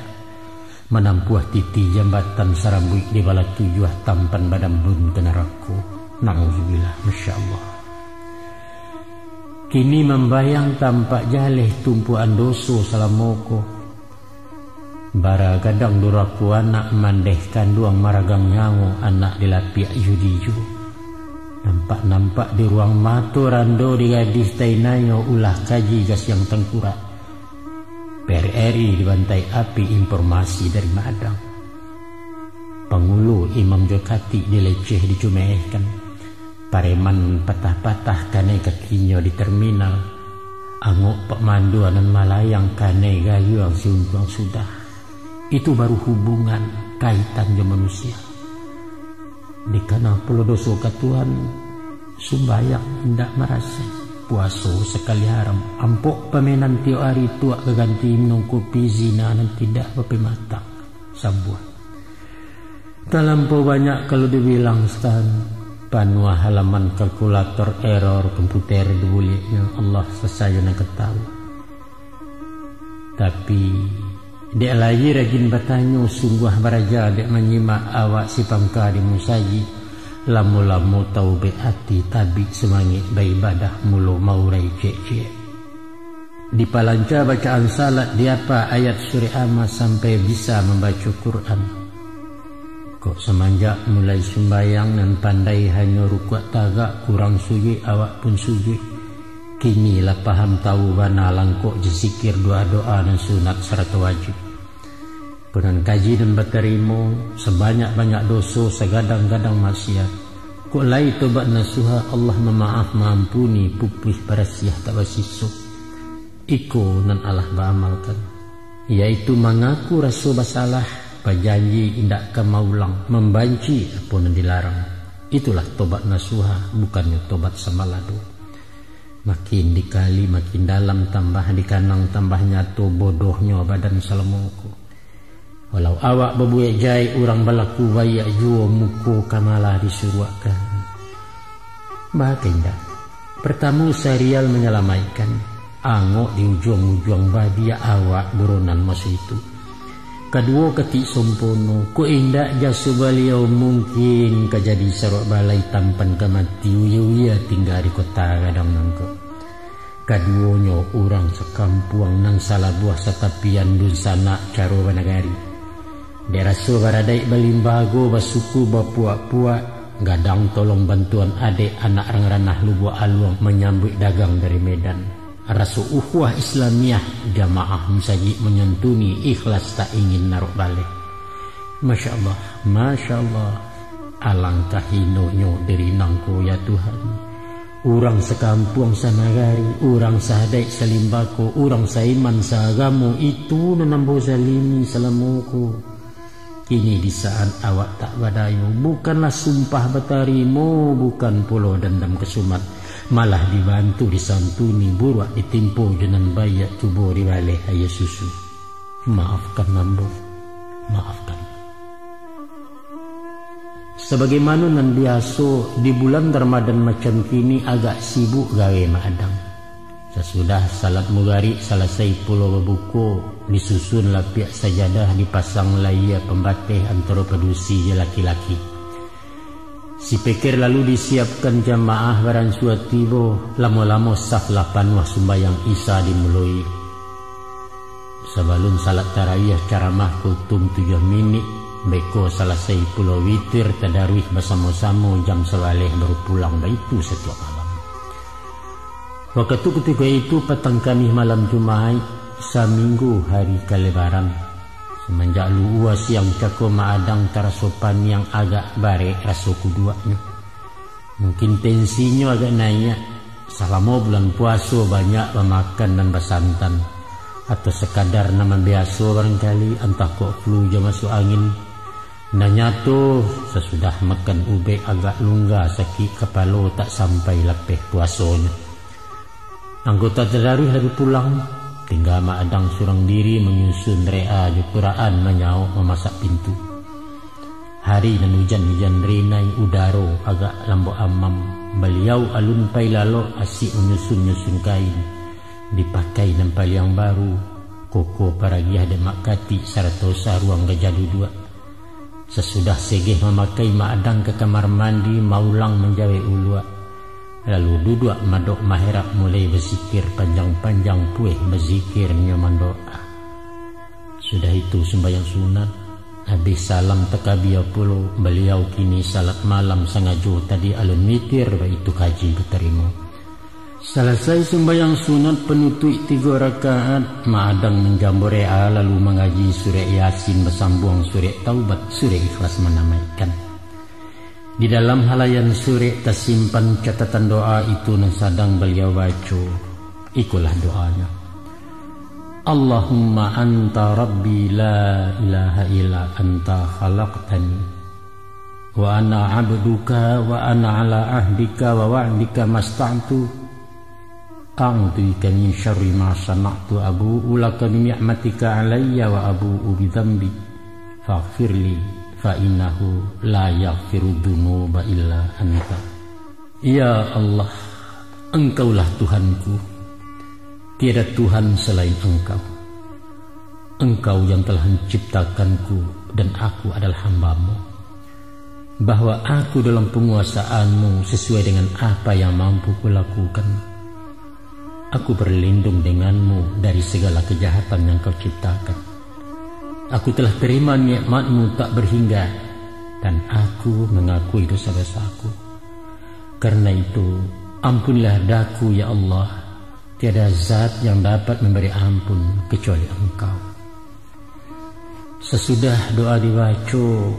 Manampuah titi jambatan sarambuik, di bala tujuah tampan badambun ka narako. Nauzubillah, masya Allah. Kini mambayang tampak jaleh, tumpuan doso salamo ko. Bara gadang durako anak, mandeh kanduang maragang nyawo, anak dilapiak judi juo. Nampak-nampak di ruang mato, rando di gadih tainanyo, ulah kaji gasiang tangkurak. P R R I dibantai api, informasi dari Mak Adang. Pangulo imam jo katik dileceh dicumehkan. Pareman patah-patah kanai kakinyo di terminal. Angok Pak Mandua nan malayang kanai gayuang si untuang sudah. Itu baru hubungan, kaitan jo manusia. Dikana pulo doso ka Tuhan, sumbayang indak marasai, puaso sakali haram, ampok pamenan tiok ari tuak ka ganti, minum kopi zina nan tidak bapematang. Sambuang. Talampau banyak kalau dibilang, Stan. Panuah halaman kalkulator, error komputer dibuliaknyo, Allah sasajo nan ka tahu. Tapi, dek lai rajin batanyo, sungguah baraja dek manyimak awak si pangka di musajik, lamo-lamo taubek ati, tabik sumangek baibadah, mulo maurai ciek-ciek. Dipalanca bacaan salat, diapa ayat surek Amma sampai bisa mambaco Quran. Kok samanjak mulai sumbayang nan pandai hanyo rukuak tagak, kurang sujuik awak pun sujuik. Kini lah paham tawu bana langkok jo zikir, doa-doa nan sunat sarato wajib. Ko nan kaji nan batarimo, sabanyak-banyak doso, sagadang-gadang maksiat. Kok lai tobat nasuha, Allah mamaaf maampuni, pupuih barasiah tak basiso. Iko nan alah baamalkan, yaitu mangaku raso basalah, bajanji indak ka maulang, mambanci apo nan dilarang. Itulah tobat nasuha, bukannyo tobat sambalado. Makin dikali makin dalam, tambah dikanang tambah nyato bodohnyo badan salamo ko. Walau awak babuek jahek, urang balaku baiak juo, muko ka malah disuruakkan. Baa ka indak? Partamo, sarial manyalamaikkan, angok di ujuang-ujuang badia awak buronan maso itu. Kaduo, katik sompono, kok indak jaso baliau, mungkin ka jadi saruak balai, tampan ka mati, uya-uya tingga di kota gadang nangko. Kaduonyo, urang sakampuang nan salabuah satapian, dunsanak caro banagari. Dek raso baradaik balimbago, basuku bapuak-puak, gadang tolong bantuan adek, anak rang ranah Lubuak Aluang manyambuik dagang dari Medan. Raso ukhuwah Islamiah, jamaah musajik manyantuni, ikhlas tak ingin narok baleh. Masya Allah, Masya Allah. Alangkah hinonyo diri nangko, ya Tuhan. Urang sakampuang sanagari, urang saadaik salimbako, urang saiman saagamo, itu nan ambo zalimi salamo ko. Kini di saat awak tak badayo, bukanlah sumpah batarimo, bukan pulo dandam kasumat, malah dibantu disantuni, buruak ditimpo jo nan baiak, cubo dibaleh aia susu. Maafkan ambo, maafkan. Sabagaimano nan biaso, di bulan Ramadan macam kini agak sibuk gawe Mak Adang. Sasudah salat mugarik salasai pulo babuko, disusun lapiak sajadah, dipasang layia pambateh antaro padusi jo laki-laki. Sipeker lalu disiapkan jamaah baransua tibo, lamo-lamo saf lah panuah, sumbayang Isya dimuloi. Sabalun salat tarawih, caramah kutum tujuah minik, beko salasai pulo witir, tadaruih basamo-samo jam sabaleh, baru pulang, baitu satiok malam. Wakatu kutiko itu patang Kamih malam Jumaik, saminggu hari kalebaran. Samanjak luhua siang cako Mak Adang taraso paniang, agak barek raso kuduaknyo. Mungkin tensinyo agak naiak. Salamo bulan puaso banyak bamakan nan basantan, atau sakadar nan mambiaso barangkali, antah kok flu jo masuak angin. Nan nyato, sasudah makan ubek agak lungga sakik kapalo, tak sampai lapeh puasonyo. Anggota tadaruih lalu pulang, tingga Mak Adang surang diri manyusun re'a jo Quran, manyaok mamasak pintu. Hari nan ujan-ujan rinai, udaro agak lambok amam, baliau alun pai lalok, asik manyusun-nyusun kain, dipakai nan paliang baru, koko paragiah dek Mak Katik sarato saruang gajah duduak. Sasudah segeh mamakai, Mak Adang ka kamar mandi, maulang manjawek uluak. Lalu duduak madok maherap, mulai bazikir panjang-panjang, pueh bazikir nyo mandoa. Sudah itu sumbayang sunat, abih salam takabia pulo, baliau kini salat malam, sangajo tadi alun witir, baitu kaji batarimo. Salasai sumbayang sunat panutuik tigo rakaat, Mak Adang manjambo re'a, lalu mangaji surek Yasin basambuang surek Taubat, surek Ikhlas manamaikan. Di dalam halayan surek tasimpan catatan doa itu nan sadang baliau baco. Ikolah doanyo. Allahumma anta rabbi la ilaha illa anta khalaqtani. Wa ana abduka wa ana ala ahdika wa wa'dika masta'tu. A'udzubika min syarri ma sana'tu, abu'u laka bi ni'matika alayya wa abu'u bi dzambi. Faghfirli fa innahu la yaghfiru dzunuba illa anta. Ya Allah, Engkaulah Tuhanku. Tiada Tuhan selain Engkau. Engkau yang telah menciptakanku dan aku adalah hamba-Mu. Bahwa aku dalam penguasaan-Mu sesuai dengan apa yang mampu kulakukan. Aku berlindung dengan-Mu dari segala kejahatan yang Kau ciptakan. Aku telah terima nikmat-Mu tak berhingga. dan aku mangakui dosa-dosaku. Karena itu, ampunilah daku, ya Allah, tiada zat yang dapat mambari ampun kacuali Angkau. Sasudah doa dibaco,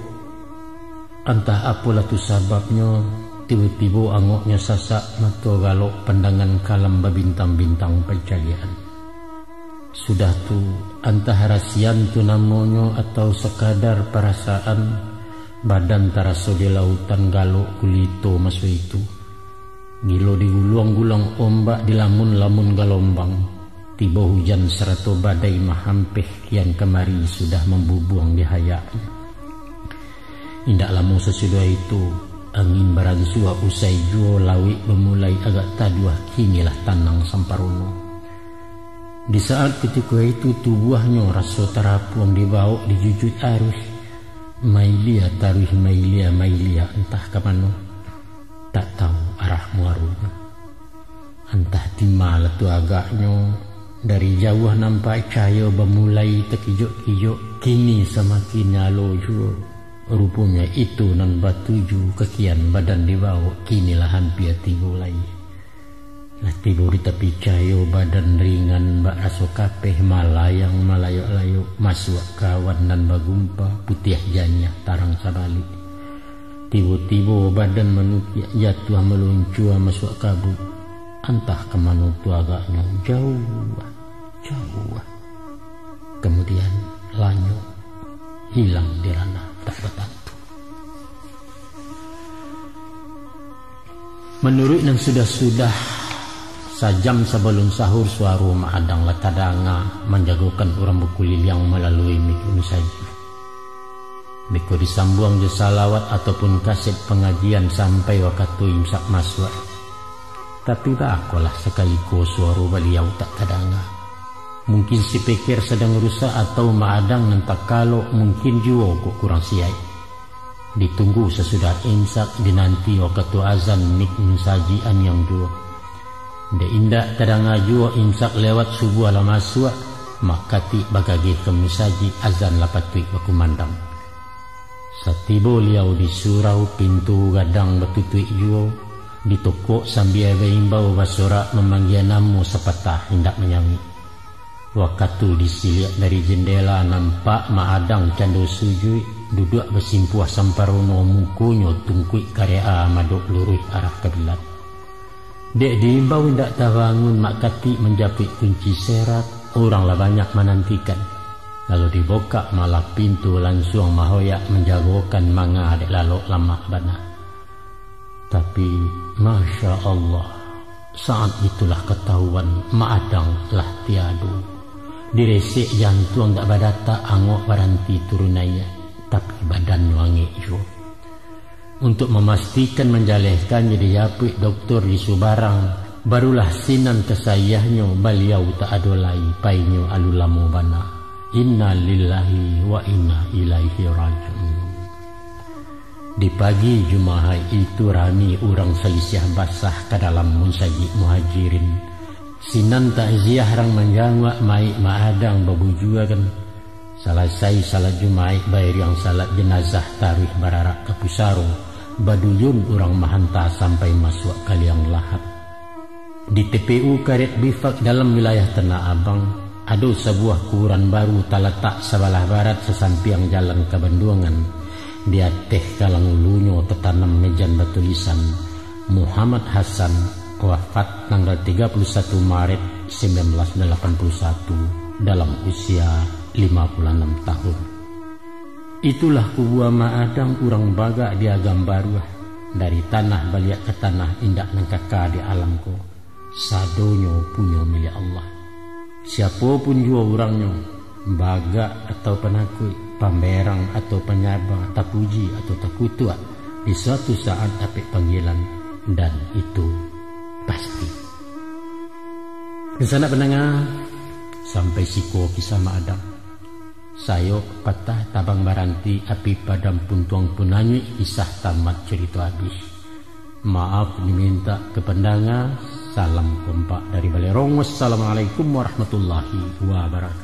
antah apolah tu sababnyo, tibo-tibo angoknyo sasak mato galok pandangan kalam babintang-bintang pancaliakan. Sudah tu, antah rasian tu namonyo atau sakadar parasaan, badan taraso di lautan galok gulito maso itu. Gilo diguluang-guluang ombak, dilamun-lamun galombang, tibo hujan sarato badai mahampeh kian kamari sudah mambubuang di hayaknyo. Indak lamo sasudah itu, angin baransuah usai juo lauik bamulai agak taduah, kini lah tanang samparono. Di saat kutiko itu tubuahnyo raso tarapuang dibawok dijujuik aruih, mailia taruih mailia, mailia antah ka mano. Tak tahu arah muaronyo. Antah di ma lah tu agaknyo, dari jauah nampak cayo bamulai takijok-kijok, kini samakin nyalo juo. Ruponyo itu nan batuju ka kian badan dibawok, kini lah hampia tibo lai. Lah tibo di tapi cayo, badan ringan bak raso kapeh, malayang malayok-layok, masuak ka awan nan bagumpa, putiah janiah tarang sabalik. Tibo-tibo badan manukiak, jatuah maluncua masuak kabuik. Antah ka mano tu agaknyo, jauah, jauah. Kamudian, lanyok, hilang di ranah tak batantu. Manuruik nan sudah-sudah, sajam sabalun sahur, suaro Mak Adang lah tadanga manjagokan urang bakuliliang malalui mik musajik. Beko disambuang jo salawat ataupun kaset pangajian sampai wakatu imsak masuak. Tapi baakolah sakali ko suaro baliau tak tadanga. Mungkin sipiker sadang rusak atau Mak Adang nan takalok, mungkin juo kok kurang siaik. Ditunggu sasudah imsak, dinanti wakatu azan mik musajik an yang duo. Dek indak tadanga juo imsak lewat subuah lah masuak, Mak Katik bagageh ka musajik, azan lah patuik bakumandang. Satibo liau di surau, pintu gadang batutuik juo, ditokok sambia baimbau, basorak mamanggia namo, sapatah indak manyauik. Wakatu disiliak dari jendela, nampak Mak Adang cando sujuik, duduak basimpuah samparono, mukonyo tungkuik karek a, madok luruih arah kiblat. Dek diimbau indak tabangun, Mak Katik manjapuik kunci serak, urang lah banyak manantikan. Lalu dibukak malah pintu, lansuang mahoyak manjagokan manga dek lalok lamak bana. Tapi, Masya Allah, saat itulah katahuan Mak Adang lah tiado. Diresek jantuang dak badatak, angok baranti turun naiak, tapi badannyo angek juo. Untuak mamastikan manjalehkannyo dijapuik doktor di subarang, barulah sinan ka saiahnyo, baliau tak ado lai, painyo alun lamo bana. Inna lillahi wa inna ilaihi raji'un. Di pagi Jumahaik itu rami urang salisiah basah ka dalam musajik Muhajirin. Sinan takziah rang manjanguak maik Mak Adang babujuakan. Salasai salat Jumaik, bairiang salat janazah taruih bararak ka pusaro, baduyun urang mahanta sampai masuak ka liang lahat. Di T P U Karet Bifak dalam wilayah Tanah Abang, ado sabuah kuburan baru talatak sabalah barat sasampiang jalan ka Banduangan. Di ateh kalang ulunyo tatanam mejan batulisan, Muhammad Hasan, wafat tanggal tiga puluh satu Maret sembilan belas delapan puluh satu, dalam usia lima puluh enam tahun. Itulah kubua Mak Adang urang bagak di Agam Baruah, dari tanah baliak ka tanah indak nan kaka di alam ko. Sadonyo punyo milik Allah. Siapo pun juo urangnyo, bagak atau panakuik, pamberang atau panyaba, tapuji atau takutuak, di suatu saat dapek panggilan, dan itu pasti. Dunsanak pandanga, sampai siko kisah Mak Adang. Sayok patah tabang baranti, api padam puntuang pun anyuik, kisah tamat carito abih. Maaf dimintak ka pandanga. Salam kompak dari Balerong. Wassalamualaikum warahmatullahi wabarakatuh.